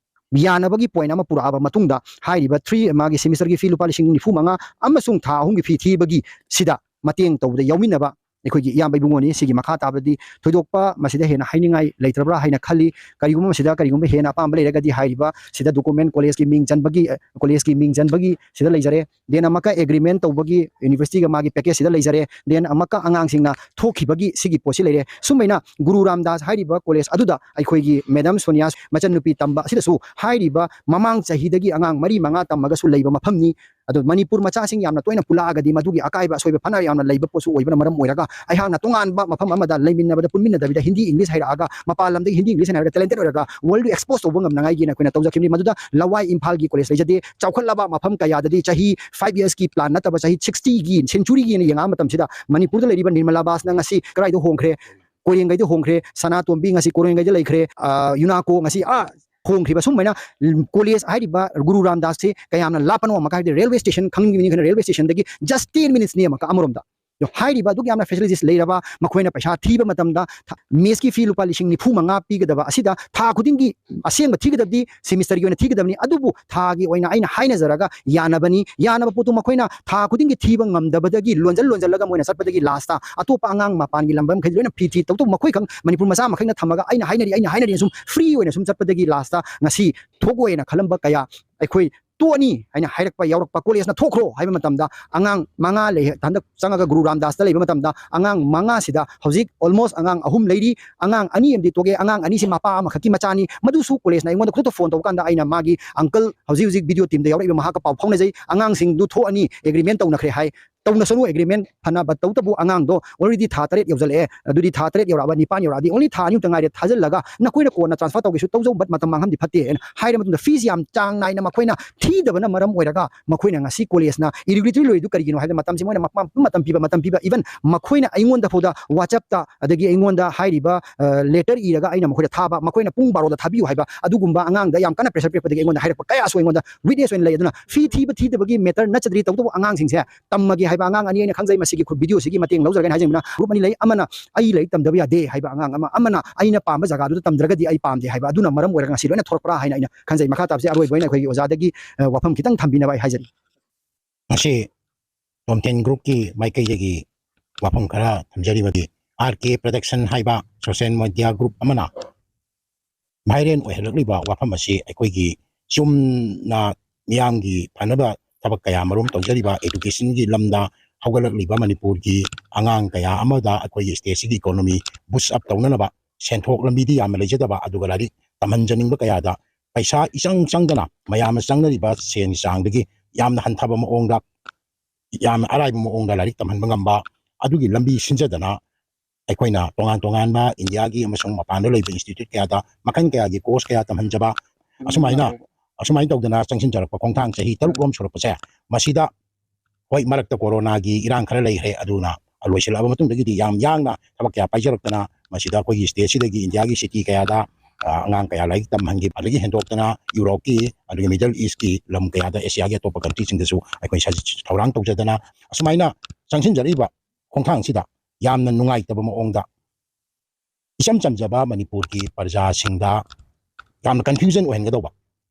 ꯌꯥꯅꯕꯒꯤ point ꯑꯃ ꯄꯨꯔꯛꯑꯕ ꯃꯇꯨꯡꯗ, ꯍꯥꯏꯔꯤꯕ three, ꯃꯥꯒꯤ semesterꯒꯤ fee ꯂꯨꯄꯥ ꯂꯤꯁꯤꯡ ꯅꯤꯐꯨ ꯃꯉꯥ ꯑꯃꯁꯨꯡ ꯊꯥ ꯑꯍꯨꯝꯒꯤ fee ꯊꯤꯕꯒꯤ ꯁꯤꯗ ꯃꯇꯦꯡ ꯇꯧꯕꯗ ꯌꯥꯎꯃꯤꯟꯅꯕ ꯑꯩꯈꯣꯏꯒꯤ ꯏꯌꯥꯝꯕ ꯏꯕꯨꯡꯉꯣꯅꯤ꯫ ꯁꯤꯒꯤ ꯃꯈꯥ ꯇꯥꯕꯗꯤ ꯊꯣꯏꯗꯣꯛꯄ ꯃꯁꯤꯗ ꯍꯦꯟꯅ ꯍꯥꯏꯅꯤꯡꯉꯥꯏ ꯂꯩꯇ꯭ꯔꯕ꯭ꯔꯥ ꯍꯥꯏꯅ ꯈꯜꯂꯤ꯫ ꯀꯔꯤꯒꯨꯝꯕ ꯃꯁꯤꯗ ꯀꯔꯤꯒꯨꯝꯕ ꯍꯦꯟꯅ ꯑꯄꯥꯝꯕ ꯂꯩꯔꯒꯗꯤ ꯍꯥꯏꯔꯤꯕ ꯁꯤꯗ document, ꯀꯣꯂꯦꯖꯀꯤ ꯃꯤꯡ ꯆꯟꯕꯒꯤ, ꯑ, ꯀꯣꯂꯦꯖꯀꯤ ꯃꯤꯡ ꯆꯟꯕꯒꯤ ꯁꯤꯗ ꯂꯩꯖꯔꯦ꯫ Then ꯑꯃꯨꯛꯀ agreement ꯇꯧꯕꯒꯤ universityꯒ ꯃꯥꯒꯤ package ꯁꯤꯗ ꯂꯩꯖꯔꯦ꯫ Then ꯑꯃꯨꯛꯀ ꯑꯉꯥꯡꯁꯤꯡꯅ ꯊꯣꯛꯈꯤꯕꯒꯤ ꯁꯤꯒꯤ ꯄꯣꯠꯁꯤ ꯂꯩꯔꯦ꯫ ꯁꯨꯝꯃꯥꯏꯅ ꯒꯨꯔꯨ ꯔꯥꯝꯗꯥꯁ ꯍꯥꯏꯔꯤꯕ ꯀꯣꯂꯦꯖ ꯑꯗꯨꯗ ꯑꯩꯈꯣꯏꯒꯤ ꯃꯦꯗꯥꯝ ꯁꯣꯅꯤꯌꯥ ꯃꯆꯟꯅꯨꯄꯤ ꯇꯝꯕ ꯑꯁꯤꯗꯁꯨ ꯍꯥꯏꯔꯤꯕ ꯃꯃꯥꯡ ꯆꯍꯤꯗꯒꯤ ꯑꯉꯥꯡ ꯃꯔꯤ ꯃꯉꯥ ꯇꯝꯃꯒꯁꯨ ꯂꯩꯕ ꯃꯐꯝꯅꯤ꯫ ꯑꯗꯣ ꯃꯅꯤꯄꯨꯔ ꯃꯆꯥꯁꯤꯡ ꯌꯥꯝꯅ ꯇꯣꯏꯅ ꯄꯨꯜꯂꯛꯑꯒꯗꯤ ꯃꯗꯨꯒꯤ ꯑꯀꯥꯏꯕ ꯑꯁꯣꯏꯕ ꯐꯅ ꯌꯥꯝꯅ ꯂꯩꯕ ꯄꯣꯠꯁꯨ ꯑꯣꯏꯕꯅ ꯃꯔꯝ ꯑꯣꯏꯔꯒ ꯑꯩꯍꯥꯛꯅ ꯇꯣꯉꯥꯟꯕ ꯃꯐꯝ ꯑꯃꯗ ꯂꯩꯃꯤꯟꯅꯕꯗ ꯄꯨꯟꯃꯤꯟꯅꯗꯕꯤꯗ ꯍꯤꯟꯗꯤ English ꯍꯩꯔꯛꯑꯒ ꯃꯄꯥꯟ ꯂꯝꯗꯒꯤ ꯍꯤꯟꯗꯤ English ꯍꯩꯔꯒ talented ꯑꯣꯏꯔꯒ worldꯗ expose ꯇꯧꯕ ꯉꯝꯅꯉꯥꯏꯒꯤꯅ ꯑꯩꯈꯣꯏꯅ ꯇꯧꯖꯈꯤꯕꯅꯤ꯫ ꯃꯗꯨꯗ ꯂꯋꯥꯏ ꯏꯝꯐꯥꯜꯒꯤ ꯀꯣꯂꯦꯖ ꯂꯩꯖꯗꯦ꯫ ꯆꯥꯎꯈꯠꯂꯕ ꯃꯐꯝ ꯀꯌꯥꯗꯗꯤ ꯆꯍꯤ five yearsꯀꯤ plan ꯅꯠꯇꯕ ꯆꯍꯤ sixtyꯒꯤ centuryꯒꯤꯅ ꯌꯦꯡꯉꯛꯑ ꯃꯇꯝꯁꯤꯗ ꯃꯅꯤꯄꯨꯔꯗ ꯂꯩꯔꯤꯕ ꯅꯤꯔꯃꯂꯥ ꯕꯥꯁꯅ ꯉꯁꯤ ꯀꯗꯥꯏꯗ ꯍꯣꯡꯈ꯭ꯔꯦ? ꯀꯣꯏꯔꯦꯡꯒꯩꯗ ꯍꯣꯡꯈ꯭ꯔꯦ, ꯁꯅꯥꯇꯣꯝꯕꯤ ꯉꯁꯤ ꯀꯣꯏꯔꯦꯡꯒꯩꯗ ꯂꯩꯈ꯭ꯔꯦ, ꯑ, ꯌꯨꯅꯥꯀꯣ ꯉꯁꯤ, ꯑ, ꯍꯣꯡꯈ꯭ꯔꯤꯕ꯫ ꯁꯨꯝꯕꯅ ꯀꯣꯂꯦꯖ ꯍꯥꯏꯔꯤꯕ ꯒꯨꯔꯨ ꯔꯥꯝꯗꯥꯁꯁꯤ ꯀꯌꯥꯝꯅ ꯂꯥꯞꯄꯅꯣ ꯑꯃꯨꯛꯀ ꯍꯥꯏꯕꯗꯤ railway station ꯈꯪꯅꯤꯡꯉꯤꯕꯅꯤ ꯈꯟꯅ railway stationꯗꯒꯤ just ten minutesꯅꯤ ꯑꯃꯨꯛꯀ ꯑꯃꯔꯣꯝꯗ꯫ ꯑꯗꯣ ꯍꯥꯏꯔꯤꯕ ꯑꯗꯨꯛ ꯌꯥꯝꯅ facilities ꯂꯩꯔꯕ, ꯃꯈꯣꯏꯅ ꯄꯩꯁꯥ ꯊꯤꯕ ꯃꯇꯝꯗ ꯊ-, messꯀꯤ fee ꯂꯨꯄꯥ ꯂꯤꯁꯤꯡ ꯅꯤꯐꯨ ꯃꯉꯥ ꯄꯤꯒꯗꯕ ꯑꯁꯤꯗ ꯊꯥ ꯈꯨꯗꯤꯡꯒꯤ ꯑꯁꯦꯡꯕ ꯊꯤꯒꯗꯕꯗꯤ semesterꯒꯤ ꯑꯣꯏꯅ ꯊꯤꯒꯗꯕꯅꯤ꯫ ꯑꯗꯨꯕꯨ ꯊꯥꯒꯤ ꯑꯣꯏꯅ ꯑꯩꯅ ꯍꯥꯏꯅꯖꯔꯒ ꯌꯥꯅꯕꯅꯤ꯫ ꯌꯥꯅꯕ ꯄꯣꯠꯇꯨ ꯃꯈꯣꯏꯅ ꯊꯥ ꯈꯨꯗꯤꯡꯒꯤ ꯊꯤꯕ ꯉꯝꯗꯕꯗꯒꯤ ꯂꯣꯟꯖꯜ ꯂꯣꯟꯖꯜꯂꯒ ꯃꯣꯏꯅ ꯆꯠꯄꯗꯒꯤ lastꯇ ꯑꯇꯣꯞꯄ ꯑꯉꯥꯡ ꯃꯄꯥꯟꯒꯤ ꯂꯝꯗꯝꯈꯩ ꯂꯣꯏꯅ fee ꯊꯤ, ꯇꯧꯕꯇꯕꯨ ꯃꯈꯣꯏꯈꯛ ꯃꯅꯤꯄꯨꯔ ꯃꯆꯥ ꯃꯈꯩꯅ ꯊꯝꯃꯒ ꯑꯩꯅ ꯍꯥꯏꯅꯔꯤ, ꯑꯩꯅ ꯍꯥꯏꯅꯔꯤ ꯁꯨꯝ free ꯑꯣꯏꯅ ꯁꯨꯝ ꯆꯠꯄꯗꯒꯤ lastꯇ ꯉꯁꯤ ꯊꯣꯛꯑꯣꯏꯅ ꯈꯜꯂꯝꯕ ꯀꯌꯥ ꯑꯩꯈꯣꯏ ꯇꯣꯛꯑꯅꯤ ꯍꯥꯏꯅ ꯍꯥꯏꯔꯛꯄ ꯌꯥꯎꯔꯛꯄ, ꯀꯣꯂꯦꯖꯅ ꯊꯣꯛꯈ꯭ꯔꯣ ꯍꯥꯏꯕ ꯃꯇꯝꯗ ꯑꯉꯥꯡ ꯃꯉꯥ ꯂꯩ, ꯍꯟꯗꯛ ꯆꯪꯉꯒ ꯒꯨꯔꯨ ꯔꯥꯝꯗꯥꯁꯇ ꯂꯩꯕ ꯃꯇꯝꯗ ꯑꯉꯥꯡ ꯃꯉꯥꯁꯤꯗ ꯍꯧꯖꯤꯛ almost ꯑꯉꯥꯡ ꯑꯍꯨꯝ ꯂꯩꯔꯤ꯫ ꯑꯉꯥꯡ ꯑꯅꯤ ꯑꯃꯗꯤ ꯇꯣꯛꯑꯦ, ꯑꯉꯥꯡ ꯑꯅꯤꯁꯤ ꯃꯄꯥ ꯑꯃꯈꯛꯀꯤ ꯃꯆꯥꯅꯤ꯫ ꯃꯗꯨꯁꯨ ꯀꯣꯂꯦꯖꯅ ꯑꯩꯉꯣꯟꯗ ꯈꯨꯗꯛꯇ phone ꯇꯧꯕ ꯀꯥꯟꯗ ꯑꯩꯅ ꯃꯥꯒꯤ uncle ꯍꯧꯖꯤꯛ ꯍꯧꯖꯤꯛ video teamꯗ ꯌꯥꯎꯔꯛꯏꯕ ꯃꯍꯥꯛꯀ ꯄꯥꯎ ꯐꯥꯎꯅꯖꯩ꯫ ꯑꯉꯥꯡꯁꯤꯡꯗꯨ ꯊꯣꯛꯑꯅꯤ, agreement ꯇꯧꯅꯈ꯭ꯔꯦ ꯍꯥꯏ꯫ ꯇꯧꯅꯁꯅꯨ ꯑꯦꯒ꯭ꯔꯤꯃꯦꯟ ꯐꯅꯕ, ꯇꯧꯇꯕꯨ ꯑꯉꯥꯡꯗꯣ already ꯊꯥ ꯇꯔꯦꯠ ꯌꯧꯖꯜꯂꯛꯑꯦ, ꯑꯗꯨꯗꯤ ꯊꯥ ꯇꯔꯦꯠ ꯌꯧꯔꯛꯑꯕ, ꯅꯤꯄꯥꯟ ꯌꯧꯔꯛꯑꯗꯤ only ꯊꯥ ꯑꯅꯤꯃꯨꯛꯇ ꯉꯥꯏꯔꯦ, ꯊꯥꯖꯤꯜꯂꯒ ꯅꯈꯣꯏꯅ ꯀꯣꯟꯅ transfer ꯇꯧꯒꯦꯁꯨ ꯇꯧꯖꯧ, but ꯃꯇꯝ ꯃꯥꯡꯍꯟꯕꯗꯤ ꯐꯠꯇꯦ ꯍꯥꯏꯅ ꯍꯥꯏꯔ ꯃꯇꯨꯡꯗ fees ꯌꯥꯝ ꯆꯥꯡ ꯅꯥꯏꯅ ꯃꯈꯣꯏꯅ ꯊꯤꯗꯕꯅ ꯃꯔꯝ ꯑꯣꯏꯔꯒ ꯃꯈꯣꯏꯅ ꯉꯁꯤ ꯀꯣꯂꯦꯖꯅ irregularity ꯂꯣꯏꯗꯨ ꯀꯔꯤꯒꯤꯅꯣ ꯍꯥꯏꯕꯗ ꯃꯇꯝꯁꯤ ꯃꯣꯏꯅ ꯃꯄꯥ-, ꯃꯇꯝ ꯄꯤꯕ, ꯃꯇꯝ ꯄꯤꯕ, even ꯃꯈꯣꯏꯅ ꯑꯩꯉꯣꯟꯗ ꯐꯥꯎꯗ WhatsApp-ꯇ ꯑꯗꯒꯤ ꯑꯩꯉꯣꯟꯗ ꯍꯥꯏꯔꯤꯕ, ꯑ, letter ꯏꯔꯒ ꯑꯩꯅ ꯃꯈꯣꯏꯗ ꯊꯥꯕ, ꯃꯈꯣꯏꯅ ꯄꯨꯡ ꯕꯥꯔꯣꯗ ꯊꯥꯕꯤꯌꯨ ꯍꯥꯏꯕ, ꯑꯗꯨꯒꯨꯝꯕ ꯑꯉꯥꯡꯗ ꯌꯥꯝ ꯀꯟꯅ pressure ꯄꯤꯔꯛꯄꯗꯒꯤ ꯑꯩꯉꯣꯟꯗ ꯍꯥꯏꯔꯛꯄ ꯀꯌꯥꯁꯨ ꯑꯩꯉꯣꯟꯗ witness ꯑꯣꯏꯅ ꯂꯩ꯫ ꯑꯗꯨꯅ fee ꯊꯤꯕ ꯊꯤꯗꯕꯒꯤ matter ꯅꯠꯆꯗ꯭ꯔꯤ, ꯇꯧꯕꯇꯕꯨ ꯑꯉꯥꯡꯁꯤꯡꯁꯦ ꯇꯝꯃꯒꯦ ꯍꯥꯏꯕ ꯑꯉꯥꯡ ꯑꯅꯤ ꯑꯩꯅ ꯈꯪꯖꯩ꯫ ꯃꯁꯤꯒꯤ ꯈꯨ-, video-ꯁꯤꯒꯤ ꯃꯇꯦꯡ ꯂꯧꯖꯔꯒꯦꯅ ꯍꯥꯏꯖꯅꯤꯡꯕꯅ group ꯑꯅꯤ ꯂꯩ, ꯑꯃꯅ ꯑꯩ ꯂꯥꯏꯔꯤꯛ ꯇꯝꯗꯕ ꯌꯥꯗꯦ ꯍꯥꯏꯕ ꯑꯉꯥꯡ ꯑꯃ, ꯑꯃꯅ ꯑꯩꯅ ꯄꯥꯝꯕ ꯖꯒꯥꯗꯨꯗ ꯇꯝꯗ꯭ꯔꯒꯗꯤ ꯑꯩ ꯄꯥꯝꯗꯦ ꯍꯥꯏꯕ, ꯑꯗꯨꯅ ꯃꯔꯝ ꯑꯣꯏꯔꯒ ꯉꯁꯤ ꯂꯣꯏꯅ ꯊꯣꯔꯛꯄ꯭ꯔꯥ ꯍꯥꯏꯅ ꯑꯩꯅ ꯈꯟꯖꯩ꯫ ꯃꯈꯥ ꯇꯥꯕꯁꯦ ꯑꯔꯣꯏꯕ ꯑꯣꯏꯅ ꯑꯩꯈꯣꯏꯒꯤ ꯑꯣꯖꯥꯗꯒꯤ, ꯑ, ꯋꯥꯐꯝ ꯈꯤꯇꯪ ꯊꯝꯕꯤꯅꯕ ꯑꯩ ꯍꯥꯏꯖꯔꯤ꯫ ꯉꯁꯤ ꯇꯣꯝꯊꯤꯟ group-ꯀꯤ ꯃꯥꯏꯀꯩꯗꯒꯤ ꯋꯥꯐꯝ ꯈꯔ ꯊꯝꯖꯔꯤꯕꯗꯤ, R K Production ꯍꯥꯏꯕ social media group ꯑꯃꯅ viral ꯑꯣꯏꯍꯜꯂꯛꯂꯤꯕ ꯋꯥꯐꯝ ꯑꯁꯤ ꯑꯩꯈꯣꯏꯒꯤ ꯆꯨꯝꯅ ꯃꯤꯌꯥꯝꯒꯤ ꯐꯅꯕ ꯊꯕꯛ ꯀꯌꯥ ꯃꯔꯨꯝ ꯇꯧꯖꯔꯤꯕ education-ꯒꯤ ꯂꯝꯗ ꯍꯧꯒꯠꯂꯛꯂꯤꯕ ꯃꯅꯤꯄꯨꯔꯒꯤ ꯑꯉꯥꯡ ꯀꯌꯥ ꯑꯃꯗ ꯑꯩꯈꯣꯏꯒꯤ state-ꯁꯤꯒꯤ economy boost up ꯇꯧꯅꯅꯕ ꯁꯦꯟꯊꯣꯛ ꯂꯝꯕꯤꯗꯤ ꯌꯥꯝꯅ ꯂꯩꯖꯗꯕ, ꯑꯗꯨꯒ ꯂꯥꯏꯔꯤꯛ ꯇꯝꯍꯟꯖꯅꯤꯡꯕ ꯀꯌꯥꯗ ꯄꯩꯁꯥ ꯏꯆꯪ ꯆꯪꯗꯅ ꯃꯌꯥꯝꯅ ꯆꯪꯅꯔꯤꯕ ꯁꯦꯟꯒꯤ ꯆꯥꯡꯗꯒꯤ ꯌꯥꯝꯅ ꯍꯟꯊꯕ ꯃꯑꯣꯡꯗ, ꯌꯥꯝꯅ ꯑꯔꯥꯏꯕ ꯃꯑꯣꯡꯗ ꯂꯥꯏꯔꯤꯛ ꯇꯝꯍꯟꯕ ꯉꯝꯕ, ꯑꯗꯨꯒꯤ ꯂꯝꯕꯤ ꯁꯤꯟꯖꯗꯅ ꯑꯩꯈꯣꯏꯅ ꯇꯣꯉꯥꯟ ꯇꯣꯉꯥꯟꯕ ꯏꯟꯗꯤꯌꯥꯒꯤ ꯑꯃꯁꯨꯡ ꯃꯄꯥꯟꯗ ꯂꯩꯕ institute ꯀꯌꯥꯗ ꯃꯈꯜ ꯀꯌꯥꯒꯤ course ꯀꯌꯥ ꯇꯝꯍꯟꯖꯕ, ꯑꯁꯨꯃꯥꯏꯅ, ꯑꯁꯨꯃꯥꯏꯅ ꯇꯧꯗꯅ ꯆꯪꯁꯤꯟꯖꯔꯛꯄ ꯈꯣꯡꯊꯥꯡ ꯆꯍꯤ ꯇꯔꯨꯛ ꯔꯣꯝ ꯁꯨꯔꯛꯄꯁꯦ, ꯃꯁꯤꯗ ꯍꯣꯏ, ꯃꯔꯛꯇ ꯀꯣꯔꯣꯅꯥꯒꯤ ꯏꯔꯥꯡ ꯈꯔ ꯂꯩꯈ꯭ꯔꯦ, ꯑꯗꯨꯅ ꯂꯣꯏꯁꯤꯜꯂꯛꯑꯕ ꯃꯇꯨꯡꯗꯒꯤꯗꯤ ꯌꯥꯝ ꯌꯥꯡꯅ ꯊꯕꯛ ꯀꯌꯥ ꯄꯥꯏꯖꯔꯛꯇꯅ ꯃꯁꯤꯗ ꯑꯩꯈꯣꯏꯒꯤ state-ꯁꯤꯗꯒꯤ ꯏꯟꯗꯤꯌꯥꯒꯤ city ꯀꯌꯥꯗ, ꯑ, ꯑꯉꯥꯡ ꯀꯌꯥ ꯂꯥꯏꯔꯤꯛ ꯇꯝꯍꯟꯈꯤꯕ, ꯑꯗꯒꯤ ꯍꯦꯟꯗꯣꯛꯇꯅ Europe-ꯀꯤ, ꯑꯗꯒꯤ Middle East-ꯀꯤ ꯂꯝ ꯀꯌꯥꯗ, Asia-ꯒꯤ ꯑꯇꯣꯞꯄ country-ꯁꯤꯡꯗꯁꯨ ꯑꯩꯈꯣꯏ ꯁꯖ-, ꯊꯧꯔꯥꯡ ꯇꯧꯖꯗꯅ ꯑꯁꯨꯃꯥꯏꯅ ꯆꯪꯁꯤꯟꯖꯔꯛꯏꯕ ꯈꯣꯡꯊꯥꯡꯁꯤꯗ ꯌꯥꯝꯅ ꯅꯨꯡꯉꯥꯏꯇꯕ ꯃꯑꯣꯡꯗ ꯏꯆꯝ ꯆꯝꯖꯕ ꯃꯅꯤꯄꯨꯔꯒꯤ ꯄ꯭ꯔꯖꯥꯁꯤꯡꯗ ꯌꯥꯝꯅ confusion ꯑꯣꯏꯍꯟꯒꯗꯧꯕ,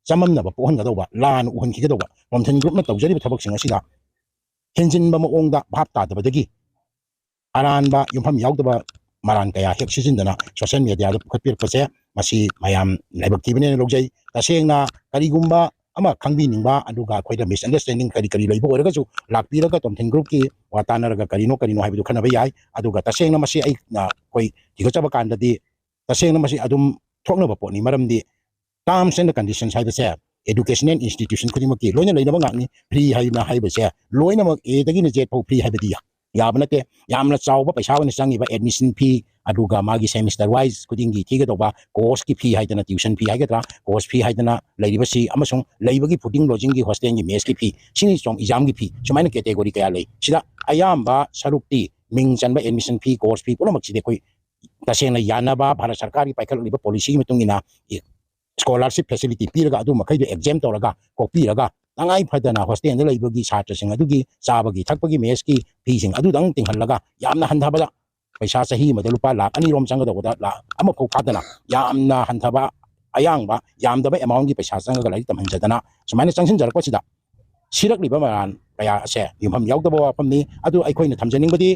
ꯆꯃꯝꯅꯕ ꯄꯣꯛꯍꯟꯒꯗꯧꯕ, ꯂꯥꯟꯅ ꯎꯍꯟꯈꯤꯒꯗꯧꯕ, ꯇꯣꯝꯊꯤꯟ group-ꯅ ꯇꯧꯖꯔꯤꯕ ꯊꯕꯛꯁꯤꯡ ꯑꯁꯤꯗ ꯍꯦꯟꯖꯤꯟꯕ ꯃꯑꯣꯡꯗ ꯚꯥꯞ ꯇꯥꯗꯕꯗꯒꯤ ꯑꯔꯥꯟꯕ ꯌꯨꯝꯐꯝ ꯌꯥꯎꯗꯕ ꯃꯔꯥꯟ ꯀꯌꯥ ꯍꯦꯛ ꯁꯤꯖꯤꯟꯗꯅ social media-ꯗ ꯄꯨꯈꯠꯄꯤꯔꯛꯄꯁꯦ, ꯃꯁꯤ ꯃꯌꯥꯝ ꯂꯥꯏꯕꯛ ꯊꯤꯕꯅꯦꯅ ꯂꯧꯖꯩ꯫ ꯇꯁꯦꯡꯅ ꯀꯔꯤꯒꯨꯝꯕ ꯑꯃ ꯈꯪꯕꯤꯅꯤꯡꯕ, ꯑꯗꯨꯒ ꯑꯩꯈꯣꯏꯗ misunderstanding ꯀꯔꯤ ꯀꯔꯤ ꯂꯩꯕ ꯑꯣꯏꯔꯒꯁꯨ ꯂꯥꯛꯄꯤꯔꯒ ꯇꯣꯝꯊꯤꯟ group-ꯀꯤ ꯋꯥ ꯇꯥꯟꯅꯔꯒ ꯀꯔꯤꯅꯣ ꯀꯔꯤꯅꯣ ꯍꯥꯏꯕꯗꯨ ꯈꯟꯅꯕ ꯌꯥꯏ꯫ ꯑꯗꯨꯒ ꯇꯁꯦꯡꯅ ꯃꯁꯤ ꯑꯩꯅ, ꯑꯩꯈꯣꯏ ꯊꯤꯒꯠꯆꯕ ꯀꯥꯟꯗꯗꯤ ꯇꯁꯦꯡꯅ ꯃꯁꯤ ꯑꯗꯨꯝ ꯊꯣꯛꯅꯕ ꯄꯣꯠꯅꯤ꯫ ꯃꯔꯝꯗꯤ terms and conditions ꯍꯥꯏꯕꯁꯦ educational institution ꯈꯨꯗꯤꯡꯃꯛꯀꯤ ꯂꯣꯏꯅ ꯂꯩꯅꯕ ꯉꯥꯛꯅꯤ꯫ Free ꯍꯥꯏꯅ ꯍꯥꯏꯕꯁꯦ ꯂꯣꯏꯅꯃꯛ A ꯗꯒꯤꯅ Z ꯐꯥꯎ free ꯍꯥꯏꯕꯗꯤ ꯌꯥꯕ ꯅꯠꯇꯦ꯫ ꯌꯥꯝꯅ ꯆꯥꯎꯕ ꯄꯩꯁꯥ ꯑꯣꯏꯅ ꯆꯪꯉꯤꯕ admission fee, ꯑꯗꯨꯒ ꯃꯥꯒꯤ semester wise ꯈꯨꯗꯤꯡꯒꯤ ꯊꯤꯒꯗꯧꯕ course ꯀꯤ fee ꯍꯥꯏꯗꯅ, tuition fee ꯍꯥꯏꯒꯗ꯭ꯔꯥ, course fee ꯍꯥꯏꯗꯅ ꯂꯩꯔꯤꯕꯁꯤ, ꯑꯃꯁꯨꯡ ꯂꯩꯕꯒꯤ fooding lodging ꯒꯤ hostel ꯒꯤ mess ꯀꯤ fee, ꯁꯤꯅꯤ ꯆꯣꯡ exam ꯒꯤ fee, ꯁꯨꯃꯥꯏꯅ category ꯀꯌꯥ ꯂꯩ꯫ ꯁꯤꯗ ꯑꯌꯥꯝꯕ ꯁꯔꯨꯛꯇꯤ ꯃꯤꯡ ꯆꯟꯕ admission fee, course fee ꯄꯨꯝꯅꯃꯛꯁꯤꯗꯤ ꯑꯩꯈꯣꯏ ꯇꯁꯦꯡꯅ ꯌꯥꯅꯕ ꯚꯥꯔꯠ ꯁꯔꯀꯥꯔꯒꯤ ꯄꯥꯏꯈꯠꯂꯛꯂꯤꯕ policy ꯒꯤ ꯃꯇꯨꯡ ꯏꯟꯅ scholarship facility ꯄꯤꯔꯒ ꯑꯗꯨ ꯃꯈꯩꯗꯣ exempt ꯇꯧꯔꯒ ꯀꯣꯛꯄꯤꯔꯒ ꯇꯉꯥꯏ ꯐꯗꯅ hostel ꯗ ꯂꯩꯕꯒꯤ ꯁꯥꯇ꯭ꯔꯁꯤꯡ ꯑꯗꯨꯒꯤ ꯆꯥꯕꯒꯤ ꯊꯛꯄꯒꯤ mess ꯀꯤ fee ꯁꯤꯡ ꯑꯗꯨꯗꯪ ꯇꯤꯡꯍꯜꯂꯒ ꯌꯥꯝꯅ ꯍꯟꯊꯕꯗ ꯄꯩꯁꯥ ꯆꯍꯤ ꯑꯃꯗ ꯂꯨꯄꯥ ꯂꯥꯈ ꯑꯅꯤꯔꯣꯝ ꯆꯪꯒꯗꯧꯕꯗ ꯂꯥꯈ ꯑꯃ ꯐꯥꯎ ꯐꯥꯗꯅ ꯌꯥꯝꯅ ꯍꯟꯊꯕ, ꯑꯌꯥꯡꯕ, ꯌꯥꯝꯗꯕ amount ꯀꯤ ꯄꯩꯁꯥ ꯆꯪꯉꯒ ꯂꯥꯏꯔꯤꯛ ꯇꯝꯍꯟꯖꯗꯅ ꯁꯨꯃꯥꯏꯅ ꯆꯪꯁꯤꯟꯖꯔꯛꯄꯁꯤꯗ ꯁꯤꯔꯛꯂꯤꯕ ꯃꯔꯥꯜ ꯀꯌꯥ ꯑꯁꯦ ꯌꯨꯝꯐꯝ ꯌꯥꯎꯗꯕ ꯋꯥꯐꯝꯅꯤ꯫ ꯑꯗꯨ ꯑꯩꯈꯣꯏꯅ ꯊꯝꯖꯅꯤꯡꯕꯗꯤ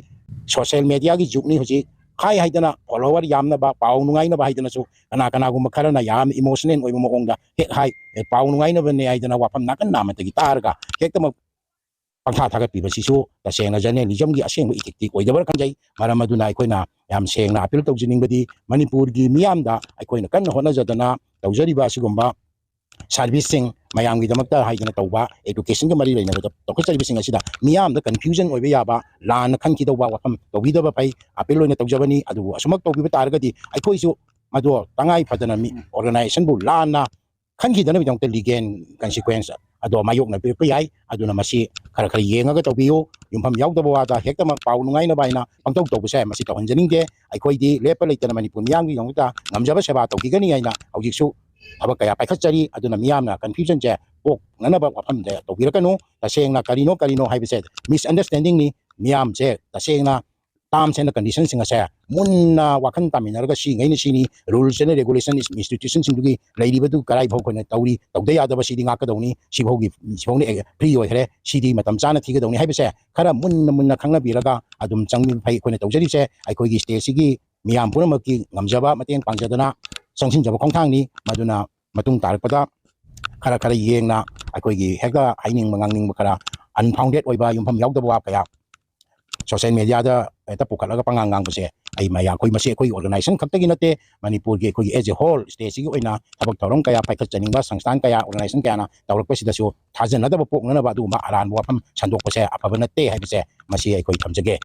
social media ꯒꯤ ꯖꯨꯒꯅꯤ ꯍꯧꯖꯤꯛ꯫ ꯍꯥꯏ ꯍꯥꯏꯗꯅ follower ꯌꯥꯝꯅꯕ, ꯄꯥꯎ ꯅꯨꯡꯉꯥꯏꯅꯕ ꯍꯥꯏꯗꯅꯁꯨ ꯀꯅꯥ ꯀꯅꯥꯒꯨꯝꯕ ꯈꯔꯅ ꯌꯥꯝ emotional ꯑꯣꯏꯕ ꯃꯑꯣꯡꯗ ꯍꯦꯛ ꯍꯥꯏ, "ꯑꯦ, ꯄꯥꯎ ꯅꯨꯡꯉꯥꯏꯅꯕꯅꯦ" ꯍꯥꯏꯗꯅ ꯋꯥꯐꯝ ꯅꯥꯀꯟ ꯅꯥꯃꯠꯇꯒꯤ ꯇꯥꯔꯒ ꯍꯦꯛꯇꯃꯛ ꯄꯪꯊꯥ ꯊꯥꯒꯠꯄꯤꯕꯁꯤꯁꯨ ꯇꯁꯦꯡꯅ journalism ꯒꯤ ꯑꯁꯦꯡꯕ ethics ꯇꯤ ꯑꯣꯏꯗꯕ꯭ꯔꯥ ꯈꯟꯖꯩ꯫ ꯃꯔꯝ ꯑꯗꯨꯅ ꯑꯩꯈꯣꯏꯅ ꯌꯥꯝ ꯁꯦꯡꯅ appeal ꯇꯧꯖꯅꯤꯡꯕꯗꯤ ꯃꯅꯤꯄꯨꯔꯒꯤ ꯃꯤꯌꯥꯝꯗ ꯑꯩꯈꯣꯏꯅ ꯀꯟꯅ ꯍꯣꯠꯅꯖꯗꯅ ꯇꯧꯖꯔꯤꯕ ꯑꯁꯤꯒꯨꯝꯕ service ꯁꯤꯡ, ꯃꯌꯥꯝꯒꯤꯗꯃꯛꯇ ꯍꯥꯏꯗꯅ ꯇꯧꯕ, education ꯒ ꯃꯔꯤ ꯂꯩꯅꯕꯗ ꯆꯥꯎꯈꯠꯆꯔꯤꯕꯁꯤꯡ ꯑꯁꯤꯗ ꯃꯤꯌꯥꯝꯗ confusion ꯑꯣꯏꯕ ꯌꯥꯕ, ꯂꯥꯟꯅ ꯈꯟꯈꯤꯗꯧꯕ ꯋꯥꯐꯝ ꯇꯧꯕꯤꯗꯕ ꯐꯩ꯫ Appeal ꯑꯣꯏꯅ ꯇꯧꯖꯕꯅꯤ꯫ ꯑꯗꯨꯕꯨ ꯑꯁꯨꯃꯛ ꯇꯧꯕꯤꯕ ꯇꯥꯔꯒꯗꯤ ꯑꯩꯈꯣꯏꯁꯨ ꯃꯗꯨ ꯇꯉꯥꯏ ꯐꯗꯅ ꯃꯤ, organization ꯕꯨ ꯂꯥꯟꯅ ꯈꯟꯈꯤꯗꯅꯕꯒꯤꯗꯃꯛꯇ legal consequence ꯑꯗꯣ ꯃꯥꯌꯣꯛꯅꯕꯤꯔꯛꯄ ꯌꯥꯏ꯫ ꯑꯗꯨꯅ ꯃꯁꯤ ꯈꯔ ꯈꯔ ꯌꯦꯡꯉꯒ ꯇꯧꯕꯤꯌꯨ꯫ ꯌꯨꯝꯐꯝ ꯌꯥꯎꯗꯕ ꯋꯥꯗ ꯍꯦꯛꯇꯃꯛ ꯄꯥꯎ ꯅꯨꯡꯉꯥꯏꯅꯕ ꯍꯥꯏꯅ ꯄꯪꯇꯧ ꯇꯧꯕꯁꯦ ꯃꯁꯤ ꯇꯧꯍꯟꯖꯅꯤꯡꯗꯦ꯫ ꯑꯩꯈꯣꯏꯗꯤ ꯂꯦꯞꯄ ꯂꯩꯇꯅ ꯃꯅꯤꯄꯨꯔ ꯃꯤꯌꯥꯝꯒꯤꯗꯃꯛꯇ ꯉꯝꯖꯕ ꯁꯦꯕꯥ ꯇꯧꯈꯤꯒꯅꯤ ꯍꯥꯏꯅ ꯍꯧꯖꯤꯛꯁꯨ ꯊꯕꯛ ꯀꯌꯥ ꯄꯥꯏꯈꯠꯆꯔꯤ꯫ ꯑꯗꯨꯅ ꯃꯤꯌꯥꯝꯅ confusion ꯁꯦ ꯄꯣꯛꯅꯅꯕ ꯋꯥꯐꯝꯗ ꯇꯧꯕꯤꯔꯛꯀꯅꯨ꯫ ꯇꯁꯦꯡꯅ ꯀꯔꯤꯅꯣ ꯀꯔꯤꯅꯣ ꯍꯥꯏꯕꯁꯦ misunderstanding ꯅꯤ꯫ ꯃꯤꯌꯥꯝꯁꯦ ꯇꯁꯦꯡꯅ terms and condition ꯁꯤꯡ ꯑꯁꯦ ꯃꯨꯟꯅ ꯋꯥꯈꯜ ꯇꯥꯃꯤꯟꯅꯔꯒ ꯁꯤꯉꯩꯅ ꯁꯤꯅꯤ, rules and regulation institution ꯁꯤꯡꯗꯨꯒꯤ ꯂꯩꯔꯤꯕꯗꯨ ꯀꯔꯥꯏ ꯐꯥꯎ ꯑꯩꯈꯣꯏꯅ ꯇꯧꯔꯤ, ꯇꯧꯗ ꯌꯥꯗꯕ ꯁꯤꯗꯤ ꯉꯥꯛꯀꯗꯧꯅꯤ, ꯁꯤꯐꯥꯎꯒꯤ, ꯁꯤꯐꯥꯎꯅ free ꯑꯣꯏꯈ꯭ꯔꯦ, ꯁꯤꯗꯤ ꯃꯇꯝ ꯆꯥꯅ ꯊꯤꯒꯗꯧꯅꯤ ꯍꯥꯏꯕꯁꯦ ꯈꯔ ꯃꯨꯟꯅ ꯃꯨꯟꯅ ꯈꯪꯅꯕꯤꯔꯒ ꯑꯗꯨꯝ ꯆꯪꯕꯤꯕ ꯐꯩ꯫ ꯑꯩꯈꯣꯏꯅ ꯇꯧꯖꯔꯤꯁꯦ ꯑꯩꯈꯣꯏꯒꯤ state ꯁꯤꯒꯤ ꯃꯤꯌꯥꯝ ꯄꯨꯝꯅꯃꯛꯀꯤ ꯉꯝꯖꯕ ꯃꯇꯦꯡ ꯄꯥꯡꯖꯗꯅ ꯆꯪꯁꯤꯟꯖꯕ ꯈꯣꯡꯊꯥꯡꯅꯤ꯫ ꯃꯗꯨꯅ ꯃꯇꯨꯡ ꯇꯥꯔꯛꯄꯗ ꯈꯔ ꯈꯔ ꯌꯦꯡꯅ ꯑꯩꯈꯣꯏꯒꯤ ꯍꯦꯛꯇ ꯍꯥꯏꯅꯤꯡꯕ ꯉꯥꯡꯅꯤꯡꯕ ꯈꯔ unfounded ꯑꯣꯏꯕ ꯌꯨꯝꯐꯝ ꯌꯥꯎꯗꯕ ꯋꯥ ꯀꯌꯥ ꯁꯣꯁꯦꯜ ꯃꯦꯗꯤꯌꯥꯗ ꯍꯦꯛꯇ ꯄꯨꯈꯠꯂꯒ ꯄꯉꯥꯡ ꯉꯥꯡꯕꯁꯦ ꯑꯩ ꯃꯌꯥꯝ, ꯑꯩꯈꯣꯏ ꯃꯁꯤ ꯑꯩꯈꯣꯏꯒꯤ ꯑꯣꯔꯒꯅꯥꯏꯖꯦꯁꯟ ꯈꯛꯇꯒꯤ ꯅꯠꯇꯦ, ꯃꯅꯤꯄꯨꯔꯒꯤ ꯑꯩꯈꯣꯏꯒꯤ as a whole stateꯁꯤꯒꯤ ꯑꯣꯏꯅ ꯊꯕꯛ ꯊꯧꯔꯝ ꯀꯌꯥ ꯄꯥꯏꯈꯠꯆꯅꯤꯡꯕ ꯁꯪꯁꯊꯥꯟ ꯀꯌꯥ, ꯑꯣꯔꯒꯅꯥꯏꯖꯦꯁꯟ ꯀꯌꯥꯅ ꯇꯧꯔꯛꯄꯁꯤꯗꯁꯨ ꯊꯥꯖꯅꯗꯕ ꯄꯣꯛꯅꯅꯕ ꯑꯗꯨꯒꯨꯝꯕ ꯑꯔꯥꯟꯕ ꯋꯥꯐꯝ ꯁꯟꯗꯣꯛꯄꯁꯦ ꯑꯐꯕ ꯅꯠꯇꯦ ꯍꯥꯏꯕꯁꯦ ꯃꯁꯤ ꯑꯩꯈꯣꯏ ꯊꯝꯖꯒꯦ꯫